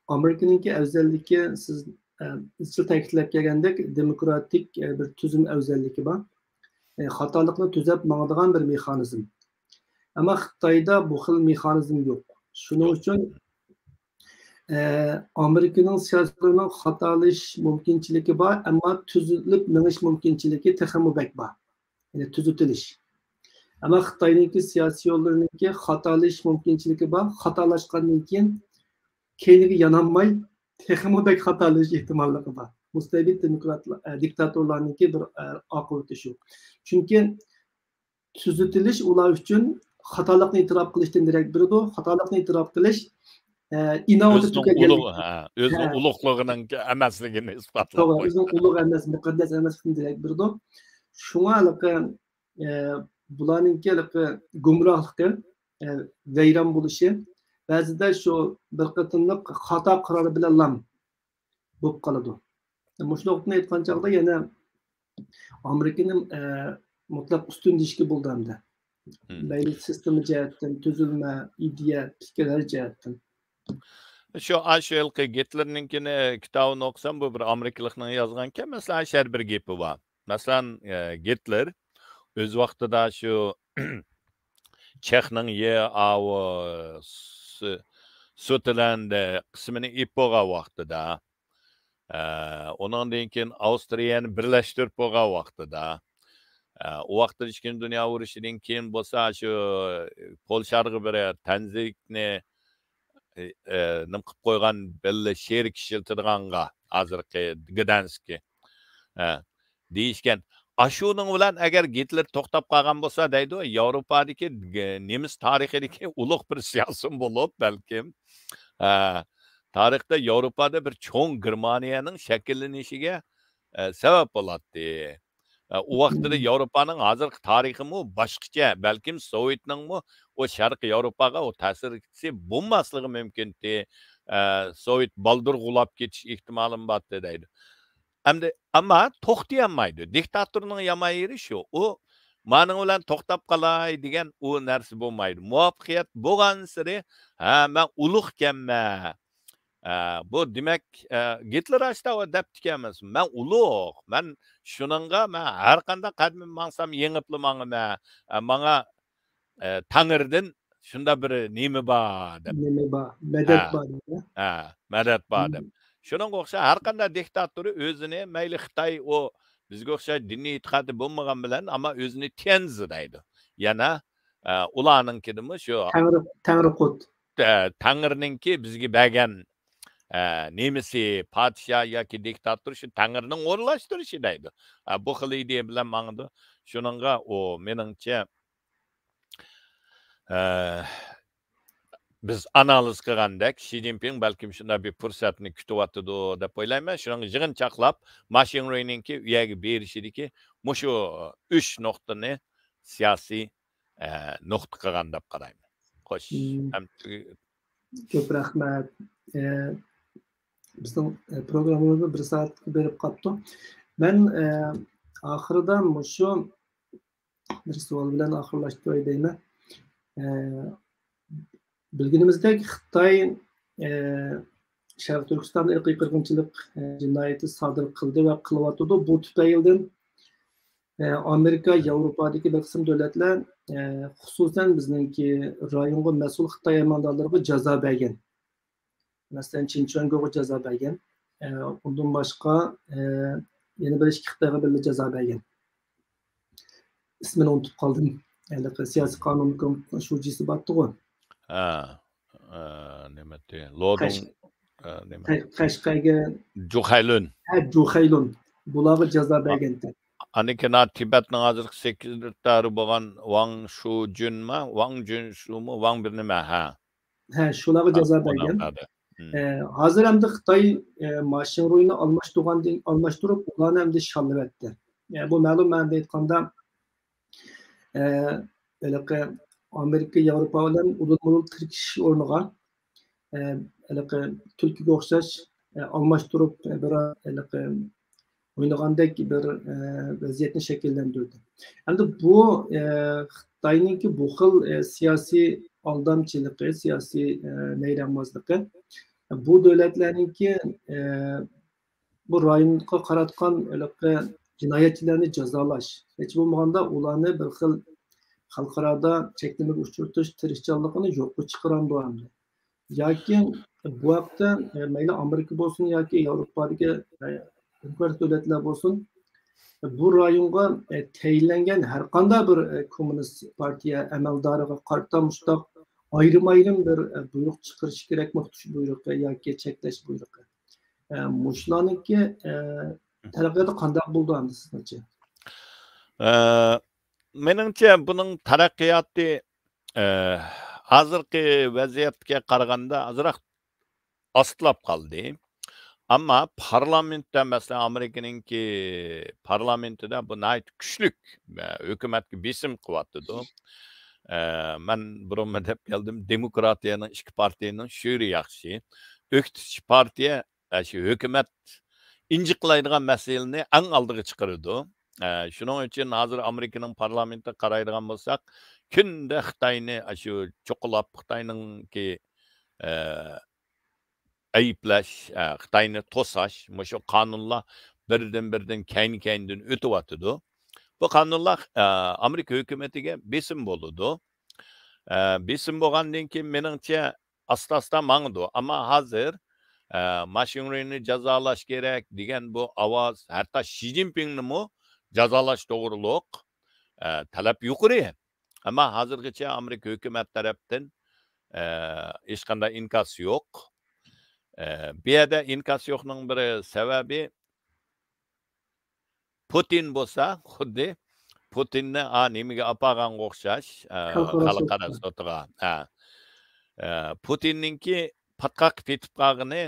ئامېرىكىنىڭكى ئەۋزەللىكى سىز ئە، ئىزچىل تەكىتلەپ كەلگەندەك، دېموكراتىك، ئە، بىر تۈزۈم ئەۋزەللىكى بار. ئە، خاتالىقنى تۈزەپ ماڭىدىغان بىر مېخانىزم. ئەمما خىتايدا بۇ خىل مېخانىزم يوق. شۇنىڭ يوق. ئۈچۈن، ئە، ئامېرىكىنىڭ سىياسىيونلىرىنىڭ خاتالىشىش مۇمكىنچىلىكى بار، ئەمما تۈزۈلۈپ مېڭىش مۇمكىنچىلىكى تېخىمۇ بەك بار. يەنى تۈزىتىلىش. ئەمما خىتاينىڭكى سىياسىيونلىرىنىڭكى خاتالىشىش مۇمكىنچىلىكى بار. خاتالاشقاندىن كېيىن كەينىگە يانالماي، تېخىمۇ بەك خاتالىشىش ئېھتىماللىقى بار. مۇستەبىت دېموكراتلار، ئە، دىكتاتورلارنىڭكى بىر، ئە، ئاقىۋىتى شۇ. چۈنكى تۈزىتىلىش ئۇلار ئۈچۈن خاتالىقنى ئېتىراپ قىلىشتىن دېرەك بېرىدۇ. خاتالىقنى ئېتىراپ قىلىش، ئە، ئىناۋىتى ئۆزىنىڭ تۈگەلگەنلىك. ئۇلۇغ-، ھە، ئۆزىنىڭ ھە. ئۇلۇغلۇقىنىڭ ئەمەسلىكىنى ئىسپاتلاپ توغرا، قويىدۇ. ئۆزىنىڭ ئۇلۇغ ئەمەس، مۇقەددەس ئەمەسلىكىدىن دېرەك بېرىدۇ. شۇڭا ھېلىقى، ئە، بۇلارنىڭكى ھېلىقى گۇمراھلىقى، ئە، ۋەيران بولۇشى بەزىدە شۇ بىر قېتىملىق خاتا قارار بىلەنلا بولۇپ قالىدۇ. مۇشۇ نۇقتىنى ئېيتقان چاغدا يەنە ئامېرىكىنى، ئە، مۇتلەق ئۈستۈن دېيىشكە بولىدۇ ئەمدى. مم. مەيلى سىستېما جەھەتتىن، تۈزۈلمە، ئىدىيە، پىكىر ھەر جەھەتتىن. شۇ، ئاشۇ ھېلىقى گىتلېرنىڭكىنى، كىتابىنى ئوقۇسام، بۇ بىر ئامېرىكىلىقنىڭ يازغانكەن، مەسىلەن، شەر بىر گېپى بار. مەسىلەن، ئە، گىتلېر ئۆز ۋاقتىدا شۇ چېخنىڭ يە ئاۋۇ سۇ-، سۇتلەندە قىسمىنى ئېلىپ بولغان ۋاقتىدا، ئە، ئۇنىڭدىن كېيىن ئاۋسترىيەنى بىرلەشتۈرۈپ بولغان ۋاقتىدا، ئە، ئۇ ۋاقىتتا ئىككىنچى دۇنيا ئۇرۇشىدىن كېيىن بولسا شۇ پولشاغا بىر تەنزىكنى، ئە، ئە، نېمە قىلىپ قويغان، بىللە شېرىك ئىشلىتىدىغانغا، ھازىرقى گدەنسكى، ئە، دېيىشكەن. ئاشۇنىڭ بىلەن ئەگەر گىتلېر توختاپ قالغان بولسا دەيدۇ، ياۋروپادىكى، ئە، نېمىس تارىخىدىكى ئۇلۇغ بىر سىياسىيون بولۇپ، بەلكىم، ئە، تارىختا ياۋروپادا بىر چوڭ گېرمانىيەنىڭ شەكىللىنىشىگە، ئە، سەۋەب بولاتتى. ئە، ئۇ ۋاقىتتا مم. ياۋروپانىڭ ھازىرقى تارىخىمۇ باشقىچە، بەلكىم سوۋېتنىڭمۇ ئۇ شەرقىي ياۋروپاغا ئۇ تەسىرى بولماسلىقى مۇمكىنتى. ئە، سوۋېت بالدۇر غۇلاپ كېتىش ئېھتىمالىمۇ بارتتى دەيدۇ. ئەمدى، ئەمما توختىيالمايدۇ. دىكتاتورنىڭ يامان يېرى شۇ. ئۇ مانىڭ بىلەن توختاپ قالاي دېگەن ئۇ نەرسە بولمايدۇ. مۇۋەپپەقىيەت بولغانسېرى، ھە، مەن ئۇلۇغكەنمەن. ئە، بۇ دېمەك، ئە، گىتلېر ئاشتا دەپتىكەنمىز، مەن ئۇلۇغ، مەن شۇنىڭغا، مەن ھەر قانداق قەدىمىم ماڭسام يېڭىپلا ماڭىمەن. ئە، ماڭا، ئە، تەڭرىدىن شۇنداق بىر نېمە بار دەپ. نېمە بار، مەدەت ھە. بار دەپ. ھە، مەدەت بار دەپ. مم. شۇنىڭغا ئوخشاش ھەر قانداق دىكتاتور ئۆزىنى، مەيلى خىتاي، ئۇ بىزگە ئوخشاش دىنىي ئېتىقادى بولمىغان بىلەن، ئەمما ئۆزىنى تيەنزى دەيدۇ. يەنە، ئە، ئۇلارنىڭكىدىمۇ شۇ تەڭرى، تەڭرى قۇت. ئە، تەڭرىنىڭكى بىزگە بەرگەن، ئە، نېمىسى، پادىشاھ ياكى دىكتاتور شۇ تەڭرىنىڭ ئورۇنلاشتۇرۇشى دەيدۇ. ئە، بۇ خىل ئىدىيە بىلەن ماڭىدۇ. شۇنىڭغا ئۇ، مېنىڭچە، ئە، بىز ئانالىز قىلغاندەك، شى جىنپىڭ بەلكىم شۇنداق بىر پۇرسەتنى كۈتۈۋاتىدۇ دەپ ئويلايمەن. شۇنىڭغا يىغىنچاقلاپ، ما شىڭرۇينىڭكى ئۇ يەرگە بېرىشىدىكى مۇشۇ ئۈچ نۇقتىنى سىياسىي، ئە، نۇقتا قىلغان دەپ قارايمەن. خوش. مم. ھەم كۆپ رەھمەت. ئە، بىزنىڭ، ئە، پروگراممىمىزمۇ بىر سائەتكە بېرىپ قاپتۇ. مەن، ئە، ئاخىرىدا مۇشۇ بىر سوئال بىلەن ئاخىرلاشتۇراي دەيمەن. ئە، بىلگىنىمىزدەك، خىتاي، ئە، شەرقىي تۈركىستاندا ئىرقىي قىرغىنچىلىق، ئە، جىنايىتى سادىر قىلدى ۋە قىلىۋاتىدۇ. بۇ تۈپەيلىدىن، ئە، ئامېرىكا، ياۋروپادىكى بىر قىسىم دۆلەتلەر، ئە، خۇسۇسەن بىزنىڭكى رايونغا مەسئۇل خىتاي ئەمەلدارلىرىغا جازا بەرگەن. مەسىلەن، چىن چۈەنگوغا جازا بەرگەن. ئە، ئۇندىن باشقا، ئە، يەنە بىر ئىككى خىتايغا بىللە جازا بەرگەن. ئىسمىنى ئۇنتۇپ قالدىم. ھېلىقى سىياسىي قانۇن كومىتېتىنىڭ شۇجىسى بارتتىغۇ. ھە، ئە، نېمە ئەتتى؟ لودۇڭ، قەش-، ئە، نېمە؟ قەشقەرگە. جۇخەيلۈن. ھە، جۇخەيلۈن. بۇلارغا جازا بەرگەنتى. ئانىكىنا تىبەتنىڭ ھازىرقى سېكرېتارى بولغان ۋاڭ شۇجۈنما؟ ۋاڭ جۈنشۇمۇ؟ ۋاڭ بىر نېمە، ھە. ھە، شۇلارغا جازا بەرگەن. ئە، ھازىر ئەمدى خىتاي، ئە، ما شىڭرۇينى ئالماشتۇرغاندىن، ئالماشتۇرۇپ، ئۇلارنى ئەمدى شاللىۋەتتى. ئە، بۇ مەلۇم مەنىدە ئېيتقاندا، ئە، ھېلىقى ئامېرىكا، ياۋروپا بىلەن ئۇدۇل-مۇدۇل تىركىشىش ئورنىغا، ئە، ھېلىقى تۈلكىگە ئوخشاش، ئە، ئالماشتۇرۇپ، بىر ھېلىقى ئوينىغاندەك بىر، ئە، ۋەزىيەتنى شەكىللەندۈردى. ئەمدى بۇ، ئە، خىتاينىڭكى بۇ خىل، ئە، سىياسىي ئالدامچىلىقى، سىياسىي، ئە، نەيرەڭبازلىقى بۇ دۆلەتلەرنىڭكى، ئە، بۇ رايونغا قاراتقان ھېلىقى جىنايەتچىلەرنى جازالاش، ھېچ بولمىغاندا ئۇلارنى بىر خىل خەلقئارادا چەكلىمىگە ئۇچرىتىش تىرىشچانلىقىنى يوققا چىقىرامدۇ ئەمدى؟ ياكى بۇ ھەقتە، ئە، مەيلى ئامېرىكا بولسۇن ياكى ياۋروپادىكى، ئە، دېموكراتىك دۆلەتلەر بولسۇن، بۇ رايونغا، ئە، تەيىنلەنگەن ھەرقانداق بىر، ئە، كوممۇنىست پارتىيە ئەمەلدارىغا قارىتا مۇشۇنداق ئايرىم-ئايرىم بىر، ئە، بۇيرۇق چىقىرىشى كېرەكمۇ، تۇتۇش بۇيرۇقى ياكى چەكلەش بۇيرۇقى؟ ئە، مۇشۇلارنىڭكى، ئە، تەرەققىياتى قانداق بولىدۇ ئەمدى سىزنىڭچە؟ ئە، مېنىڭچە بۇنىڭ تەرەققىياتى، ئە، ھازىرقى ۋەزىيەتكە قارىغاندا ئازراق ئاستىلاپ قالدى. ئەمما پارلامېنتتا، مەسىلەن، ئامېرىكىنىڭكى پارلامېنتىدا بۇ ناھايىتى كۈچلۈك، ئە، ھۆكۈمەتكە بېسىم قىلىۋاتىدۇ. ئە، مەن بۇرۇنمۇ دەپ كەلدىم، دېموكراتىيەنىڭ ئىككى پارتىيەنىڭ شورى ياخشى. ئۆكتىچى پارتىيە، ئە، شۇ ھۆكۈمەت ئىنجىقلايدىغان مەسىلىنى ئەڭ ئالدىغا چىقىرىدۇ. ئە، شۇنىڭ ئۈچۈن ھازىر ئامېرىكىنىڭ پارلامېنتىغا قارايدىغان بولساق، كۈندە خىتاينى، ئە، شۇ چوقۇلاپ، خىتاينىڭكى، ئە، ئەيىبلەش، ئە، خىتاينى توساش، مۇشۇ قانۇنلار بىردىن-بىردىن، كەينى-كەينىدىن ئۆتۈۋاتىدۇ. بۇ قانۇنلار، ئە، ئامېرىكا ھۆكۈمىتىگە بېسىم بولىدۇ. ئە، بېسىم بولغاندىن كېيىن، مېنىڭچە، ئاستا-ئاستا ماڭىدۇ. ئەمما ھازىر، ئە، ما شىڭرۇينى جازالاش كېرەك دېگەن بۇ ئاۋاز، ھەتتا شى جىنپىڭنىمۇ جازالاش توغرۇلۇق، ئە، تەلەپ يۇقىرى. ئەمما ھازىرغىچە ئامېرىكا ھۆكۈمەت تەرەپتىن، ئە، ھېچقانداق ئىنكاس يوق. ئە، بۇ يەردە ئىنكاس يوقنىڭ بىر سەۋەبى، پۇتىن بولسا خۇددى پۇتىننى، ئا، نېمىگە ئاپارغانغا ئوخشاش، ئە، خەلقئارا خەلقئارا سوتقا. سوتىغا. ئە. ئە، پۇتىننىڭكى پاتقاققا پېتىپ قالغىنى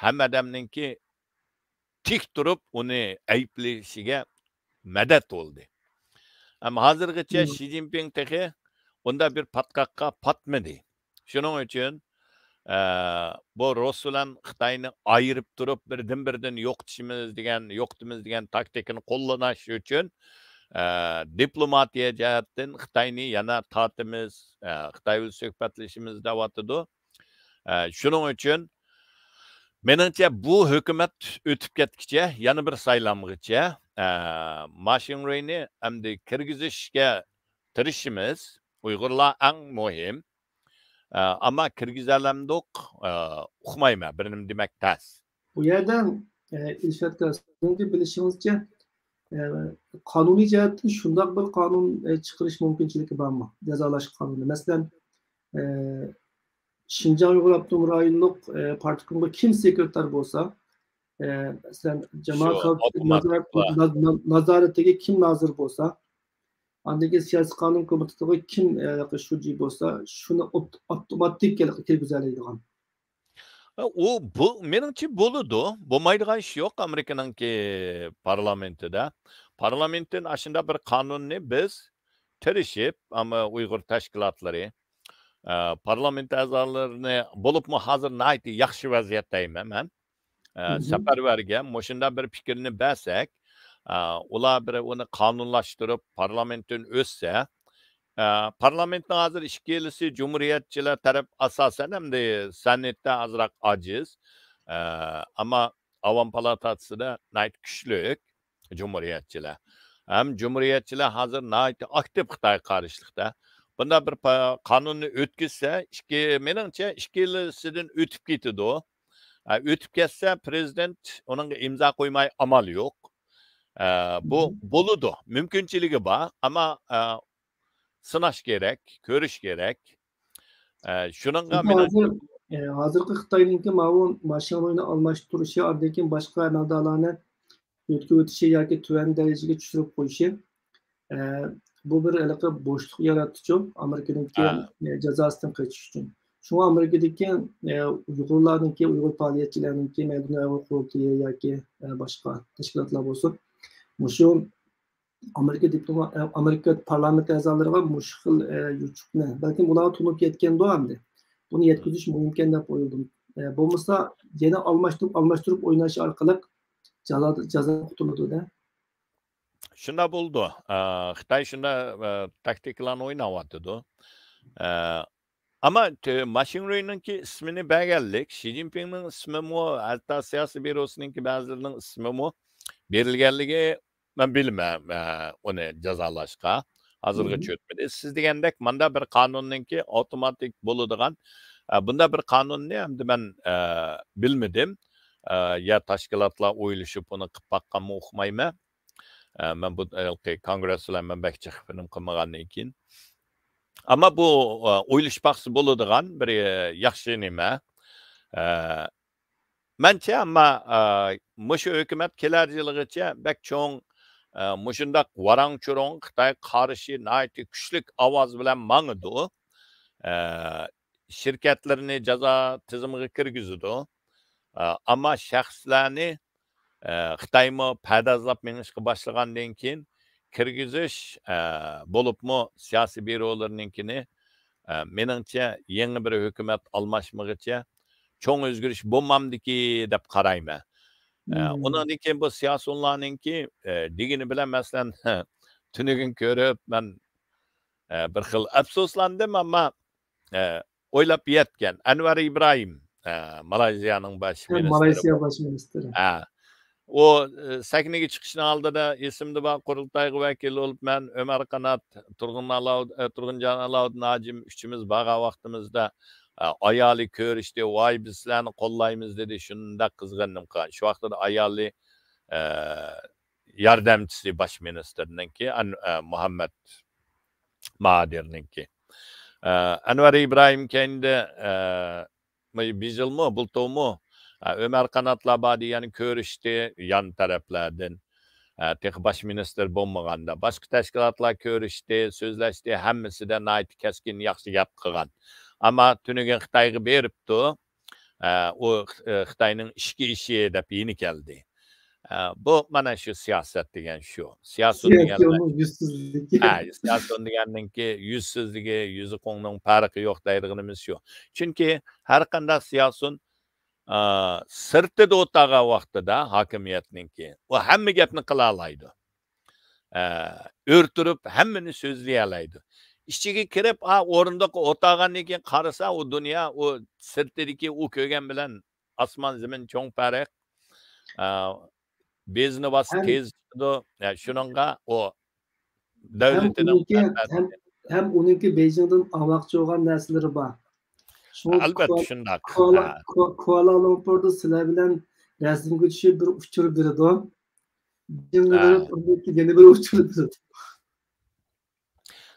ھەممە ئادەمنىڭكى تىك تۇرۇپ ئۇنى ئەيىبلىشىگە مەدەت بولدى. ئەمما ھازىرغىچە مم. شى جىنپىڭ تېخى ئۇنداق بىر پاتقاققا پاتمىدى. شۇنىڭ ئۈچۈن، ئە، بۇ رۇس بىلەن خىتاينى ئايرىپ تۇرۇپ، بىردىن-بىردىن يوقىتىشىمىز دېگەن، يوقىتىمىز دېگەن تاكتىكىنى قوللىنىش ئۈچۈن، ئە، دىپلوماتىيە جەھەتتىن خىتاينى يەنە تارتىمىز، ئە، خىتاي بىلەن سۆھبەتلىشىمىز دەۋاتىدۇ. ئە، شۇنىڭ ئۈچۈن، مېنىڭچە، بۇ ھۆكۈمەت ئۆتۈپ كەتكۈچە، يەنە بىر سايلامغىچە، ئە، ما شىڭرۇينى ئەمدى كىرگۈزۈشكە تىرىشىمىز. ئۇيغۇرلار ئەڭ مۇھىم. ئە، ئەمما كىرگۈزەلەمدۇق، ئە، ئۇقمايمەن، بىر نېمە دېمەك تەس. بۇ يەردە، ئە، ئىلشات ئاكا، سىزنىڭكى بىلىشىڭىزچە، ئە، قانۇنىي جەھەتتىن شۇنداق بىر قانۇن، ئە، چىقىرىش مۇمكىنچىلىكى بارمۇ؟ جازالاش قانۇنى. مەسىلەن، ئە، شىنجاڭ ئۇيغۇر ئاپتونوم رايونلۇق، ئە، پارتكومغا كىم سېكرېتار بولسا، ئە، مەسىلەن، جامائەت شۇ خەۋپسىزلىكى ئاپتوماتىك نازارەت-، بار. ناز-، ناز-، نازارىتىگە كىم نازىر بولسا، ئاندىن كېيىن سىياسىي قانۇن كومىتېتىغا كىم، ئە، شۇجى بولسا، شۇنى ئوت-، ئاپتوماتىك كىرگۈزەلەيدىغان. ئۇ، بۇ، مېنىڭچە بولىدۇ. بولمايدىغان ئىش يوق ئامېرىكىنىڭكى پارلامېنتىدا. پارلامېنتتىن ئاشۇنداق بىر قانۇننى بىز تىرىشىپ، ئەمما ئۇيغۇر تەشكىلاتلىرى، ئە، پارلامېنت ئەزالىرىنى، بولۇپمۇ ھازىر ناھايىتى ياخشى ۋەزىيەتتە دەيمەن مەن. ئە، مم. سەپەرۋەرگە مۇشۇنداق بىر پىكىرنى بەرسەك، ئە، ئۇلار بىر ئۇنى قانۇنلاشتۇرۇپ، پارلامېنتتىن ئۆتسە، ئە، پارلامېنتنىڭ ھازىر ئىككىلىسى جۇمھۇرىيەتچىلەر تەرەپ ئاساسەن ئەمدى سېناتتا ئازراق ئاجىز، ئە، ئەمما ئاۋام پالاتاسىدا ناھايىتى كۈچلۈك جۇمھۇرىيەتچىلەر. ھەم جۇمھۇرىيەتچىلەر ھازىر ناھايىتى ئاكتىپ خىتايغا قارشىلىقتا. بۇنداق بىر پا-، قانۇننى ئۆتكۈزسە، ئىككى، مېنىڭچە، ئىككىلىسىدىن ئۆتۈپ كېتىدۇ. ئە، ئۆتۈپ كەتسە، پرېزىدېنت ئۇنىڭغا ئىمزا قويماي ئامال يوق. ئە، بۇ مم. بولىدۇ، مۇمكىنچىلىكى بار، ئەمما، ئە، سىناش كېرەك، كۆرۈش كېرەك. ئە، شۇنىڭغا چۈنكى مېنىڭ ھازىر، ئە، ھازىرقى خىتاينىڭكى ماۋۇ ما شىڭرۇينى ئالماشتۇرۇشى، ئاندىن كېيىن باشقا ئەمەلدارلارنى يۆتكىۋېتىشى ياكى تۆۋەن دەرىجىگە چۈشۈرۈپ قويۇشى، ئە، بۇ بىر ھېلىقى بوشلۇق ياراتتىچۇ، ئامېرىكىنىڭكى، ھە. ئە، جازاسىدىن قېچىش ئۈچۈن. شۇڭا ئامېرىكىدىكى، ئە، ئۇيغۇرلارنىڭكى، ئۇيغۇر پائالىيەتچىلەرنىڭكى، مەيدان ئۇيغۇر قۇرۇلتىيى ياكى، ئە، باشقا تەشكىلاتلار بولسۇن، مۇشۇ ئامېرىكا دىپلوما-، ئە، ئامېرىكا پارلامېنت ئەزالىرىغا مۇشۇ خىل، ئە، يوچۇقنى، بەلكىم ئۇلارغا تونۇپ يەتكەندۇ ئەمدى. بۇنى يەتكۈزۈش مۇھىمكەن دەپ ئويلىدىم. ئە، بولمىسا يەنە ئالماشتۇرۇپ، ئالماشتۇرۇپ ئويناش ئارقىلىق جازا-، جازا قۇتۇلىدۇ-دە. شۇنداق بولىدۇ. ئە، خىتاي شۇنداق، ئە، تاكتىكىلارنى ئويناۋاتىدۇ. ئە، ئەمما تۆ-، ماشىنرۇينىڭكى ئىسمىنى بەرگەنلىك، شى جىنپىڭنىڭ ئىسمىمۇ، ھەتتا سىياسىي بيۇروسىنىڭكى بەزىلىرىنىڭ ئىسمىمۇ بېرىلگەنلىكى مەن بىلمەن، ئە، ئۇنى جازالاشقا. ھازىرغىچە ئۆتمىدى. سىز دېگەندەك، ماندا بىر قانۇننىڭكى ئاپتوماتىك بولىدىغان، ئە، بۇنداق بىر قانۇننى ئەمدى مەن، ئە، بىلمىدىم. ئە، يا تەشكىلاتلار ئويلىشىپ ئۇنى قىلىپ باققانمۇ ئۇقمايمەن. ئە، مەن بۇ ھېلىقى كونگرېس بىلەن مەن بەك جىق فىلىم قىلمىغاندىن كېيىن. ئەمما بۇ، ئە، ئويلىشىپ باقسا بولىدىغان بىر، ئە، ياخشى نېمە. ئە، مەنچە، ئەمما، ئە، مۇشۇ ھۆكۈمەت كېلەر يىلىغىچە بەك چوڭ، ئە، مۇشۇنداق ۋاراڭ-چۇرۇڭ خىتايغا قارشى ناھايىتى كۈچلۈك ئاۋاز بىلەن ماڭىدۇ. ئە، شىركەتلىرىنى جازا تىزىمىغا كىرگۈزىدۇ. ئە، ئەمما شەخسلەرنى، ئە، خىتايمۇ پەردازلاپ مېڭىشقا باشلىغاندىن كېيىن كىرگۈزۈش، ئە، بولۇپمۇ سىياسىي بيۇرولىرىنىڭكىنى، ئە، مېنىڭچە يېڭى بىر ھۆكۈمەت ئالماشمىغىچە چوڭ ئۆزگىرىش بولمامدىكى دەپ قارايمەن. ئە، ئۇنىڭدىن كېيىن بۇ سىياسىيونلارنىڭكى، ئە، دېگىنى بىلەن، مەسىلەن، تۈنۈگۈن كۆرۈپ مەن، ئە، بىر خىل ئەپسۇسلاندىم، ئەمما، ئە، ئويلاپ يەتكەن. ئەنۋەر ئىبراھىم، ئە، مالايزىيانىڭ باش مىنىستىرى. مالايزىيا باش مىنىستىرى. ھە. ئۇ، ئە، سەھنىگە چىقىشنىڭ ئالدىدا ئېسىمدە بار، قۇرۇلتايغا ۋەكىل بولۇپ مەن، ئۆمەر قانات، تۇرغۇن ئالاۋۇد-، ئە، تۇرغۇنجان ئالاۋۇدىن ھاجىم ئۈچىمىز بارغان ۋاقتىمىزدا، ئە، ئايالى كۆرۈشتى، ۋاي، بىز سىلەرنى قوللايمىز دېدى، شۇنداق قىزغىندىم. شۇ ۋاقىتتا ئايالى، ئە، ياردەمچىسى باش مىنىستىرنىڭكى، ئەن-، ئە، مۇھەممەد ماھادىرنىڭكى. ئە، ئەنۋەر ئىبراھىم كەينىدە، ئە، ماي-، بىژىلمۇ، بۇلتۇرمۇ، ئە، ئۆمەر قاناتلار بار دېگەن كۆرۈشتى يان تەرەپلەردىن. ئە، تېخى باش مىنىستىر بولمىغاندا. باشقا تەشكىلاتلار كۆرۈشتى، سۆزلەشتى، ھەممىسىدە ناھايىتى كەسكىن ياخشى گەپ قىلغان. ئەمما تۈنۈگۈن خىتايغا بېرىپتۇ. ئە، ئۇ، ئە، خىتاينىڭ ئىچكى ئىشى دەپ يېنىك كەلدى. ئە، بۇ مانا شۇ سىياسەت دېگەن شۇ. سىياسىيون دېگەن يۈزسىزلىكى. ھە، سىياسىيون دېگەننىڭكى يۈزسىزلىكى، يۈزى قوڭنىڭ پەرقى يوق دەيدىغىنىمىز شۇ. چۈنكى ھەر قانداق سىياسىيون، ئە، سىرتىدا ئولتۇرغان ۋاقتىدا ھاكىمىيەتنىڭكى، ئۇ ھەممە گەپنى قىلالايدۇ. ئە، ئۆرە تۇرۇپ ھەممىنى سۆزلىيەلەيدۇ. ئىچىگە كىرىپ، ئا، ئورۇندۇققا ئولتۇرغاندىن كېيىن قارىسا، ئۇ دۇنيا، ئۇ سىرتىدىكى ئۇ كۆرگەن بىلەن ئاسمان زېمىن چوڭ پەرق. ئە، بېزىنى باسسا تېز چىقىدۇ. ئە، شۇنىڭغا ئۇ دۆلىتىنىڭ ھەم ئۇنىڭكى، ھەم، ھەم ئۇنىڭكى بېيجىڭدىن ئالماقچى بولغان نەرسىلىرى بار. شۇڭا ئەلۋەتتە كۇا-، شۇنداق. كۇالا-، ھە. كۇا-، كۇالا لۇمپۇردا سىلەر بىلەن رەسىمگە چۈشۈپ بىر ئۇچۇر بېرىدۇ. بېيجىڭغا ھە. بېرىپ ئۇنىڭكى يەنە بىر ئۇچۇر بېرىدۇ.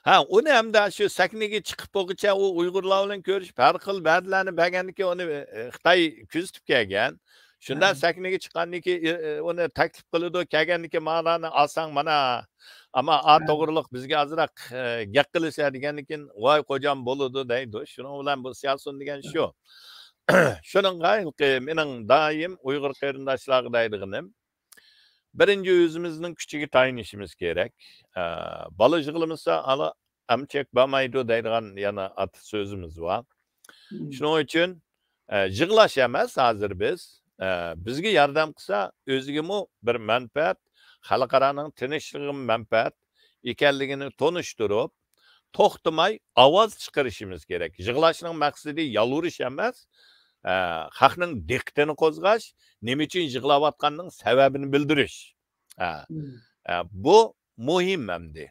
ھە، ئۇنى ھەمدە شۇ سەھنىگە چىقىپ بولغۇچە ئۇ ئۇيغۇرلار بىلەن كۆرۈشۈپ، ھەر خىل ۋەدىلەرنى بەرگەندىكىن ئۇنى، ئە، خىتاي كۆزىتىپ كەلگەن. شۇنداق ھە. سەھنىگە چىققاندىكى، ئە، ئە، ئۇنى تەكلىپ قىلىدۇ، كەلگەندىكى مانانى ئالساڭ مانا، ئەمما ئا ھە. توغرىلىق بىزگە ئازراق، ئە، گەپ قىلىسە دېگەندىكىن، ۋاي خوجام بولىدۇ دەيدۇ. شۇنىڭ بىلەن بۇ سىياسىيون دېگەن ھە. شۇ. شۇنىڭغا ھېلىقى مېنىڭ دائىم ئۇيغۇر قېرىنداشلارغا دەيدىغىنىم، بىرىنچى ئۆزىمىزنىڭ كۈچىگە تايىنىشىمىز كېرەك. ئە، بالا يىغلىمىسا، ئالا ئەمچەك بارمايدۇ دەيدىغان يەنە ئاتا سۆزىمىز بار. مم. شۇنىڭ ئۈچۈن، ئە، يىغلاش ئەمەس ھازىر بىز. ئە، بىزگە ياردەم قىلسا، ئۆزىگىمۇ بىر مەنپەئەت، خەلقئارانىڭ تىنچلىقىغىمۇ مەنپەئەت ئىكەنلىكىنى تونۇشتۇرۇپ، توختىماي ئاۋاز چىقىرىشىمىز كېرەك. يىغلاشنىڭ مەقسىتى يالۋۇرۇش ئەمەس، ئە، خەقنىڭ دىققىتىنى قوزغاش، نېمە ئۈچۈن يىغلاۋاتقاننىڭ سەۋەبىنى بىلدۈرۈش. ئە، مم. ئە، بۇ مۇھىم ئەمدى.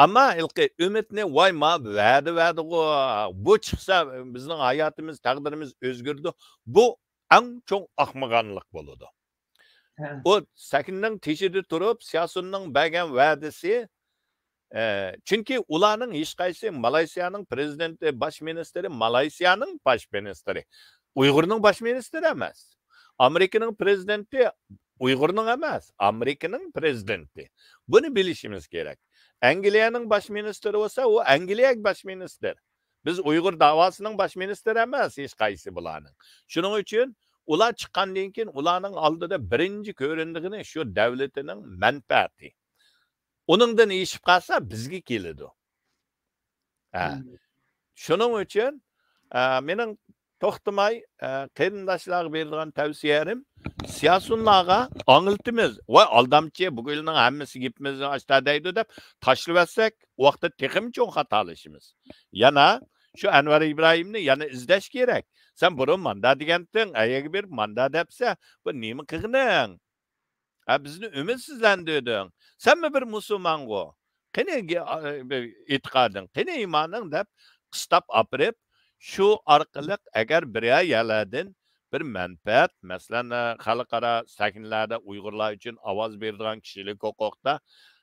ئەمما ھېلىقى ئۈمىدنى، ۋاي، ما ۋەدە بەردىغۇ، بۇ چىقسا بىزنىڭ ھاياتىمىز، تەقدىرىمىز ئۆزگىرىدۇ. بۇ ئەڭ چوڭ ئاخمىغانلىق بولىدۇ. ھە. ئۇ سەھنىنىڭ تېشىدا تۇرۇپ، سىياسىيوننىڭ بەرگەن ۋەدىسى، ئە، چۈنكى ئۇلارنىڭ ھېچقايسى مالايسىيانىڭ پرېزىدېنتى، باش مىنىستىرى، مالايسىيانىڭ باش مىنىستىرى. ئۇيغۇرنىڭ باش مىنىستىرى ئەمەس. ئامېرىكىنىڭ پرېزىدېنتى ئۇيغۇرنىڭ ئەمەس، ئامېرىكىنىڭ پرېزىدېنتى. بۇنى بىلىشىمىز كېرەك. ئەنگلىيەنىڭ باش مىنىستىرى بولسا، ئۇ ئەنگلىيەگە باش مىنىستىر. بىز ئۇيغۇر داۋاسىنىڭ باش مىنىستىرى ئەمەس ھېچقايسى بۇلارنىڭ. شۇنىڭ ئۈچۈن ئۇلار چىققاندىن كېيىن ئۇلارنىڭ ئالدىدا بىرىنچى كۆرۈنىدىغىنى شۇ دۆلىتىنىڭ مەنپەئەتى. ئۇنىڭدىن ئېشىپ قالسا بىزگە كېلىدۇ. ھە. مم. شۇنىڭ ئۈچۈن، ئە، مېنىڭ توختىماي، ئە، قېرىنداشلارغا بېرىدىغان تەۋسىيەلىرىم، سىياسىيونلارغا ئاڭلىتىمىز. ۋاي، ئالدامچى، بۇ گۈلنىڭ ھەممىسى گېپىمىزنى ئاشتا دەيدۇ دەپ تاشلىۋەتسەك، ئۇ ۋاقىتتا تېخىمۇ چوڭ خاتالىشىمىز. يەنە شۇ ئەنۋەر ئىبراھىمنى يەنە ئىزدەش كېرەك. سەن بۇرۇن ماندا دېگەنتىڭ، ئەيەگە بېرىپ ماندا دەپسە، بۇ نېمە قىلغىنىڭ؟ ھە، بىزنى ئۈمىدسىزلەندۈردۈڭ. سەنمۇ بىر مۇسۇلمانغۇ. قېنى گە-، ئا، بىر ئېتىقادىڭ، قېنى ئىمانىڭ دەپ قىستاپ ئاپىرىپ، شۇ ئارقىلىق ئەگەر بىرەر يەرلەردىن بىر مەنپەئەت، مەسىلەن، ئە، خەلقئارا سەھنىلەردە ئۇيغۇرلار ئۈچۈن ئاۋاز بېرىدىغان كىشىلىك ھوقۇقتا،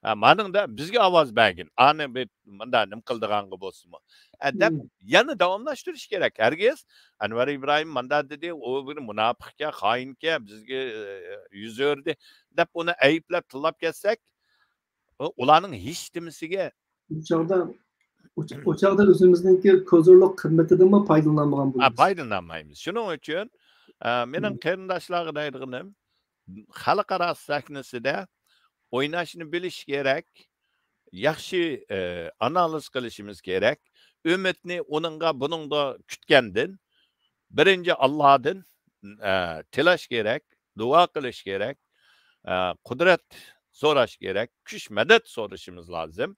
ئە، مانىڭدا بىزگە ئاۋاز بەرگىن. ئانى بىر مۇنداق نېمە قىلىدىغانغا بولسىمۇ. ئە، دەپ يەنە داۋاملاشتۇرۇش كېرەك. ھەرگىز ئەنۋەر ئىبراھىم ماندا دېدى، ئۇ بىر مۇناپىقكەن، خائىنكەن، بىزگە، ئە، يۈز ئۆردى دەپ ئۇنى ئەيىبلەپ تىللاپ كەتسەك، ئۇ-، ئۇلارنىڭ ھېچنېمىسىگە ئۇ چاغدا، ئۇ چ-، ئۇ چاغدا ئۆزىمىزنىڭكى كوزىرلۇق قىممىتىدىنمۇ پايدىلىنالمىغان ھە، بولىمىز. پايدىلىنالمايمىز. شۇنىڭ ئۈچۈن، ئە، مېنىڭ مم. قېرىنداشلارغا دەيدىغىنىم، خەلقئارا سەھنىسىدە ئويناشنى بىلىش كېرەك، ياخشى، ئە، ئانالىز قىلىشىمىز كېرەك. ئۈمىدنى ئۇنىڭغا، بۇنىڭغا كۈتكەندىن، بىرىنچى ئاللادىن، ئە، تىلەش كېرەك، دۇئا قىلىش كېرەك، ئە، قۇدرەت سوراش كېرەك، كۈچ مەدەت سورىشىمىز لازىم.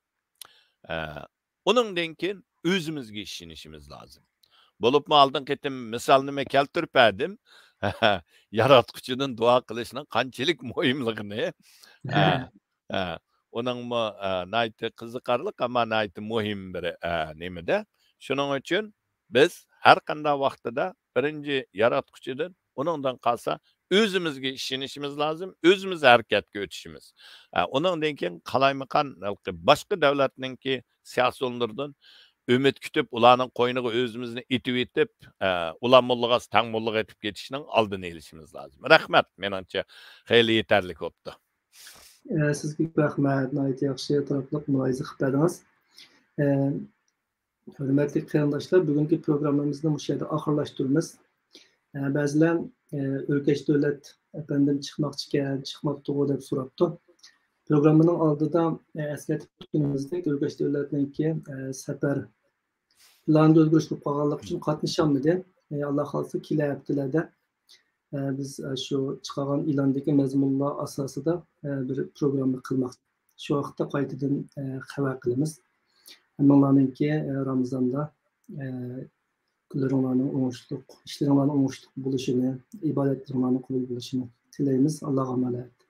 ئە، ئۇنىڭدىن كېيىن ئۆزىمىزگە ئىشىنىشىمىز لازىم. بولۇپمۇ ئالدىنقى قېتىم مىسالنى مەن كەلتۈرۈپ بەردىم. ياراتقۇچىدىن دۇئا قىلىشنىڭ قانچىلىك مۇھىملىقىنى. ئە، ئە، ئۇنىڭمۇ، ئە، ناھايىتى قىزىقارلىق، ئەمما ناھايىتى مۇھىم بىر، ئە، نېمىدە. شۇنىڭ ئۈچۈن بىز ھەر قانداق ۋاقتىدا بىرىنچى ياراتقۇچىدىن، ئۇنىڭدىن قالسا ئۆزىمىزگە ئىشىنىشىمىز لازىم، ئۆزىمىز ھەرىكەتكە ئۆتۈشىمىز. ئە، ئۇنىڭدىن كېيىن قالايمىقان ھېلىقى باشقا دۆلەتنىڭكى سىياسىيونلىرىدىن ئۈمىد كۈتۈپ، ئۇلارنىڭ قوينىغا ئۆزىمىزنى ئېتىۋېتىپ، ئە، ئۇلار موللىغا تەڭ موللىغا ئېتىپ كېتىشنىڭ ئالدىنى ئېلىشىمىز لازىم. رەھمەت، مېنىڭچە خېلى يېتەرلىك بوپتۇ. ئە، سىزگە كۆپ رەھمەت، ناھايىتى ياخشى تەرەپلىك مۇلاھىزە قىلىپ بەردىڭىز. ئە، ھۆرمەتلىك قېرىنداشلار، بۈگۈنكى پروگراممىمىزنى مۇشۇ يەردە ئاخىرلاشتۇرىمىز. ئە، بەزىلەر، ئە، ئۆركەش دۆلەت ئەپەندىم چىقماقچىكەن، چىقماپتىغۇ دەپ سوراپتۇ. پروگراممىنىڭ ئالدىدا، ئە، ئەسكەرتىپ ئۆتكىنىمىزدەك، ئۆركەش دۆلەتنىڭكى، ئە، سەپەر پىلانىدا ئۆزگىرىش بولۇپ قالغانلىقى ئۈچۈن قاتنىشالمىدى. ئە، ئاللا خالىسا كېلەر ھەپتىلەردە، ئە، بىز، ئە، شۇ چىقارغان ئېلاندىكى مەزمۇنلار ئاساسىدا، ئە، بىر پروگرامما قىلماقچى. شۇ ۋاقىتتا قايتىدىن، ئە، خەۋەر قىلىمىز. ھەممىڭلارنىڭكى، ئە، رامىزاندا، ئە، كۈنلىرىڭلارنىڭ ئوڭۇشلۇق، ئىشلىرىڭلارنىڭ ئوڭۇشلۇق بولۇشىنى، ئىبادەتلىرىڭلارنىڭ قوبۇل بولۇشىنى تىلەيمىز. ئاللاغا ئامانەت.